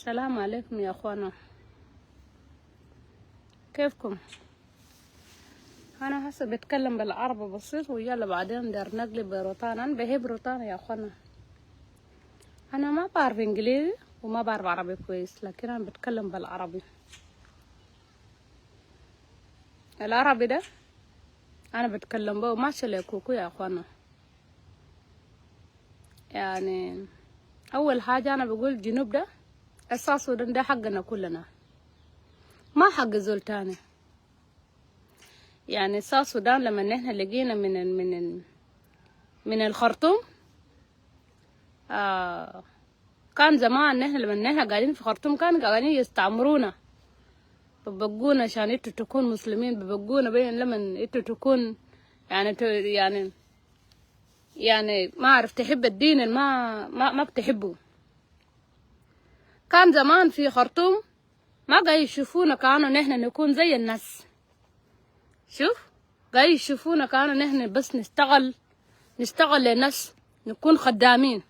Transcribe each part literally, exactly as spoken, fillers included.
السلام عليكم يا أخوانا. كيفكم؟ أنا هسه بتكلم بالعربي بسيط، ويلا بعدين دير نقلب بروتانا. أنا بحب روتانا يا أخوانا. أنا ما بعرف إنجليزي وما بعرف عربي كويس، لكن أنا بتكلم بالعربي. العربي ده أنا بتكلم بيه، ماشي لكوكو يا أخوانا. يعني، أول حاجة أنا بقول جنوب ده، الساوث سودان ده حقنا كلنا، ما حق زول تاني. يعني، الساوث سودان لما نحن لقينا من ال-، من ال-، من الخرطوم، آه، كان زمان نحن لما نحن قاعدين في خرطوم كان قاعدين يستعمرونا، ببقونا عشان إنتوا تكون مسلمين، ببقونا بين لمن إنتوا تكون، يعني، ت-، يعني، يعني، ما أعرف، تحب الدين الما-، ما، ما بتحبه. كان زمان في خرطوم ما قاعد يشوفونا كأنه نحن نكون زي الناس. شوف، قاعد يشوفونا كأنه نحن بس نشتغل، نشتغل للناس، نكون خدامين.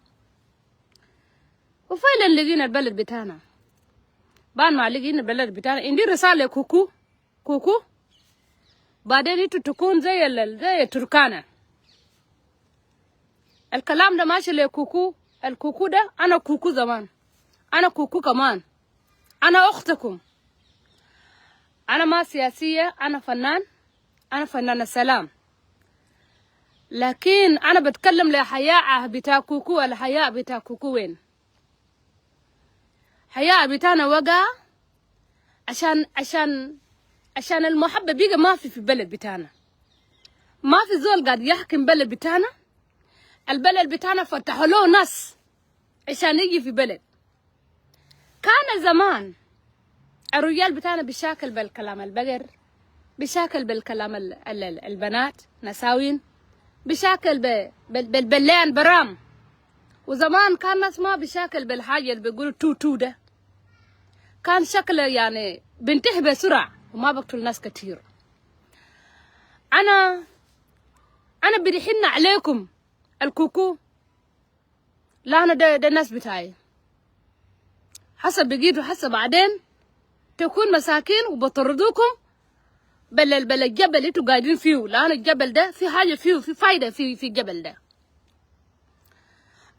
وفعلًا لقينا البلد بتاعنا. بعد ما لقينا البلد بتاعنا، عندي رسالة لكوكو. كوكو، بعدين إنتوا تكون زي ال-، زي تركانا. الكلام ده ماشي لكوكو. الكوكو ده، أنا كوكو زمان، أنا كوكو كمان، أنا أختكم. أنا ما سياسية، أنا فنان، أنا فنانة سلام. لكن أنا بتكلم لحياء بتاع كوكو. الحياء بتاع كوكو وين؟ حياء بتاعنا وقع عشان، عشان، عشان المحبة بقى ما في، في بلد بتاعنا. ما في زول قاعد يحكم بلد بتاعنا. البلد بتاعنا فتحوا له ناس عشان يجي في بلد. كان زمان الرجال بتاعنا بيشاكل بالكلام البقر، بيشاكل بالكلام ال-، ال-، ال-، البنات نساوين، بيشاكل ب-، بال-، بال-، بالليان برام. وزمان كان ناس ما بيشاكل بالحاجة اللي بيقولوا تو تو ده. كان شكله يعني بينتهي بسرعة وما بقتل ناس كتير. أنا، أنا برحن عليكم الكوكو. لا، أنا ده، ده الناس بتاعي. حسب بقيتوا، حسب بعدين تكون مساكين وبطردوكم بل، بل الجبل انتوا قاعدين فيه، لأن الجبل ده في حاجة فيه، في فايدة في، في الجبل ده.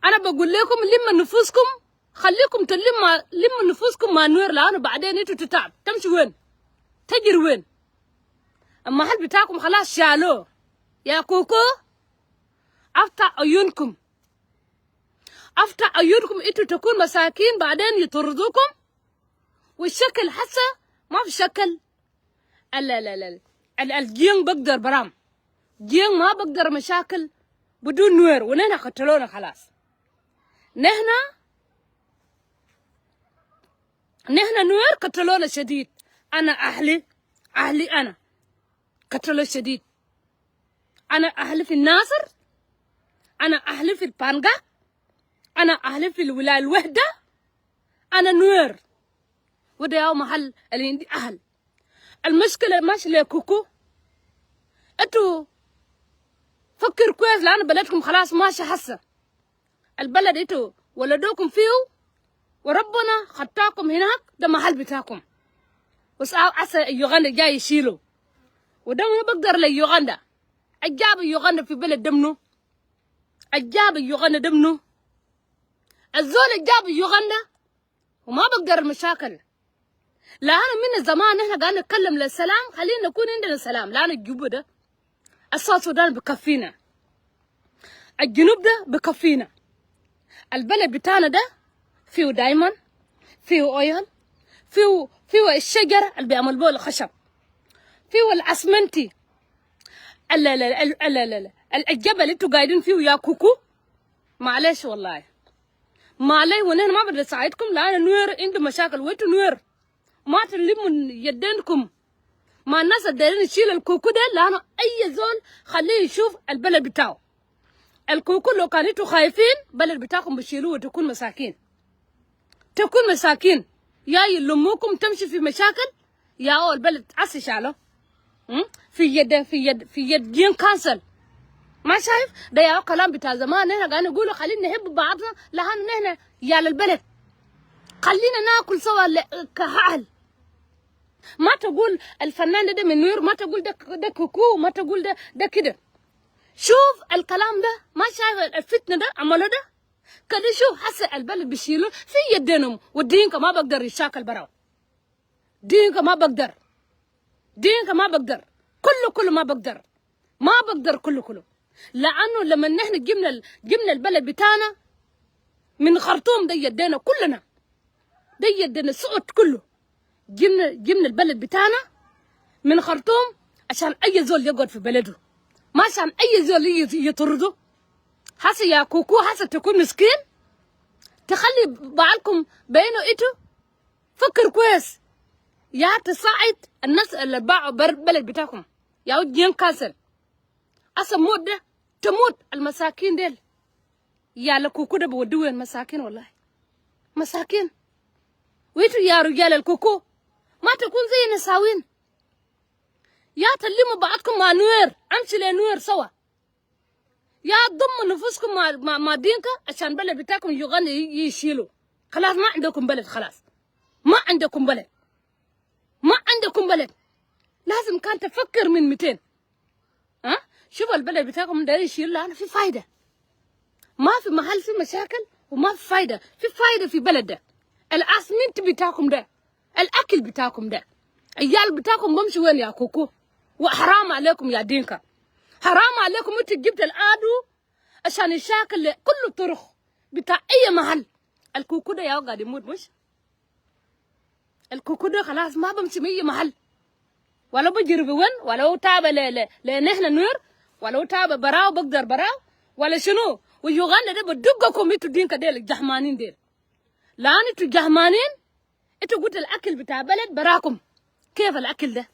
أنا بقول لكم لموا نفوسكم، خليكم تلموا، لموا نفوسكم مع نوير، لأنه بعدين انتوا تتعب. تمشي وين؟ تجري وين؟ المحل بتاعكم خلاص شالوه. يا كوكو، افتح عيونكم. افتح عيونكم، انتوا تكون مساكين، بعدين يطردوكم. والشكل حسا ما في شكل. ال-، ال-، ال-، ال-، ال-، الجينج بقدر برام. جينج ما بقدر مشاكل بدون نوير، ونحن قتلونا خلاص. نحن، نحن نوير قتلونا شديد. أنا أهلي، أهلي أنا قتلوا شديد. أنا أهلي في الناصر، أنا أهلي في البانجاك، أنا أهلي في الولاية الوحدة، أنا نوير. وده يا محل اللي عندي أهل. المشكلة ماشي لكوكو. انتوا فكر كويس، لأن بلدكم خلاص ماشي حسا. البلد انتوا ولدوكم فيه وربنا خطاكم هناك، ده محل بتاعكم. بس أسا يوغندا جاي يشيله. وده ما بقدر ليوغندا. الجاب يوغندا في بلد ده منو؟ الجاب يوغندا ده منو؟ الزول الجاب يوغندا وما بقدر المشاكل. لأن من زمان نحن قاعد نتكلم للسلام، خلينا نكون عندنا سلام، لأن الجنوب ده، الساوث سودان بكفينا، الجنوب ده بكفينا. البلد بتاعنا ده فيه دايموند، فيه أويل، فيه، فيه الشجر اللي بيعمل بول الخشب، فيه الأسمنتي، ال-، ال-، الجبل اللي انتوا قاعدين فيه يا كوكو. معلش والله. ما علي ونحن ما بدنا نساعدكم، لأن نوير عنده مشاكل، وانتوا نوير ما تلموا يدينكم مع الناس الدايرين يشيل الكوكو ده، لأنه أي زول خليه يشوف البلد بتاعه. الكوكو لو كان انتوا خايفين، بلد بتاعكم بيشيلوه وتكون مساكين. تكون مساكين. يا يلموكم تمشي في مشاكل، يا هو البلد عسي شالو. م? في يد، في يد، في يد جين كانسل. ما شايف؟ ده يا كلام بتاع زمان، نحن قاعدين نقول خلينا نحب بعضنا، لأن نحن يا للبلد. خلينا ناكل سوا ل-، كأهل. ما تقول الفنان ده، ده من نوير، ما تقول ده، ده كوكو، ما تقول ده، ده كده. شوف الكلام ده، ما شايف الفتنة ده عمله ده؟ كده شوف هسه البلد بيشيلوا في يدينهم، والدينكا ما بقدر يشاكل براو. دينكا ما بقدر. دينكا ما بقدر. كله، كله ما بقدر. ما بقدر كله، كله. لأنه لما نحن جبنا ال-، جبنا البلد بتاعنا من خرطوم، ده يدينا كلنا. ده يدينا سعود كله. جبنا، جبنا البلد بتاعنا من خرطوم عشان أي زول يقعد في بلده. ما عشان أي زول يجي يطرده. هسه يا كوكو، هسه تكون مسكين، تخلي بعضكم بينه إتو. فكر كويس. يا تساعد الناس اللي باعوا بر-، بلد بتاعكم. يا ود جين كاسل. أسا موت ده، تموت المساكين ديل. يا لكوكو ده بودي وين مساكين والله. مساكين. وإتو يا رجال الكوكو، ما تكون زي نساوين. يا تلموا بعضكم مع نوير، أمشي لنوير سوا. يا ضموا نفوسكم مع، مع، مع دينكا عشان بلد بتاعكم يوغندا ي-، يشيلوا. خلاص ما عندكم بلد، خلاص. ما عندكم بلد. ما عندكم بلد. لازم كان تفكر من ميتين. ها؟ شوف البلد بتاعكم ده يشيل، لا، في فايدة. ما في محل، في مشاكل وما في فايدة. في فايدة في بلد ده. الأسمنت بتاعكم ده، الأكل بتاعكم ده، عيال بتاعكم بمشي وين يا كوكو؟ وحرام عليكم يا دينكا. حرام عليكم، إنتوا جبت العدو عشان يشاكل كل الطرق بتاع أي محل. الكوكو ده يا قاعد يموت مش؟ الكوكو ده خلاص ما بمشي من أي محل. ولا بجري بوين، ولا هو تابع ل-، ل-، لنحن نوير، ولا هو تابع براو بقدر براو، ولا شنو؟ ويوغندا ده بدقكم إنتوا دينكا ديل، جهمانين ديل. لأن إنتوا جهمانين، إنتوا قلت الأكل بتاع بلد براكم. كيف الأكل ده؟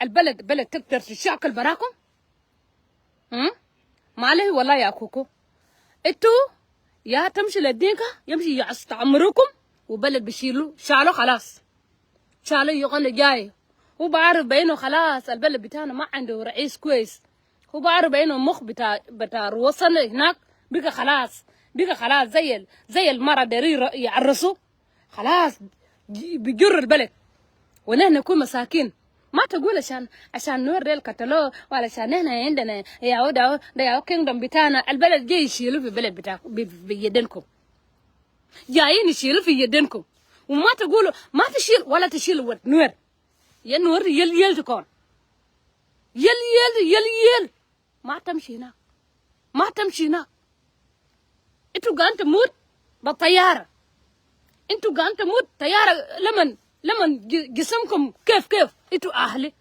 البلد، بلد تقدر تشاكل براكم؟ هم؟ ما عليه والله يا كوكو. إنتوا يا تمشي للدينكا، يمشي يستعمروكم، وبلد بيشيلوا، شالوا خلاص. شالوا يوغندا جاي. هو بعرف بأنه خلاص البلد بتاعنا ما عنده رئيس كويس. هو بعرف بأنه مخ بتاع، بتاع روسنا هناك بقى خلاص. بقى خلاص زي ال-، زي المرة دايرين ير-، يعرسوا. خلاص، ج-، بيجر البلد. ونحن نكون مساكين. ما تقول عشان، عشان نور ديل قتلوه، ولا عشان نحن عندنا ياهو ده، ده ياهو كينجدوم بتاعنا. البلد جاي يشيلوا في بلد بتاعكم، ب-، ب-، بيدينكم. جايين يشيلوا في يدينكم. وما تقولوا، ما تشيل ولا تشيل ود نور. يا نور يل يل تكون. يل يل، يل يل. ما تمشي هناك. ما تمشي هناك. إنتوا قاعدين تموت بالطيارة. إنتوا قاعدين تموت طيارة. لمن، لمن ج-، جسمكم كيف، كيف؟ إنتوا أهلي.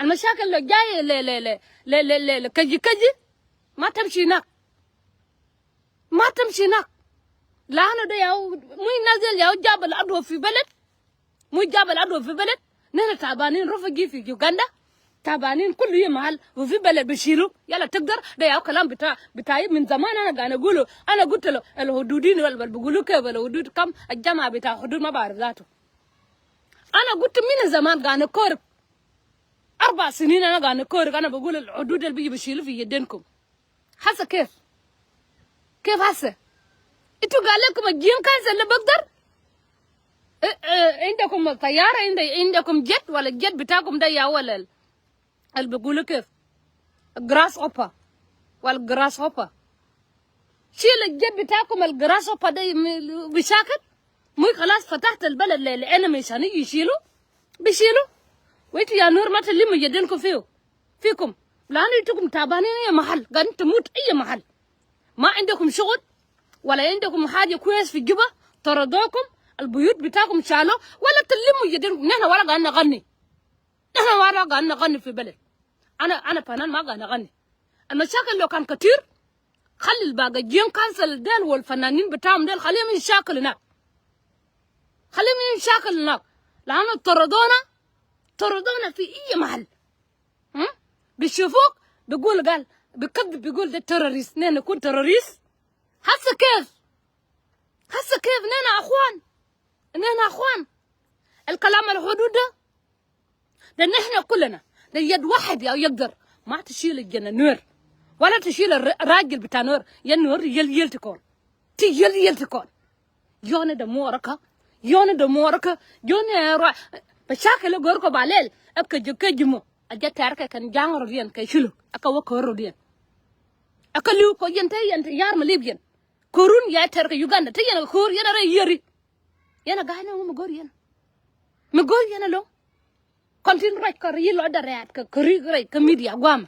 المشاكل لو جاي ل-، ل-، كجي كجي، ما تمشي هناك. ما تمشي هناك. لأنه ده ياهو، مو الناس ديل ياهو جاب العدوى في بلد. مو جاب العدوى في بلد. نحن تعبانين، رفجي في يوغندا. تعبانين كل يوم محل، وفي بلد بيشيلوا. يلا تقدر، ده ياهو كلام بتاع، بتاعي من زمان أنا قاعد أقوله. أنا قلت له، الحدودين وال-، وال-، بيقولوا كيف الحدود، كم الجمع بتاع حدود ما بعرف ذاته. أنا قلت من زمان قاعد أكورك. أربع سنين أنا قاعد أكورك، أنا بقول الحدود اللي بيجي بيشيلوا في يدينكم. هسه كيف؟ كيف هسه؟ إنتوا قال لكم الجين كانسل اللي بقدر؟ إيه، إيه، عندكم طيارة، عند-، عندكم جيت، ولا الجيت بتاعكم ده يا ولا ال-، اللي بيقولوا كيف؟ جراس هوبر. ولا جراس هوبر. شيل الجيت بتاعكم الجراس هوبر ده م-، بشاكل. مو خلاص فتحت البلد ل-، لأنمي عشان يجي يشيلوا؟ بيشيلوا. وإنتوا يا نور ما تلموا يدينكم فيه. فيكم. لأنه إنتكم تعبانين أي محل. قاعدين تموت أي محل. ما عندكم شغل. ولا عندكم حاجة كويس في جوبا. طردوكم. البيوت بتاعكم شالوا. ولا تلموا يدينكم. نحن ولا قاعدين نغني. نحن ما قاعد نغني في بلد. أنا، أنا فنان ما قاعد نغني. المشاكل لو كان كتير، خلي الباقي جين كانسل ديل والفنانين بتاعهم ديل، خليهم يشاكل هناك. خليهم يشاكل هناك. لأنه طردونا، طردونا في أي محل. هم؟ بيشوفوك بيقول قال، بيكذب، بيقول ده تيروريست. نحن نكون تيروريست؟ هسه كيف؟ هسه كيف؟ نحن أخوان. نحن أخوان. الكلام الحدود ده، ده نحن كلنا، ده يد واحد يا يقدر. ما تشيل الجنة نور، ولا تشيل الر-، الراجل بتاع نور. يا نور يل يل تكون. تي يل يل تكون. Yɔ̱ɔ̱ni dämuɔɔr kä. Yɔ̱ɔ̱ni dämuɔɔr kä. Yɔ̱ɔ̱ni ɛ ruac. Bɛ cakɛ lɛ go̱o̱r kɔ ba lɛl. Ɛ kɛ ji̱ kɛ ji̱ mɔ. A jɛ tɛr kɛ kɛn ja̱ŋ rɔ̱diɛn kɛ culuk. Ɛ kɛ wä ko̱r rɔ̱diɛn. Ɛ kɛ li̱w kɔ yɛn te yɛn te ya̱r mi lip yɛn. Ko̱run yɛ tɛr kɛ Uganda te yɛn kɛ ko̱r yɛn a rɛy yieri. Yɛn a ga̱a̱c ni ŋu mi go̱o̱r yɛn. Mi go̱o̱r yɛn a lo̱ŋ. Kɔn tin ruac kɔn ri lɔcdä rɛ̈ɛ̈t kɛ käri rɛc kä midia gua̱a̱mɛ.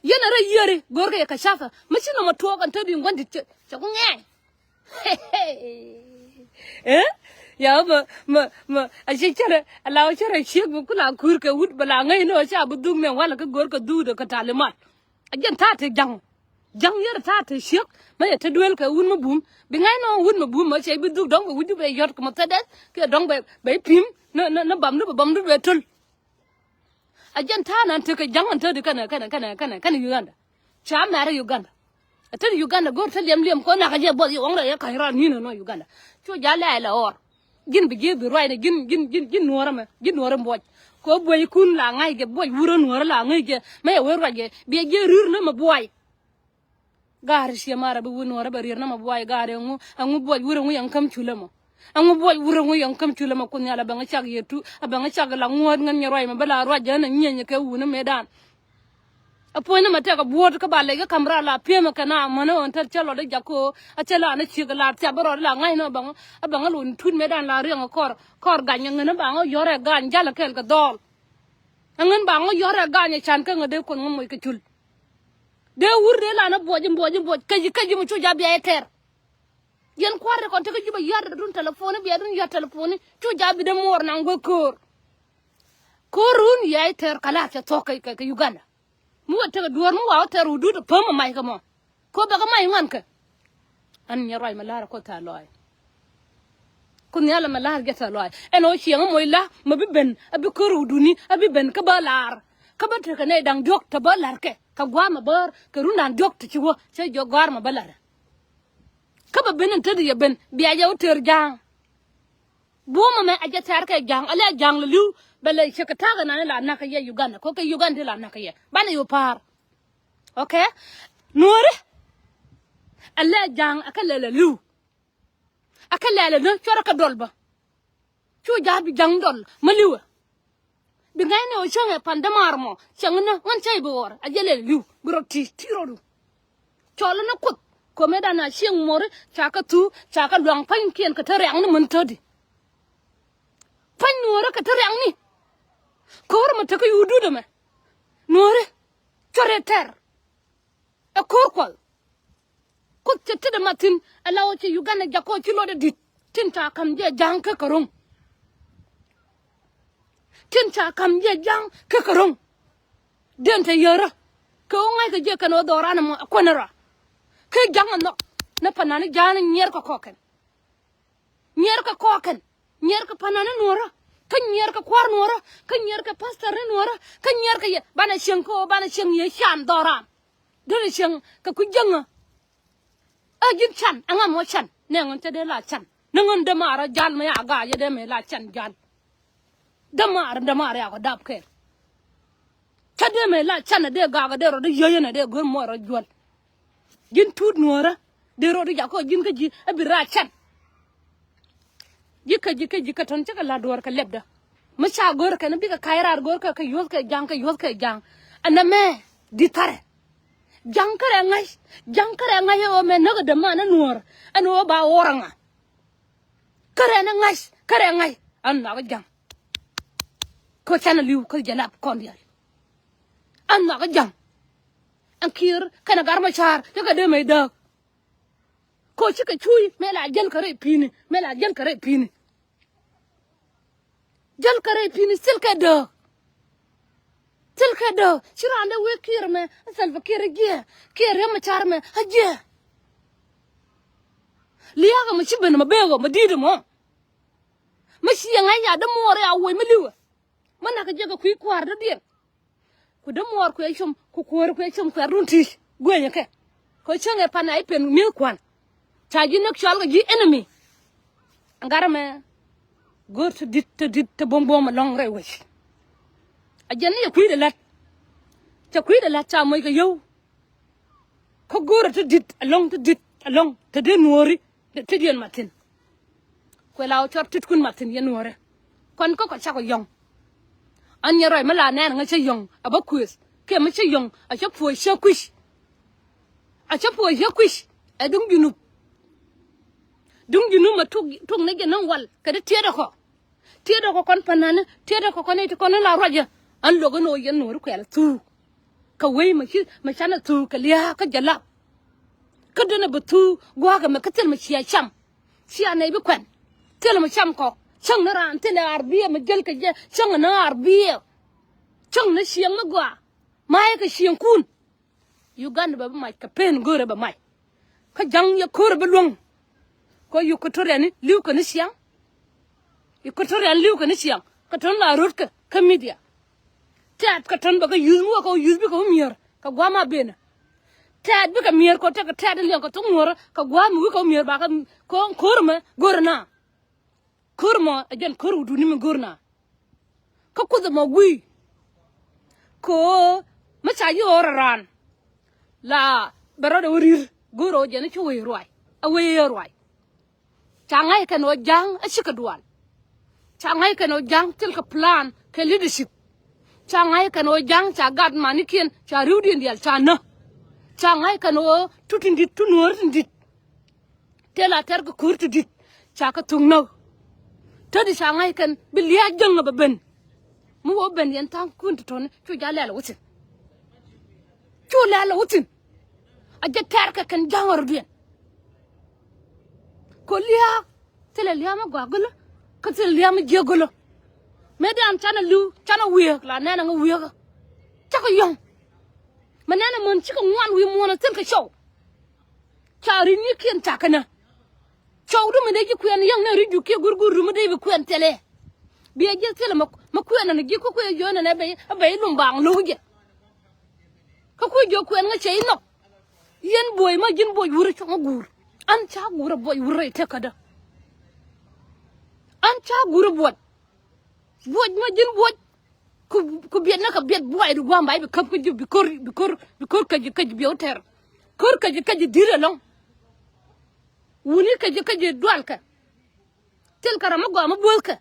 Yɛn a rɛy yiëri go̱o̱rkɛ yɛ kɛ cathä mi ci nɔmɔ tuɔɔk ɛn te di ŋuɔ̱n dit cɛ cɛ ku ŋɛɛny. Ɛ ya mɛ mɛ mɛ a ci cärɛ a la wä cärɛ ciek bi ku la kuur kɛ wut bɛ la ŋäc ni wä ca bi dhuk ni walɛ kä go̱o̱rkɛ dhuudɛ kɛ talimat. A jɛn ta̱a̱ te ja̱ŋ. Ja̱ŋ yɛr ta̱a̱ te ciek. Mɛ yɛ te duel kɛ wun mi bum. Bi ŋa̱c nɔ wun mi bum mɛ cɛ bi dhuk dɔ̱ŋ bɛ wi̱cdu bɛ yɔt kɛ mɛ thɛdɛth. Kiɛ dɔ̱ŋ bɛ bɛ pim. Ni ni ni bamdu bɛ bamdu bɛ töl. A jɛn ta̱a̱ nan tekɛ ja̱ŋ an te di kɛnɛ kɛnɛ kɛnɛ kɛnɛ kɛnɛ Uganda. Ca mɛrɛ Uganda. A te di Uganda go̱r te liɛm liɛm kɔ nak a jɛ buɔth yɛ waŋ rɛ yɛ ka̱ny ran ni̱n ɛnɔ Uganda. Cu ja̱ lɛ ɛlɛ ɣɔr. Ji̱n bi ji̱ bi ruacni ji̱n ji̱n ji̱n ji̱n nuɔ̱ɔ̱rä mɛ ji̱n nuɔ̱ɔ̱rä buɔc. Kɛ ɣöö buɔc kun la ŋa̱c jɛ buɔc wurä nuɔ̱ɔ̱rä la ŋäc jɛ mɛ yɛ wee ruac jɛ biɛ jiɛ ri̱r ni mɛ buɔy. Ga̱a̱r ciɛ marɛ bi wur nuɔ̱ɔ̱rä bɛ ri̱r ni mɛ buɔy ga̱a̱r ɛŋu ɛŋu buɔc wurä ŋu yɛn käm culä mɔ. Ɛŋu buɔc wurä ŋu yɛn käm culä mɔ kun nhial a bɛŋ cak yɛ tu a bɛŋ cak la ŋuɔ̱ɔ̱t ŋän nyɛ ruac mɛ bä la ruac jɛ ni nyieny kɛ wuni mëëdan. A puɔ̱ny ni ma tɛk a buɔ̱ɔ̱t kä ba lɛc kä ka̱m raar la pi̱eemɛ kɛ na mäni ɣän tɛt cä lɔt i̱ jak ko a cä la ni ciek la thiap bä rɔɔd la ŋa̱c ni ɣä baŋä a baŋä lon tut mëëdan la riɛŋ kɔr kɔr gany a ŋän a baŋä yɔ̱rɛ gany jalä kɛɛl kɛ dhɔɔl. A ŋän baŋä yɔ̱rɛ gany a can kä ŋä dee kuɔn ŋä moc kɛ cul. Dee wur dee la ni buɔc in buɔc in buɔc käc käc in mi cu ja bia yɛ tɛr. Yɛn kua̱r dee kɔn tekɛ ji̱ bä yɔ̱a̱t dee dun telefoni bia dun yɔ̱a̱t telefoni cu ja bi dee muɔɔr naŋ guä köör. Ko̱r run yɛ tɛr kalath cɛ thuɔ̱k kɛ kɛ Uganda. Mi wä tekɛ duɔ̱ɔ̱r mi wa wä tɛr wä dut päm a mac kɛ mɔ. Ko bɛ kɛ mac ŋuan kɛ. An nyɛ ruac mɛ la̱r a koth tha̱a̱ lɔaac. Kun nhial ɛmɛ la̱r jɛ tha̱a̱ lɔaac ɛn ɣöö ciɛŋä moc la mɛ bi ben a bi ko̱r wä duni a bi ben kä bä la̱r. Kä bä tekɛ nɛy da̱ŋ diɔ̱k te bä la̱r kɛ kɛ gua̱a̱r mɛ bäär kɛ run da̱ŋ diɔ̱k te ci wä cɛ jɔk gɔ̱a̱r mɛ bä la̱r. Kä bä ben ɛn te di yɛ ben bia jɛ wä tëër ja̱a̱ŋ. Buɔ̱mɛ mɛ a jɛ thɛr kɛ ja̱a̱ŋ a lɛ ja̱a̱ŋ lɛ li̱w bɛ lɛ cɛ kɛ ta̱a̱ kɛ nani la na̱k kɛ yɛ Uganda kɔ kɛ Uganda ti la na̱k kɛ yɛ banɛ yɛ wä pa̱a̱r. Ok. Nuɔ̱ɔ̱ri a lɛ ja̱a̱ŋ a kɛ lɛ lɛ li̱w. A kɛ lɛ lɛ ni cuɔrɛ kɛ dɔl bä. Cu ja̱a̱ bi ja̱ŋ dɔl mä li̱wɛ. Bi ŋa̱cnɛ ɣöö cäŋɛ pan dämaar mɔ cäŋ ni ŋän cäy bi ɣɔr a jɛ lɛ li̱w bi rɔ ti̱i̱ ti̱i̱ rɔɔdu. Cɔl ni kuoth ko̱mɛ dan a cieŋ muɔri ca kɛ thuu ca kɛ luaŋ pa̱nykiɛn kɛ te riaŋni män tätdi. Pa̱ny nuɔ̱ɔ̱rä kɛ te riaŋni. Ko̱r mɛ tekä yudut ɛmɛ nuɔ̱ɔ̱ri cuɔrɛ tɛr. Ɛ ko̱r kuɔth. Kuoth cɛ tetdɛ mathin ɛ la ɣöö cɛ Uganda jakɔ ci lɔcdɛ di̱t tin ca ka̱m jɛ ja̱a̱ŋ kä kɛ ro̱ŋ. Tin ca ka̱m jɛ ja̱a̱ŋ kä kɛ ro̱ŋ. Den te yärä kɛ ɣöö ŋa̱ckɛ jɛ kɛn ɣöö dhɔran ɛmɔ ɛ kuänä rɔ. Kä ja̱a̱ŋ ɛ nhɔk ni panani ja̱a̱ŋ ni nyiɛɛr kɛ kɔɔkɛn. Nyiɛɛr kɛ kɔɔkɛn nyiɛɛr kɛ panani nuɔ̱ɔ̱rä. Kä nyiɛɛr kɛ kua̱r nuɔ̱ɔ̱rä kä nyiɛɛr kɛ pastor ni nuɔ̱ɔ̱rä kä nyiɛɛr kɛ yɛ banɛ cieŋ kä ɣöö banɛ cieŋ yɛ can dhɔran. Derɛ cieŋ kɛ kui̱ jäŋä. Ɛ ji̱n can ɛŋa mɔ can nɛ ŋän cä dee la can ni ŋän dämaarä jal mɛ ya ga̱a̱c ɛ dee mɛ la can jal. Dämaarä dämaarä ya kɔ dap kɛɛl. Cä dee mɛ la can ɛ dee gaak ɛ dee rɔ dee yäc ɛn ɛ dee go̱r muɔɔr rɔ juäl. Ji̱n tuut nuɔ̱ɔ̱rä dee rɔ dee jakɔ ji̱n kä ji̱ ɛ bi raar can. Ji̱ kä ji̱ kä ji̱ kä tɔ̱n cä kɛ la̱t duɔ̱ɔ̱r kɛ lɛpdä. Mi ca go̱o̱r kɛn bikɛ ka̱c raar go̱o̱r kɛ kɛ yuɔ̱th kɛ ja̱ŋ kɛ yuɔ̱th kɛ ja̱ŋ. Ɛn nɛmɛ di̱t thärɛ. Ja̱ŋ kärɛ ŋa̱c ja̱ŋ kärɛ ŋa̱c ɛ ɣöö mɛ näk ɛ dämaan ɛ nuɔ̱ɔ̱r ɛn ɣöö ba ɣɔr ɛ ŋa̱. Kärɛ ni ŋa̱c kärɛ ŋa̱c ɛn nhɔakä ja̱ŋ. Kä canɛ li̱w kä jɛ lap kɔn diaal. Ɛn nhɔakä ja̱ŋ. Ɛn kiɛɛr kɛnɛ gar mɛ ca̱a̱r cä kɛ dee mɛ dääk. Ko cikɛ cuuc mëë la jäl kɛ rɛy pi̱i̱ni mëë la jäl kɛ rɛy pi̱i̱ni. Jäl kɛ rɛy pi̱i̱ni thil kɛ dääk. Thil kɛ dääk ci raan dee wee kiɛɛr mɛ a Salva Kiir a jiɛ kiɛɛr riäm a car mɛ a jiɛ. Lia̱a̱kɛ mɛ ci ben mɛ beek ɔ mɛ di̱i̱t ɛmɔ. Mɛ ci yɛ ŋa̱c ya dämuɔɔr ya woc mɛ li̱wɛ. Mɛ nakä jɛ kɛ kui̱ kua̱r dädiɛn. Ku dämuɔɔr kuɛ com ku kuäär kuɛ com kuɛ̈rdun ti̱i̱c guenyɛ kɛ. Kɛ cäŋ ɛ pan a i̱ pen mi̱eth kua̱n. Ca ji̱ näk cɔal kɛ ji̱ enemy. Ɛ gat ɛmɛ go̱o̱r te di̱t te di̱t te buɔ̱m buɔ̱m ɛlɔ̱ŋ rɛy wec. A jɛn ni cɛ kui̱dɛ la̱t. Cɛ kui̱dɛ la̱t ca moc kɛ yio̱w. Kä go̱o̱rɛ te di̱t ɛlɔ̱ŋ te di̱t ɛlɔ̱ŋ te dee nuɔ̱ɔ̱ri. Ti diɛn mat thi̱n. Kuɛ la wä cuɔr ti̱tkun mat thi̱n yɛn nuɔ̱ɔ̱rɛ. Kɔn kä kɔ cakɔ yɔ̱ŋ. An yɛn ruac mi la nɛɛn ŋä cä yɔ̱ŋ a bä kuëth kiɛ mi cä yɔ̱ŋ a cä puɔ̱c cä kui̱c. A cä puɔ̱c cä kui̱c ɛ duŋ Junub. Duŋ Junub mɛ tuk tuk ni jɛ ni wal kɛ ti tiɛɛt ɛ kɔ. Tiɛɛt ɛ kɔ kɔn panani tiɛɛt ɛ kɔ kɔn iti kɔn la ruacä. An lo̱k in ɣöö yɛn nuɔ̱ɔ̱ri kuɛl thuuk. Kɛ wei mɛ ci mɛ canɛ thuuk kɛ lia̱a̱ kä jɛ lap. Kä denɛ bɛ thuuk gua̱a̱kɛ mɛ kä thil mɛ cia cam. Cia nɛy bi kuɛn thil mɛ cam kɔ. Cäŋ ni raan thilɛ arbiɛ mɛ jäl kɛ jɛ cäŋ ni arbiɛ. Cäŋ ni cieŋ mi gɔaa. Ma̱a̱ kɛ cieŋkun. Uganda bɛ bi mac kɛ pen go̱o̱rɛ bɛ mac. Kä ja̱ŋ yɛ ko̱o̱rɛ bi luäŋ. Kɔ Equatoria ni li̱w kɛ ni ciaŋ. Equatoria ni li̱w kɛ ni ciaŋ kɛ tɔ̱n la röt kɛ kä media. Tɛ̈t kɛ tɔ̱n bɛ kɛ yuth mi wä kɛ wä yuth bikɛ wä mi̱eer kɛ gua̱a̱m a benä. Tɛ̈t bikɛ mi̱eer kɔ tekɛ tɛ̈t in liɛŋ kɛ thok ŋuɔ̱rä kɛ gua̱a̱m mi wikɛ wä mi̱eer bakɛ ko̱o̱r mɛ go̱o̱rɛ na. Ko̱r mɔ ɛ jɛn ko̱r wuduni mi go̱r na. Kä kuoth ɛmɔ gui̱i̱. Kɛ ɣöö mi ca yi ɣöö raan la bɛ rɔɔdɛ wä ri̱r go̱r ɣöö jɛn i̱ ci wec ruac. A wec ɛ ruac. Ca ŋa̱c kɛn ɣöö ja̱a̱ŋ a cikɛ dual. Ca ŋa̱c kɛn ɣöö ja̱a̱ŋ thilkɛ plan kɛ leadership. Ca ŋa̱c kɛn ɣöö ja̱a̱ŋ ca gat manikiɛn ca ri̱wdiɛn diaal ca nä. Ca ŋa̱c kɛn ɣöö tut tin di̱t tut nuɔ̱ɔ̱ri tin di̱t. Tëë la tɛr kɛ ko̱r ti di̱t ca kɛ thuk näk. Te di ca ŋa̱c kɛn bi lia̱a̱ jäŋ ɛ bɛ ben. Mi wä ben yɛn tha̱a̱ŋ kun ti tɔ̱ni cu ja̱ lɛl ɛ wä thi̱n. Cu lɛl ɛ wä thi̱n. A jɛ tɛr kɛ kɛn ja̱ŋ ɛ rɔ̱diɛn. Kɔ lia̱a̱ thilɛ lia̱a̱ mi gɔaa gölä kä thilɛ lia̱a̱ mi jiäk gölä. Mëë dan canɛ li̱w canɛ wi̱eek la nɛn ɛ ŋä wi̱eekä. Cakɔ yɔ̱ŋ. Mɛ nɛn ɛ män cikɛ ŋuan wi̱i̱ muɔ̱ɔ̱n ɛ thil kɛ cɔw. Ca ri̱t ni kiɛn ca känä. Cɔwdu mi dee ji̱ kuɛn yäŋ ni ri̱tdu kiɛ gurgurdu mi dee bi kuɛn thilɛ. Biɛ ji̱ thilɛ mɛ kuɛn ni ji̱ kä kuɛ yöönɛ nɛ bɛ bɛ lum baŋ lo̱w jɛ. Kä kuɛ ji̱ kuɛn ŋä cɛ inɔ. Yɛn buɔy ma ji̱n buɔy wurɛ cuɔ̱ŋ guur. An ca guurɛ buɔy wurɛ itek kädä. An ca guurɛ buɔy. Buɔc ma ji̱n buɔc. Ku, ku biɛt ni kɛ biɛt buɔcdu gua̱a̱m ba i̱ bi käp kä ji̱ bi ko̱r bi ko̱r bi ko̱r kä ji̱ kä ji̱ biɛw tɛr. Ko̱r kä ji̱ kä ji̱ di̱t ɛlɔ̱ŋ. Wuni kä ji̱ kä ji̱ dualkɛ. Thilkɛ ram mi gɔaa mi buɔ̱thkɛ.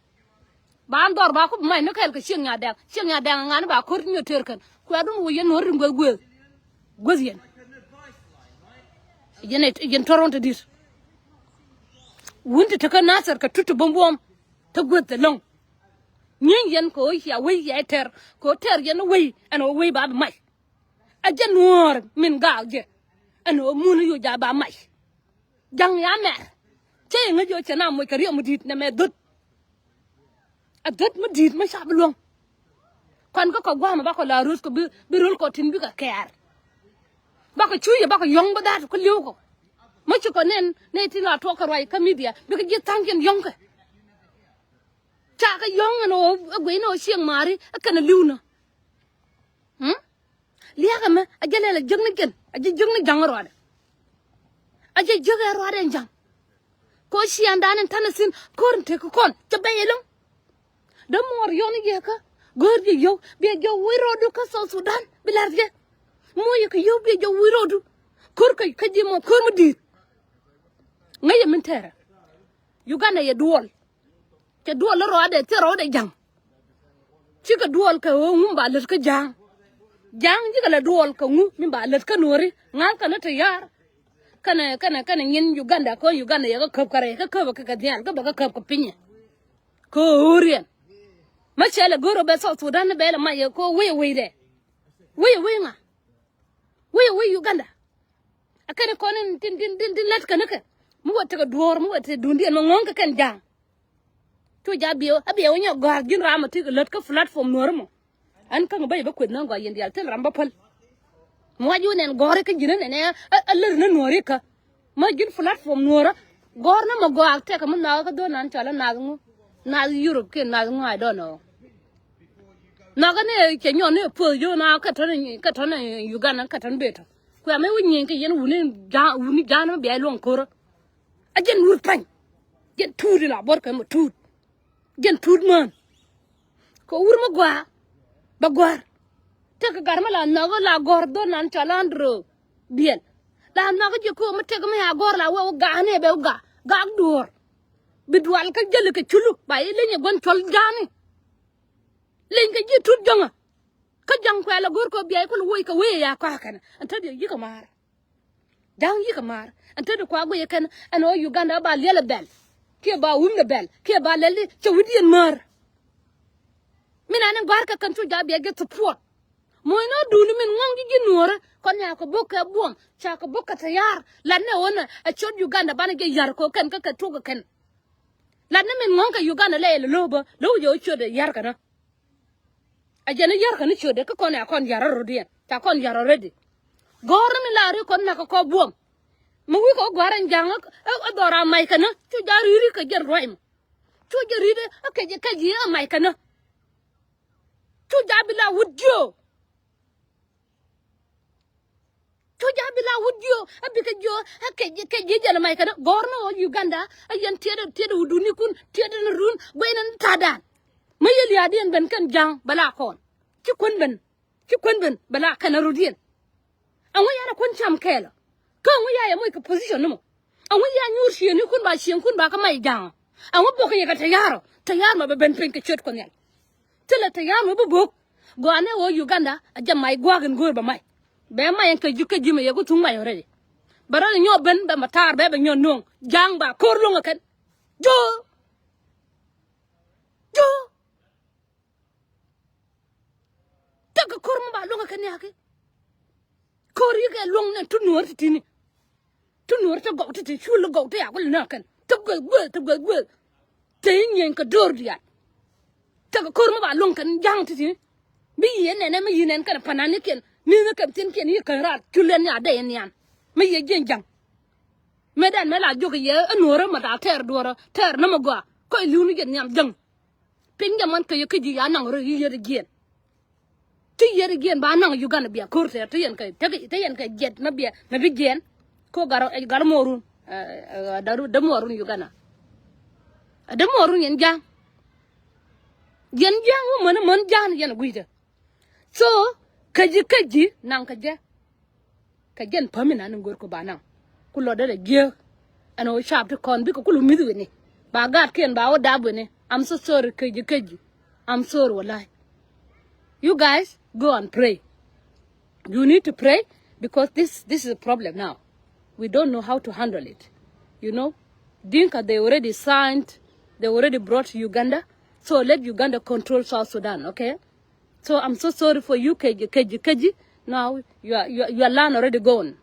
Ba an dhɔr ba kup mac ni kɛɛl kɛ cieŋ nyadɛŋ cieŋ nyadɛŋ ŋa̱ni ba ko̱r nyɔ tëër kɛn kuɛ̈tdun wä yɛn nuɔ̱r rin gueth gueth. Gueth yɛn. Yɛn ɛ yɛn tɔr ɣän te di̱t. Wun te tekä Nathir kɛ tut te buɔ̱m buɔ̱m. Te gueth ɛlɔ̱ŋ. Nyieny yɛn kɛ ɣöö cia wei cia tɛr kɛ ɣöö tɛr yɛn wei ɛn ɣöö wei ba bi mac. Ɛ jɛ nuɔ̱ɔ̱r min gaak jɛ ɛn ɣöö mun yoc a ba mac. Ja̱ŋ ya mɛr cä yɛ ŋäc ɣöö cɛ na moc kɛ riɛm mi di̱i̱t nɛmɛ dhöt. Ɛ dhöt mi di̱i̱t mi ca bi luäŋ. Kɔn kä kɔ gua̱a̱mɛ bakɔ la röth kɔ bi bi röl kɔ tin bikɛ kɛɛr. Bakɔ cuc yɛ bakɔ yɔ̱ŋ bä dhaat kä li̱w kɔ. Mi ci kɔ nɛn nɛy tin la tuɔk kɛ ruac kä midia bikɛ ji̱ tha̱a̱ŋ cin yɔ̱ŋkɛ. Ca kɛ yɔ̱ŋ ɛn ɣöö ɛ guiy ni ɣöö cieŋ maari ɛ kɛn ɛ li̱w nä. Lia̱a̱k ɛmɛ a jɛ lɛl a jiäk ni jiɛn a jɛ jiäk ni ja̱ŋ ruaadɛ. A jɛ jiäk ɛ ruaadɛ ɛn ja̱ŋ. Kɛ ɣöö ciaaŋdan ɛn ta̱nɛ thi̱n ko̱r in tekɛ kɔn cɛ bɛy ɛlɔ̱ŋ. Dämuɔɔr yɔn i̱ yɛ kä go̱o̱r jɛ yio̱w biɛ jɔw wi̱i̱ rɔɔdu kä South Sudan bi la̱r jɛ. Muɔ̱ɔ̱c yɛ kɛ yio̱w biɛ jɔw wi̱i̱ rɔɔdu. Ko̱r kä kä ji̱ mɔ ko̱r mi di̱i̱t. Ŋäcɛ min tɛɛrɛ. Uganda yɛ duɔl. Cɛ duɔl i̱ rɔɔdɛ thil rɔɔdɛ ja̱ŋ. Cikɛ duɔl kɛ ɣöö ŋu ba lät kä ja̱a̱ŋ. Ja̱a̱ŋ cikɛ lɛ duɔl kɛ ŋu mi ba lät kä nuɔ̱ri ŋa̱l kɛn i̱ te ya̱a̱r. Kɛnɛ kɛnɛ kɛnɛ nyin Uganda kɔn Uganda yɛ kä käp kɛ rɛy kä käp kɛ kɛ nhial kä bɛ kä käp kɛ pinyɛ. Kɛ ɣöö ɣööriɛn. Mä cɛ lɛ go̱r ɔ bɛ South Sudan ni bɛ lɛ mac yɛ kɛ ɣöö wec ɛ wecdɛ. Wec ɛ wec ŋa. Wec ɛ wec Uganda. A kɛn kɔn in tin tin tin tin lät kɛn kɛ mi wä tekɛ duɔ̱ɔ̱r mi wä tekɛ duundiɛn mɛ ŋɔ̱ŋ kɛ kɛn ja̱a̱ŋ. Cu ja̱ biɛw a biɛw nyɛ gɔ̱a̱r ji̱n ram a tekɛ lät kä platform nuɔ̱ɔ̱r mɔ. Ɛn käŋ bä yɛ bä kueth ni gɔaa yɛn diaal thil ram bä päl. Mi wa ji̱ wä nɛn gɔ̱a̱r ikä ji̱n nɛn ɛ a lät ni nuɔ̱ɔ̱r ikä. Ma ji̱n platform nuɔ̱ɔ̱rä gɔ̱r ni mɛ gɔaa tɛkɛ mi nhɔakä kä dho̱n nan cɔal a nath ŋu. Nath Europe kiɛ nath ŋu I don't know. Nhɔakä ni cɛ nyɔn ni puɔth ji̱ na kä tɔn kä tɔn Uganda kä tɔn betɔ. Kuɛ mi wi̱c nyieny kɛ yɛn wuni ja̱a̱n wuni ja̱a̱n mi bia luɔ̱ŋ ko̱rä. A jɛn wur pa̱ny. Jɛn tuut in la buɔ̱t kɛ mɛ tuut. Jɛn tuut mään. Kɛ wur mi gɔaa bɛ gɔ̱a̱r. Tekɛ gat mi la nhɔk la gɔ̱r dho̱n nan cɔal Andrew biɛl. La nhɔk ji̱ ko̱o̱m mi tek mi a gɔ̱r la wee wä ga̱a̱ ni bɛ wä ga̱a̱. Gak duɔ̱ɔ̱r. Bi dual kä jäli kɛ culu ba i̱ leny ɛ gua̱n cuɔl ja̱a̱ni. Leny kɛ ji̱ tut jɔ̱ŋä. Kä ja̱ŋ kuɛl ɛ go̱r kɛ biay kul woc kɛ wee ya kɔakä kɛn ɛn te diɛ yi̱k ɛ maar. Ja̱ŋ yi̱k ɛ maar ɛn te di kua guiy ɛ kɛn ɛn ɣöö Uganda ba liɛl ɛ bɛl kiɛ ba wumdɛ bɛl kiɛ ba lɛl di cɛ wi̱diɛn määr. Min an in gɔ̱a̱rkɛ kɛn cu ja̱ biɛ jɛ support. Moc ni duni min ŋɔ̱ŋ ji̱ ji̱ nuɔ̱ɔ̱rä kɔn nya kɛ bok kɛ buɔ̱m ca kɛ bok kɛ tɛya̱r lat ni ɣöö nɛ ɛ ciöt Uganda banɛ jɛ ya̱r kɛ kɛn kä kɛ tuɔk kɛ kɛn. Lat ni min ŋɔ̱ŋ kɛ Uganda lɛ ilɛ lo̱o̱bä lo̱o̱ jɛ ɣöö ciöt ɛ ya̱r kɛ nä. A jɛn i̱ ya̱r kɛ ni ciötdɛ kä kɔn ɛ a kɔn ya̱r a rɔ̱diɛn ca kɔn ya̱r already. Gɔ̱r ni min la ri kɔn nak kɛ kɔ buɔ̱m. Mi wi̱i̱ kɛ wä gɔ̱a̱r ɛn ja̱ŋ ɛ dhɔr a mac kɛ nä cu ja̱ ri̱ri kɛ jɛn ruac mɔ. Cu jɛ ri̱ri ɛ kɛ jɛ kɛ ji̱ ɛ mac kɛ nä. Cu ja̱ bi la wut jiö. Cu ja̱ bi la wut jiö ɛ bikɛ jiö ɛ kɛ ji̱ kɛ ji̱ jɛn ɛ mac kɛ nä gɔ̱r ni ɣöö Uganda ɛ yɛn tiɛt tiɛt wuduni kun tiɛt ni run guɛy ni ta̱a̱dan. Mi yɛ lia̱a̱diɛn ben kɛn ja̱ŋ bɛ la kɔn ci kuän ben. Ci kuän ben bɛ la kɛn a rut yɛn. Ɛŋu yɛn a kuän cam kɛɛlä kä ɛŋu yɛn a yɛ moc kɛ position ni mɔ. Ɛŋu yɛn a nyuur cieŋ ni kun ba cieŋ kun ba kä mac ja̱a̱ŋ. Ɛŋu bok kɛ yɛ kɛ tɛya̱r ɔ tɛya̱r mɔ bɛ ben piny kɛ ciöt Kuɔth Nhial. Thilɛ tɛya̱r mɔ bi bok. Gɔaa nɛ ɣöö Uganda a jɛ mac gua̱a̱k in go̱o̱r bɛ mac. Bɛ mac ɛn kɛ ji̱ kɛ ji̱ mɛ yɛ ku thuŋ mac already. Bɛ rɔ̱ nyɔk ben bɛ mɛ ta̱a̱r bɛ bɛ nyɔk no̱o̱ŋ ja̱a̱ŋ ba ko̱r luäŋ ɛ kɛn. Jo̱o̱. Jo̱o̱. Tekɛ ko̱r mi ba luäŋ ɛ kɛ nia̱a̱ki. Ko̱r yikɛ luäŋ nɛ tut nuɔ̱ɔ̱r ti̱ti̱ni. Tut nuɔ̱ɔ̱r te gɔw ti̱ti̱ cul gɔw te yakul nä kɛn te gueth gueth te gueth gueth. Te i̱ nyieny kɛ do̱r diaal. Tekɛ ko̱r mi ba luäŋ kɛn ja̱ŋ ti̱ti̱ni. Bi yiëë nɛnɛ mi yiëë nɛn kɛn pananikiɛn mi̱thni kɛn thi̱nkiɛn yiëë kɛn raar cul ɛn nia dee ɛn nian. Mi yiëë jiɛn ja̱ŋ. Mëë dɛn mëë la jiök yɛ ɛ nuɔ̱ɔ̱rä mɛ da̱a̱ tɛɛr duɔ̱ɔ̱rä tɛɛr nä mɛ gɔaa. Kɔc li̱wni jɛ nhiam jäŋ. Piny jɛ mɔn kɛ yɛ kä ji̱ ya naŋ rɔ yiëër jiɛn. Ti yiëër jiɛn ba naŋ Uganda bia ko̱r tɛɛr ti yɛn kɛ ti yɛn kɛ jiɛt mɛ bia mɛ bi jiɛn. Ko gar gar muɔrun. Dɛ muɔrun Uganda. Dɛ muɔrun yɛn ja̱a̱ŋ. Yɛn ja̱a̱ŋ wä män män ja̱a̱n yɛn gui̱dä. So kä ji̱ kä ji̱ naŋ kä jɛ. Kɛ jɛn päm inan in go̱r kɛ ba naŋ ku lɔt dee lɛ jiääk. Ɛn ɣöö caap ti kɔn bikɛ kulu mi̱th wi̱ni ba gaatkiɛn ba wä dap wi̱ni. I'm so sorry kɛ ji̱ kɛ ji̱. I'm sorry wallahi. You guys go and pray. You need to pray because this this is a problem now. We don't know how to handle it. You know, Dinka, they already signed, they already brought Uganda. So let Uganda control South Sudan, okay? So I'm so sorry for you, Keji, Keji, Keji. Now your your your land already gone.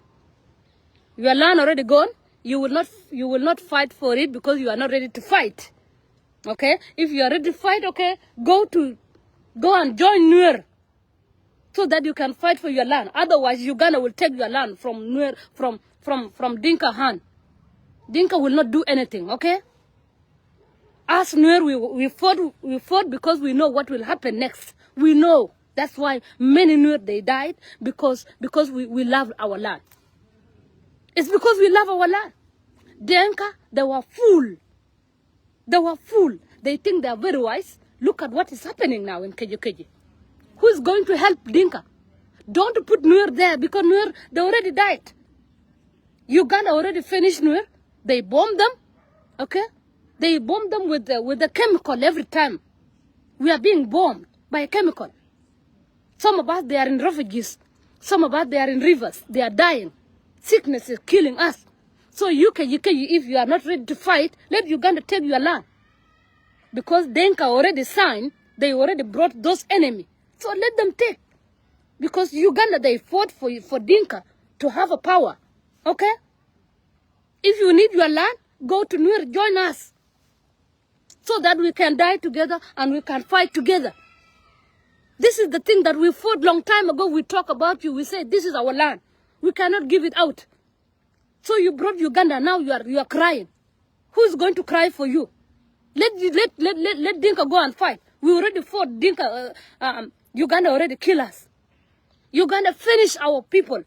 Your land already gone. You will not you will not fight for it because you are not ready to fight. Okay? If you are ready to fight, okay, go to go and join Nuer so that you can fight for your land. Otherwise, Uganda will take your land from Nuer from from from Dinka hand. Dinka will not do anything, okay? Us Nuer, we, we fought we fought because we know what will happen next. We know. That's why many Nuer they died because because we, we love our land. It's because we love our land. Dinka, they were fool. They were fool. They think they are very wise. Look at what is happening now in Keji Keji. Who is going to help Dinka? Don't put Nuer there because Nuer, they already died. Uganda already finished Nuer. They bomb them. Okay? They bomb them with the, with the chemical every time. We are being bombed by a chemical. Some of us, they are in refugees. Some of us, they are in rivers. They are dying. Sickness is killing us. So you, Keji Keji, if you are not ready to fight, let Uganda take your land. Because Dinka already signed, they already brought those enemy. So let them take. Because Uganda, they fought for, for Dinka to have a power. Okay? If you need your land, go to Nuer, join us. So that we can die together and we can fight together. This is the thing that we fought long time ago. We talk about you. We say this is our land. We cannot give it out. So you brought Uganda. Now you are you are crying. Who is going to cry for you? Let let let let, let Dinka go and fight. We already fought Dinka. Uh, um, Uganda already kill us. Uganda finish our people.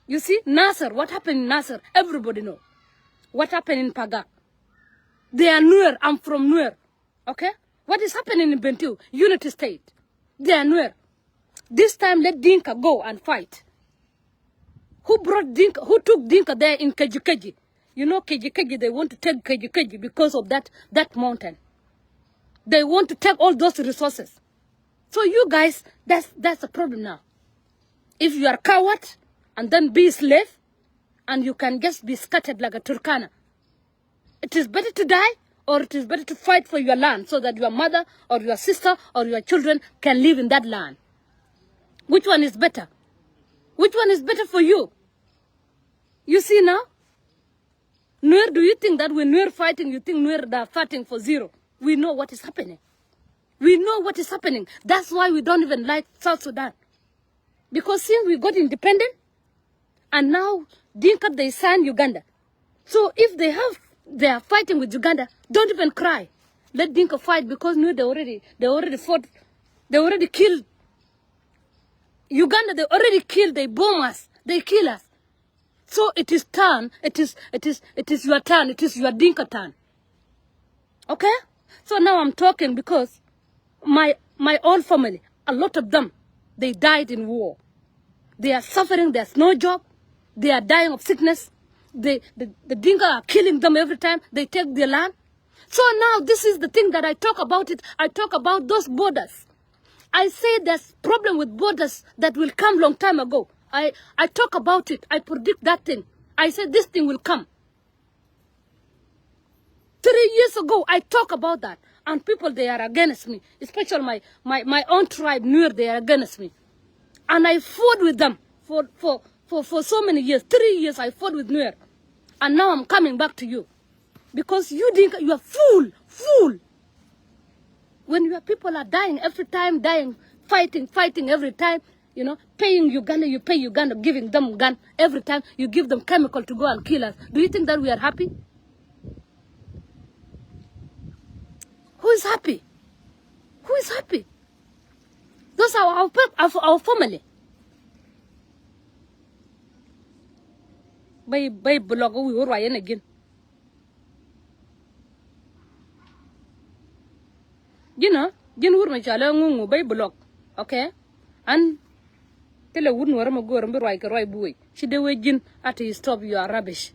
You see, Nasser, what happened in Nasser? Everybody know. What happened in Pagak? They are Nuer. I'm from Nuer. Okay? What is happening in Bentiu? Unity State. They are Nuer. This time, let Dinka go and fight. Who brought Dinka? Who took Dinka there in Keji Keji? You know, Kajo Keji, they want to take Kajo Keji because of that, that mountain. They want to take all those resources. So you guys, that's, that's a problem now. If you are coward and then be a slave, and you can just be scattered like a Turkana, it is better to die, or it is better to fight for your land so that your mother or your sister or your children can live in that land. Which one is better? Which one is better for you? You see now? Nuer, do you think that when Nuer fighting, you think Nuer, they are fighting for zero? We know what is happening. We know what is happening. That's why we don't even like South Sudan. Because since we got independent, and now Dinka, they sign Uganda. So if they have, they are fighting with Uganda, don't even cry. Let Dinka fight, because Nuer, they already, they already fought, they already killed Uganda, they already killed, they bomb us, they kill us. So it is turn, it is, it is, it is your turn, it is your Dinka turn. Okay? So now I'm talking because my, my own family, a lot of them, they died in war. They are suffering, there's no job. They are dying of sickness. They, the, the Dinka are killing them every time. They take their land. So now this is the thing that I talk about it. I talk about those borders. I say there's problem with borders that will come long time ago. I, I talk about it. I predict that thing. I say this thing will come. Three years ago, I talk about that. And people, they are against me. Especially my, my, my own tribe, Nuer, they are against me. And I fought with them for, for, for, for so many years. Three years I fought with Nuer. And now I'm coming back to you. Because you Dinka, you are fool, fool. When your people are dying every time, dying, fighting, fighting every time, you know, paying Uganda, you pay Uganda, giving them gun every time, you give them chemical to go and kill us. Do you think that we are happy? Who is happy? Who is happy? Those are our, our, our family. Bay, bay block, we were right again. Ji̱n ɔ, ji̱n wur mi cɔal ɛ ŋuŋu, bɛy block. Okay? An thilɛ wut nuɔrä mi go̱o̱r mi bi ruac kɛ ruac buɔ̱c. Ci dee wee ji̱n a ti stop your rubbish.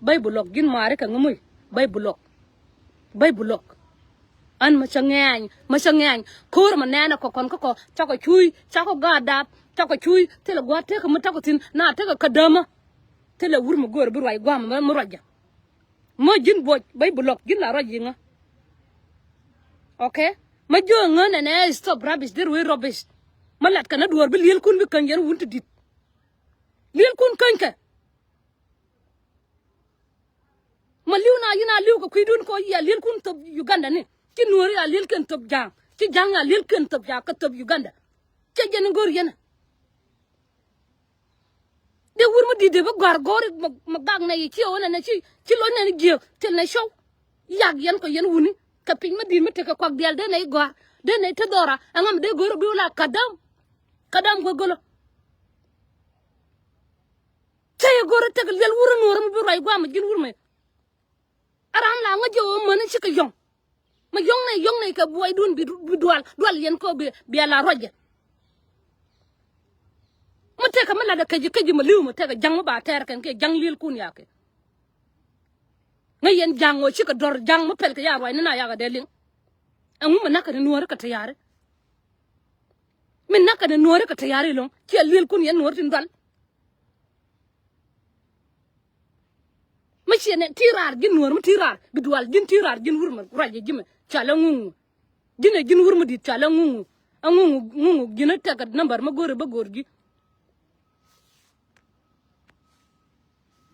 Bɛy block, ji̱n maari kɛ ŋämuc. Bɛy block. Bɛy block. An ma cä ŋɛɛny, ma cä ŋɛɛny. Ko̱o̱r ma nɛɛnɛ kɔ kɔn kä kɔ, cakɔ cuuc, cakɔ gaat dap, cakɔ cuuc. Thilɛ gua̱a̱th tekɛ mi takɔ thi̱n, na tekɛ kä dämä. Thilɛ wur mi go̱o̱r bi ruac gua̱a̱m mi ruac jɛ. Mä ji̱n buɔc bäy bi lɔk ji̱n la ruac yiŋä. Okay. Mä jiö ŋä nɛnɛ stop rubbish, dhir wee rubbish. Mä lat kɛn a duɔ̱ɔ̱r bi li̱elkun bi käny yɛn wun ti di̱t. Li̱elkun käny kɛ. Mä li̱w na yi̱n a li̱w kɛ kui̱dun kɔ yia li̱elkun thop Uganda ni. Ci nuɔ̱ɔ̱ri a li̱elkiɛn thop ja̱a̱ŋ. Ci ja̱a̱ŋ a li̱elkiɛn thop ja̱a̱ŋ kɛ thop Uganda. Cɛ jɛn in go̱r yɛn ɛ. Dee wur mi di̱t dee bi gɔ̱a̱r gɔ̱ri ma, ma gak nɛ yi ciɛ wä nɛ nɛ ci, ci lo̱c nɛ ni jiääk thil nɛ cɔw. Yak yɛn kɔ yɛn wuni kɛ piny mi di̱t mi tekɛ kuak diaal dee nɛ yi gɔ̱a̱r dee nɛ yi te dhɔra ɛŋa mi dee go̱ri bi wä la kadam. Kadam guɛ gölä. Cä yi go̱ri tek liɛl wur in nuɔ̱ɔ̱r mi bi ruac guam mi ji̱n wur mɛ. A ram la ŋäc jɛ ɣöö mäni cikɛ yɔ̱ŋ. Ma yɔ̱ŋ nɛ yɔ̱ŋ nɛ kɛ buɔydun bi, bi dual, dual yɛn kä bi, bi a la ruacɛ. Ma tɛkɛ mi latdɛ käci käci ma li̱w ma tɛkɛ ja̱ŋ mi ba tɛɛr kɛn kiɛ ja̱ŋ li̱elkun yakɛ. Ŋäc yɛn ja̱ŋ ɣöö cikɛ dɔ̱r ja̱ŋ mi pɛl kɛ ya ruacni na yakɛ dee liŋ. Ɛŋu mi na̱kɛ ni nuɔ̱ɔ̱ri kɛ tɛ̈ya̱ri. Mi na̱kɛ ni nuɔ̱ɔ̱ri kɛ tɛ̈ya̱ri lo̱ŋ ciɛ li̱elkun yɛn nuɔ̱ɔ̱ri tin dual. Mi ciɛ nɛ ti raar ji̱n nuɔ̱ɔ̱r mi ti raar bi dual ji̱n ti raar ji̱n wur mi ruac ji̱ mi ca lɛ ŋuŋu. Ji̱n ɛ ji̱n wur mi di̱t ca lɛ ŋuŋu. Ɛ ŋuŋu ŋuŋu ji̱n ɛ tɛk ɛ number mi go̱o̱ri bä go̱o̱r ji̱.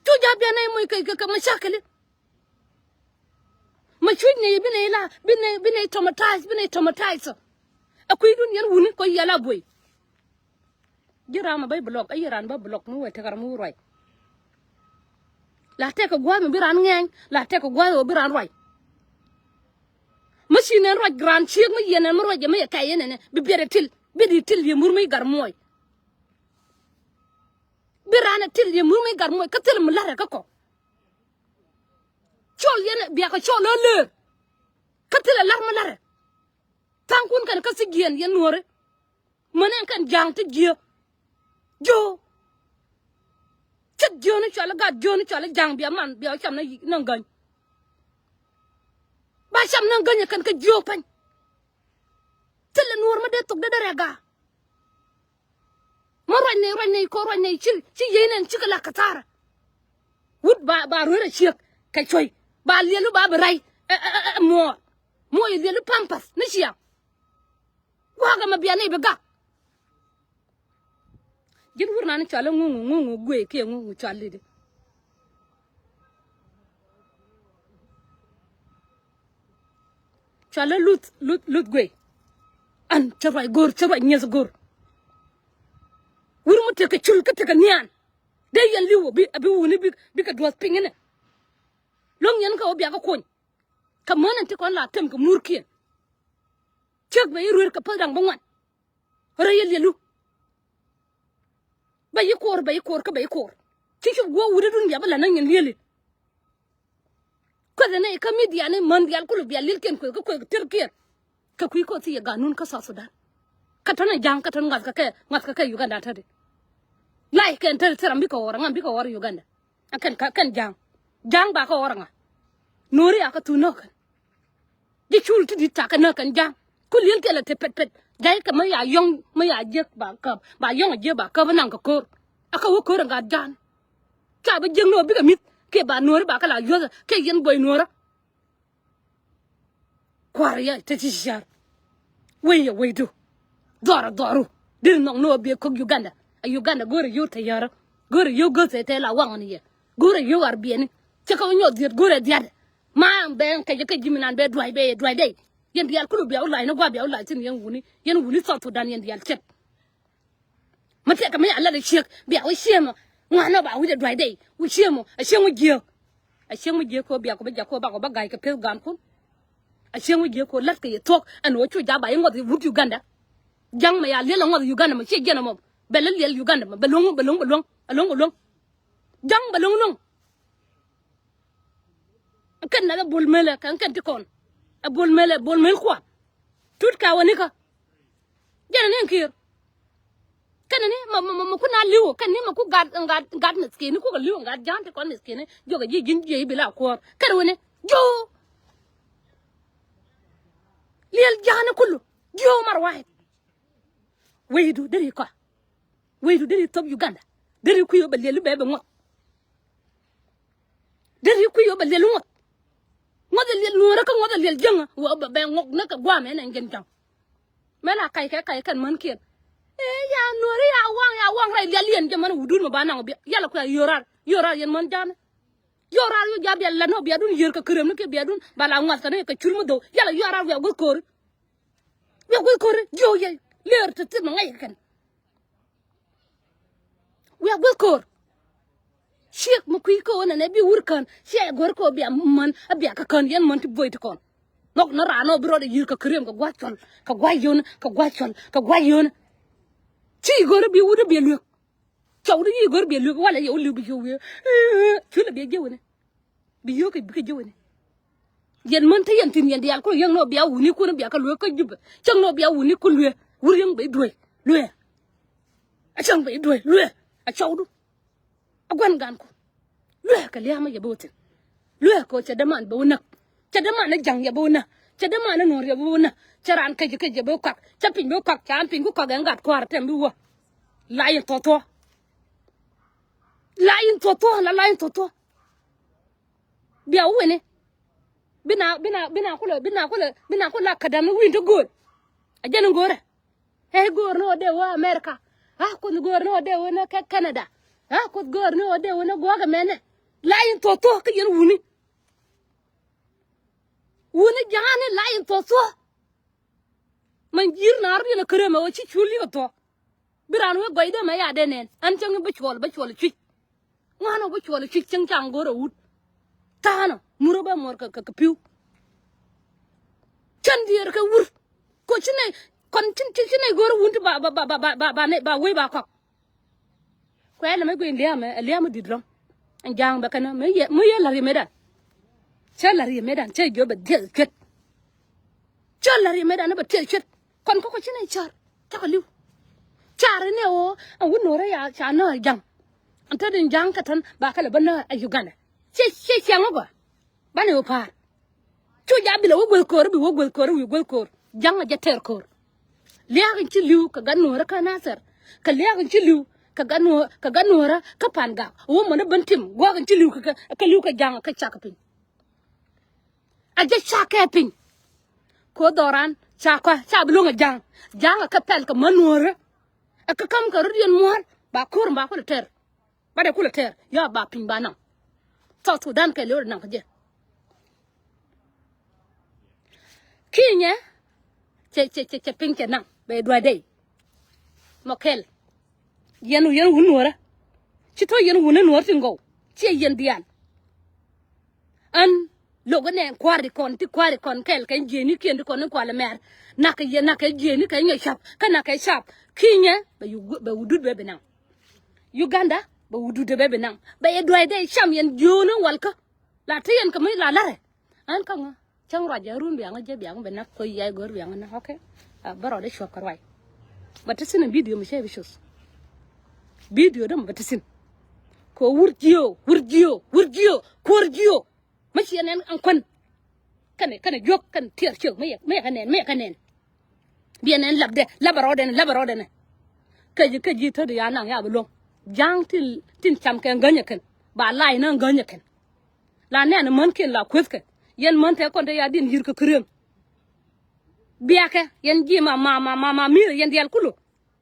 Cu ja̱ bian nɛ moc kɛ kɛ mashakili. Ma cuc nɛ bi nɛ la bi nɛ bi nɛ traumatize bi nɛ traumatize. Ɛ kui̱dun yɛn wuni kɔ yɛl a buɔy. Ji̱ ram a bä block, a yɛ ran bä block mi wee tekɛ ram mi wä ruac. La tekɛ gua̱a̱th mi bi ran ŋɛɛny, la tekɛ gua̱a̱th mi bi ran ruac. Mi ci nɛn ruac ran ciek mi yɛn ɛn mi ruac jɛ mi yɛ kɛy yɛn ɛnɛ bi biɛt ɛ til, biɛt ɛ til yɛ mur mi gar muɔc. Bi ran ɛ til yɛ mur mi gar muɔc kä thil mi la̱rɛ kä kɔ. Cɔl yɛn ɛ biakɛ cɔl ɛ lëër. Kä thil ɛ la̱r mi la̱rɛ. Tha̱a̱ŋkun kɛn kä thi̱c jiɛn yɛn nuɔ̱ɔ̱ri. Mäni ɛn kɛn ja̱a̱ŋ ti jiääk. Jiö. Thik jiöni cɔal i̱ gat jiöni cɔal i̱ ja̱ŋ bia man bia cam ni, ni gäny. Ba cam ni gäny ɛ kɛn kɛ jiök pɛny. Thilɛ nuɔ̱ɔ̱r mi dee thok dee dee rɛk gaa. Mɔ ruac nɛy ruac nɛy ko̱r ruac nɛy ci ci yiey nɛn cikɛ la kathara. Wut ba ba rueer a ciek kɛ cuɔ̱c ba liɛlu ba bi ray. Ɛ, ɛ, ɛ, ɛ, muɔɔr muɔɔr yi liɛlu pampas ni ciaŋ. Gua̱a̱k ɛmɛ bia nɛy bi gak. Ji̱n wur nani cɔal i̱ ŋuŋu ŋuŋu guey kiɛ ŋuŋu cɔal i̱di. Cɔal i̱ luth luth luth guey. Ɛn cä ruac go̱r cä ruac nyieth go̱r. Wur mi tekɛ cul kä tekɛ nhian. Dee yɛn li̱w abi abi wuni bi bikɛ duɔth piny inɛ. Lo̱ŋ yɛn kä wä biakä kuny. Kɛ män ɛn ti kɔn la tem kɛ murkiɛn. Ciek bɛ i̱ ruer kɛ päth da̱ŋ bä ŋuan. Rɛy yɛ liɛlu. Bɛ yi ko̱r bɛ yi ko̱r kä bɛ yi ko̱r. Ci cop guɔ wut idun bia bä la̱t näŋ yɛn liɛli. Kueth ɛn nɛy kä midia ni män diaal kulɛ bia liɛlkiɛn kueth kä kueth tërkiɛn. Kɛ kui̱ koth ti yɛ ganun kä South Sudan. Kä tɔ̱nɛ ja̱a̱ŋ kä tɔ̱n ŋa̱thkä kɛ ŋa̱thkä kɛ Uganda tätdi. La̱ckɛn tätdi thil ram bikɛ ɣɔr aŋa bikɛ ɣɔr Uganda. Ɛn kɛn kä kɛn ja̱a̱ŋ. Ja̱a̱ŋ ba kä ɣɔr aŋa. Nuɔ̱ɔ̱ri a kä thuŋ nɔ̱ɔ̱kɛn. Ji̱ cul ti di̱t cakɛ näk kɛn ja̱a̱ŋ. Ku li̱eŋ kɛl a te pɛt pɛt ja̱a̱ŋ kɛ mä ya yɔ̱ŋ mä ya jiäk ba käp ba yɔ̱ŋ a jiäk ba käp a naŋ kɛ ko̱r. A kä wä ko̱r a gat ja̱a̱ŋ. Ca bi jiäk ni wä bikɛ mi̱th kiɛ ba nuɔ̱ɔ̱ri ba kä la yuäthä kiɛ yɛn buɔy nuɔ̱ɔ̱rä. Kua̱r yɛ te ti ci car. Wec yɛ wecdu. Dhɔr dhɔru. Deri nhɔk ni wä biɛ kök Uganda. A Uganda go̱o̱rɛ yio̱w te yärä. Go̱o̱rɛ yio̱w go̱o̱thɛ te la waŋ ni yɛ. Go̱o̱rɛ yio̱w ar biɛni. Cɛ kä wä nyɔk dhiet go̱o̱rɛ dhia̱tɛ. Ma bɛ kɛ jɛ kɛ ji̱ mi nan bɛ dua̱c bɛ yɛ dua̱c dɛy. Yɛn diaal kulu bia wä lac ni gua̱a̱ bia wä lac thi̱n yɛn wuni. Yɛn wuni South Sudan yɛn diaal cɛt. Mi tɛkɛ mi a lat a ciek bia wä ciemɔ. Ŋuan ɔ ba wi̱c a dua̱c dɛy wä ciemɔ a cieŋ wä jiääk. A cieŋ wä jiääk kɛ wä bia kɔ bä jak kɛ wä ba kɔ bä ga̱y kɛ peth gan kun. A cieŋ wä jiääk kɛ wä lat kɛ yɛ thuɔ̱k ɛn wä cu ja̱ ba yɛ ŋuɔth wut Uganda. Ja̱ŋ mɛ ya liɛl a ŋuɔth Uganda mɛ ciɛ jiɛn ɛmɔ. Bɛ lä liɛl Uganda mɛ bɛ luäŋ bɛ luäŋ bɛ luäŋ a luäŋ a luäŋ. Ja̱ŋ bɛ luäŋ luäŋ. Kɛn nath ɛ bol melɛ kɛn kɛn ti kɔn. Ɛ bol melɛ bol mel kuan. Tut ka wä nikä. Jɛn ni kiir. Kɛn ni ma ma ma ku na li̱w kɛn ni ma ku gat gat gat ni skin ni ku kɛ li̱w gat ja̱a̱n ti kɔn ni skin ni. Jɔkɛ ji̱ ji̱n ji̱ bi la kuɔɔr kɛn wä ni. Ji̱ liɛl ja̱a̱n ni kulu. Ji̱ mar wa̱a̱. Wecdu deri kɔa. Wecdu deri thop Uganda. Deri kui̱ wä bɛ liɛl i̱ bɛ bɛ ŋuɔth. Deri kui̱ wä bɛ liɛl i̱ ŋuɔth. Ŋuɔth ɛ liɛl nuɔ̱ɔ̱rä kä ŋuɔth ɛ liɛl jiäŋä wä bɛ bɛ ŋuɔk ni kɛ gua̱a̱mɛ nɛ jiɛn ja̱ŋ. Mɛ la kac kɛ kac kɛn män kiɛn. Ee ya nuɔ̱ɔ̱rä ya waŋ ya waŋ rɛy liɛl yɛn jɛ män wudun mɛ ba naŋ biɛ yala kuɛ yo̱o̱rar yo̱o̱rar yɛn män ja̱a̱nä. Yo̱o̱rar yo̱o̱ ja̱a̱ biɛ lɛn nɔ biɛ dun yiër kɛ kärem ni kiɛ biɛ dun ba la ŋuath kɛ ni kɛ cur mi dho̱w yala yo̱o̱rar wiɛ guth ko̱ri. Wiɛ guth ko̱ri jiöö yɛ leer te thil mi ŋa̱c kɛ kɛn. Wiak guäth ko̱r. Ciek mi kui̱ ko̱o̱n ɛn ɛ bi wur kän ciɛ go̱r ko̱o̱ bia män a bia kä kän yɛn män ti buɔy ti kɔn. Nhɔk ni raan ɔ bi rɔɔdɛ yi̱r kɛ käriɛm kɛ gua̱c cɔl kɛ gua̱c yön kɛ gua̱c cɔl kɛ gua̱c yön. Ci go̱r bi wut a bia luek. Cɔw di yi go̱r bia luek walɛ yɛ wä li̱w bi yio̱w wiee. Cu lɛ bia jiɛ wini. Bi yio̱w kɛ bikɛ ji̱ wini. Yɛn män te yɛn thi̱n yɛn diaal ku yäŋ ni wä bia wuni kun bia kä luee kä Jubɛ cäŋ ni wä bia wuni kun luee wur yäŋ bɛ i̱ duee luee. A cäŋ bɛ i̱ duee luee a cɔwdu. A gua̱n gan ku luee kɛ lia̱a̱mä yɛ bä wä thi̱n. Luee kɛ wä cɛ däman bɛ wä näk cɛ däman ni ja̱ŋ yɛ bä wä näk cɛ däman ni nuɔ̱ɔ̱r yɛ bä wä näk cɛ raan kecɛ kecɛ bä wä kɔak cɛ piny bä wä kɔak ca piny ku kɔak ɛn gat kua̱r tɛm bi wä. La yɛn thuɔ̱thuɔ̱. La yɛn thuɔ̱thuɔ̱ la la yɛn thuɔ̱thuɔ̱. Bia wini. Bina bina bina kulɛ bina kulɛ bina kulɛ la kädäm ni wi̱i̱n ti go̱o̱r. A jɛn in go̱o̱rɛ. Ɛ go̱o̱r ni wä dee wä America. A kuth go̱o̱r ni wä dee wä ni kɛ Canada. A kuth go̱o̱r ni wä dee wä ni guɔ̱ɔ̱kɛ mɛnɛ. La yɛn thuɔ̱thuɔ̱ kä yɛn wuni. Wuni ja̱a̱ni la yɛn thuɔ̱thuɔ̱. Mɛ ji̱r naar diɛn a kärɛ mɛ wä ci cul yikɛ thuɔ̱k. Bi raan wee gɔcdɛ mɛ ya dee nɛn ɛn cäŋ bä cuɔl bä cuɔl cuc. Ŋuan ɔ bä cuɔl cuc cäŋ ca ŋo̱r ɛ wut. Ta̱a̱nɔ mur ɔ bä muɔr kɛ kɛ pi̱w. Cän diɛɛr kɛ wur. Ko ci nɛy kɔn ci ci nɛy go̱r ɛ wun ti ba ba ba ba ba ba ba nɛy ba wec ba kɔk. Kuɛ lɛ mɛ guiy lia̱a̱mɛ ɛ lia̱a̱mɛ di̱t lɔ̱ŋ. Ɛn ja̱a̱ŋ bɛ kɛn mɛ yɛ mɛ yɛ la̱r yɛ metdan. Cä la̱r yɛ metdan cä jiɔ bɛ dhiɛth cuet. Cä la̱r yɛ metdan bɛ tiɛth cuet. Kɔn kä kɔ ci nɛ car cakɔ li̱w. Car inɛ ɣöö ɛn wut no̱rä ya ca nä ja̱ŋ. Ɛn te din ja̱a̱ŋ kɛ tän ba kɛ lɛ bä näär a Uganda. Ciɛ ciɛ ciɛ ŋä gɔaa. Banɛ wä pa̱a̱r. Cu ja̱ bilɛ wä gueth ko̱r, bi wä gueth ko̱r, wi̱i̱ gueth ko̱r. Ja̱ŋ a jɛ tɛr ko̱r. Lia̱a̱k in ci li̱w kɛ gat nuɔ̱ɔ̱rä kä Nathɛr. Kɛ lia̱a̱k in ci li̱w kɛ gat nuɔ̱ɔ̱rä, kɛ gat nuɔ̱ɔ̱rä kä Pan Gak. Wä mɔnä ben tim gua̱a̱k in ci li̱w kɛ, kɛ, kɛ li̱w kɛ ja̱ŋ kɛ cak piny. A jɛ cak kɛ piny. Ko̱ dhɔran ca kɔ ca bi luŋ a ja̱ŋ. Ja̱ŋ a kɛ pɛl kɛ mä nuɔ̱ɔ̱rä. A kɛ käm kɛ rot yɛn muɔ̱ɔ̱r ba ko̱r ba kulɛ tɛr. Ba dee kulɛ tɛr ya ba piny ba naŋ. South Sudan kɛ liw dee naŋ kä jɛ. Kinyɛ cɛ cɛ cɛ cɛ piny cɛ naŋ bɛ dua̱dɛy. Mɔ kɛl yɛn yɛn wun nuɔrä. Ci tɔ yɛn wun nuɔr tin gɔw ciɛ yɛn diaal. An lo̱k inɛ kua̱r ikɔn ti kua̱r ikɔn kɛl kɛ jieni kiɛn ti kɔn in kualɛ mɛr. Nakɛ yɛ nakɛ jieni kɛ nyɛ cap kä nakɛ cap kinyɛ bɛ yu bɛ wudut bɛ bi naŋ. Uganda bɛ wudut bɛ bi naŋ bɛ yɛ dua̱y dee cam yɛn jioni walkä. La te yɛn kɛ mi la larɛ. An kaŋä cäŋ ruac jɛ run biaŋä jɛ biaŋä bɛ nak kɔ yai gör biaŋä na okay. Bä rɔɔdɛ cuɔp kɛ ruac. Bɛ te thin in bidio mi cɛ bi cuth. Bidio dämɛ bɛ te thin. Kɛ wur jiö wur jiö wur jiö kuɔr jiö. Mi ciɛ nɛn an kuän. Kɛnɛ kɛnɛ juɔk kɛnɛ tiɛɛr ciök mi yɛ mi yɛ kɛ nɛn mi yɛ kɛ nɛn. Biɛ nɛn lapdɛ lapɛ rɔɔdɛn lapɛ rɔɔdɛn. Kä ji̱ kä ji̱ tätdi ya naŋ ya bi luɔ̱ŋ. Ja̱a̱ŋ tin tin cam kɛ ŋänyɛ kɛn ba la̱a̱c ni ŋänyɛ kɛn. La nɛn män kiɛn la kuethkɛ yɛn män tɛ kɔn te ya din yi̱r kɛ kärieŋ. Biakɛ yɛn ji̱ ma ma ma ma ma mi̱i̱r yɛn diaal kulu.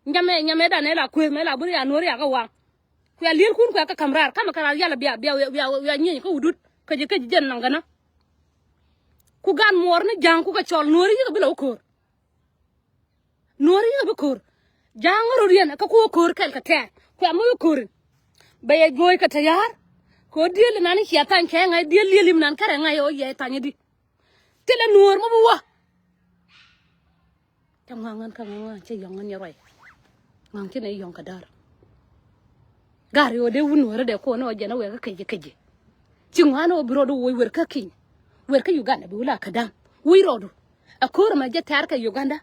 Nyamɛ nyamɛ danɛ la kueth mɛ la bur ya nuɔ̱ɔ̱r ya kä waŋ. Kuɛ lielkun kuɛ kä ka̱m raar kamɛ kɛ raar yalɛ bia bia bia bia nyieny kä wudut kä ji̱ kä ji̱ jɛn naŋ gänä. Ku gan muɔɔr ni ja̱a̱ŋ ku kɛ cɔl nuɔ̱ɔ̱ri yikɛ bi lɛ wä ko̱o̱r. Nuɔ̱ɔ̱ri yikɛ bi ko̱o̱r. Ja̱a̱ŋ rot yɛn kä ku wä ko̱o̱r kɛl kɛ tɛɛr kuɛ mi wä ko̱o̱r in. Bɛ yɛ juɔ̱ɔ̱c kɛ tɛ̈ya̱a̱r. Kɛ wä diëël inan i̱ cia thany kɛ ŋa̱c diëël liël im nan kärɛ ŋa̱c ɛ wä yɛ thany i̱di. Thilɛ nuɔ̱ɔ̱r mi bi wä. Cä ŋua̱ŋ ɣän kä ŋua̱ŋ ɣän cä yɔ̱ŋ ɣän yɛ ruac. Ŋua̱ŋ ci nɛ yɔ̱ŋ kɛ däär. Gari ɣöö dee wun wärä dee kuɔn ɣöö jɛn ɛ wɛɛkä kecɛ kecɛ. Ci ŋuan ɣöö bi rɔɔdu woc wër kä ki̱ny. Wër kä Uganda bi wula kä da̱ŋ. Woc rɔɔdu. Ɛ ko̱r ɛmɛ jɛ tɛ̈r kɛ Uganda.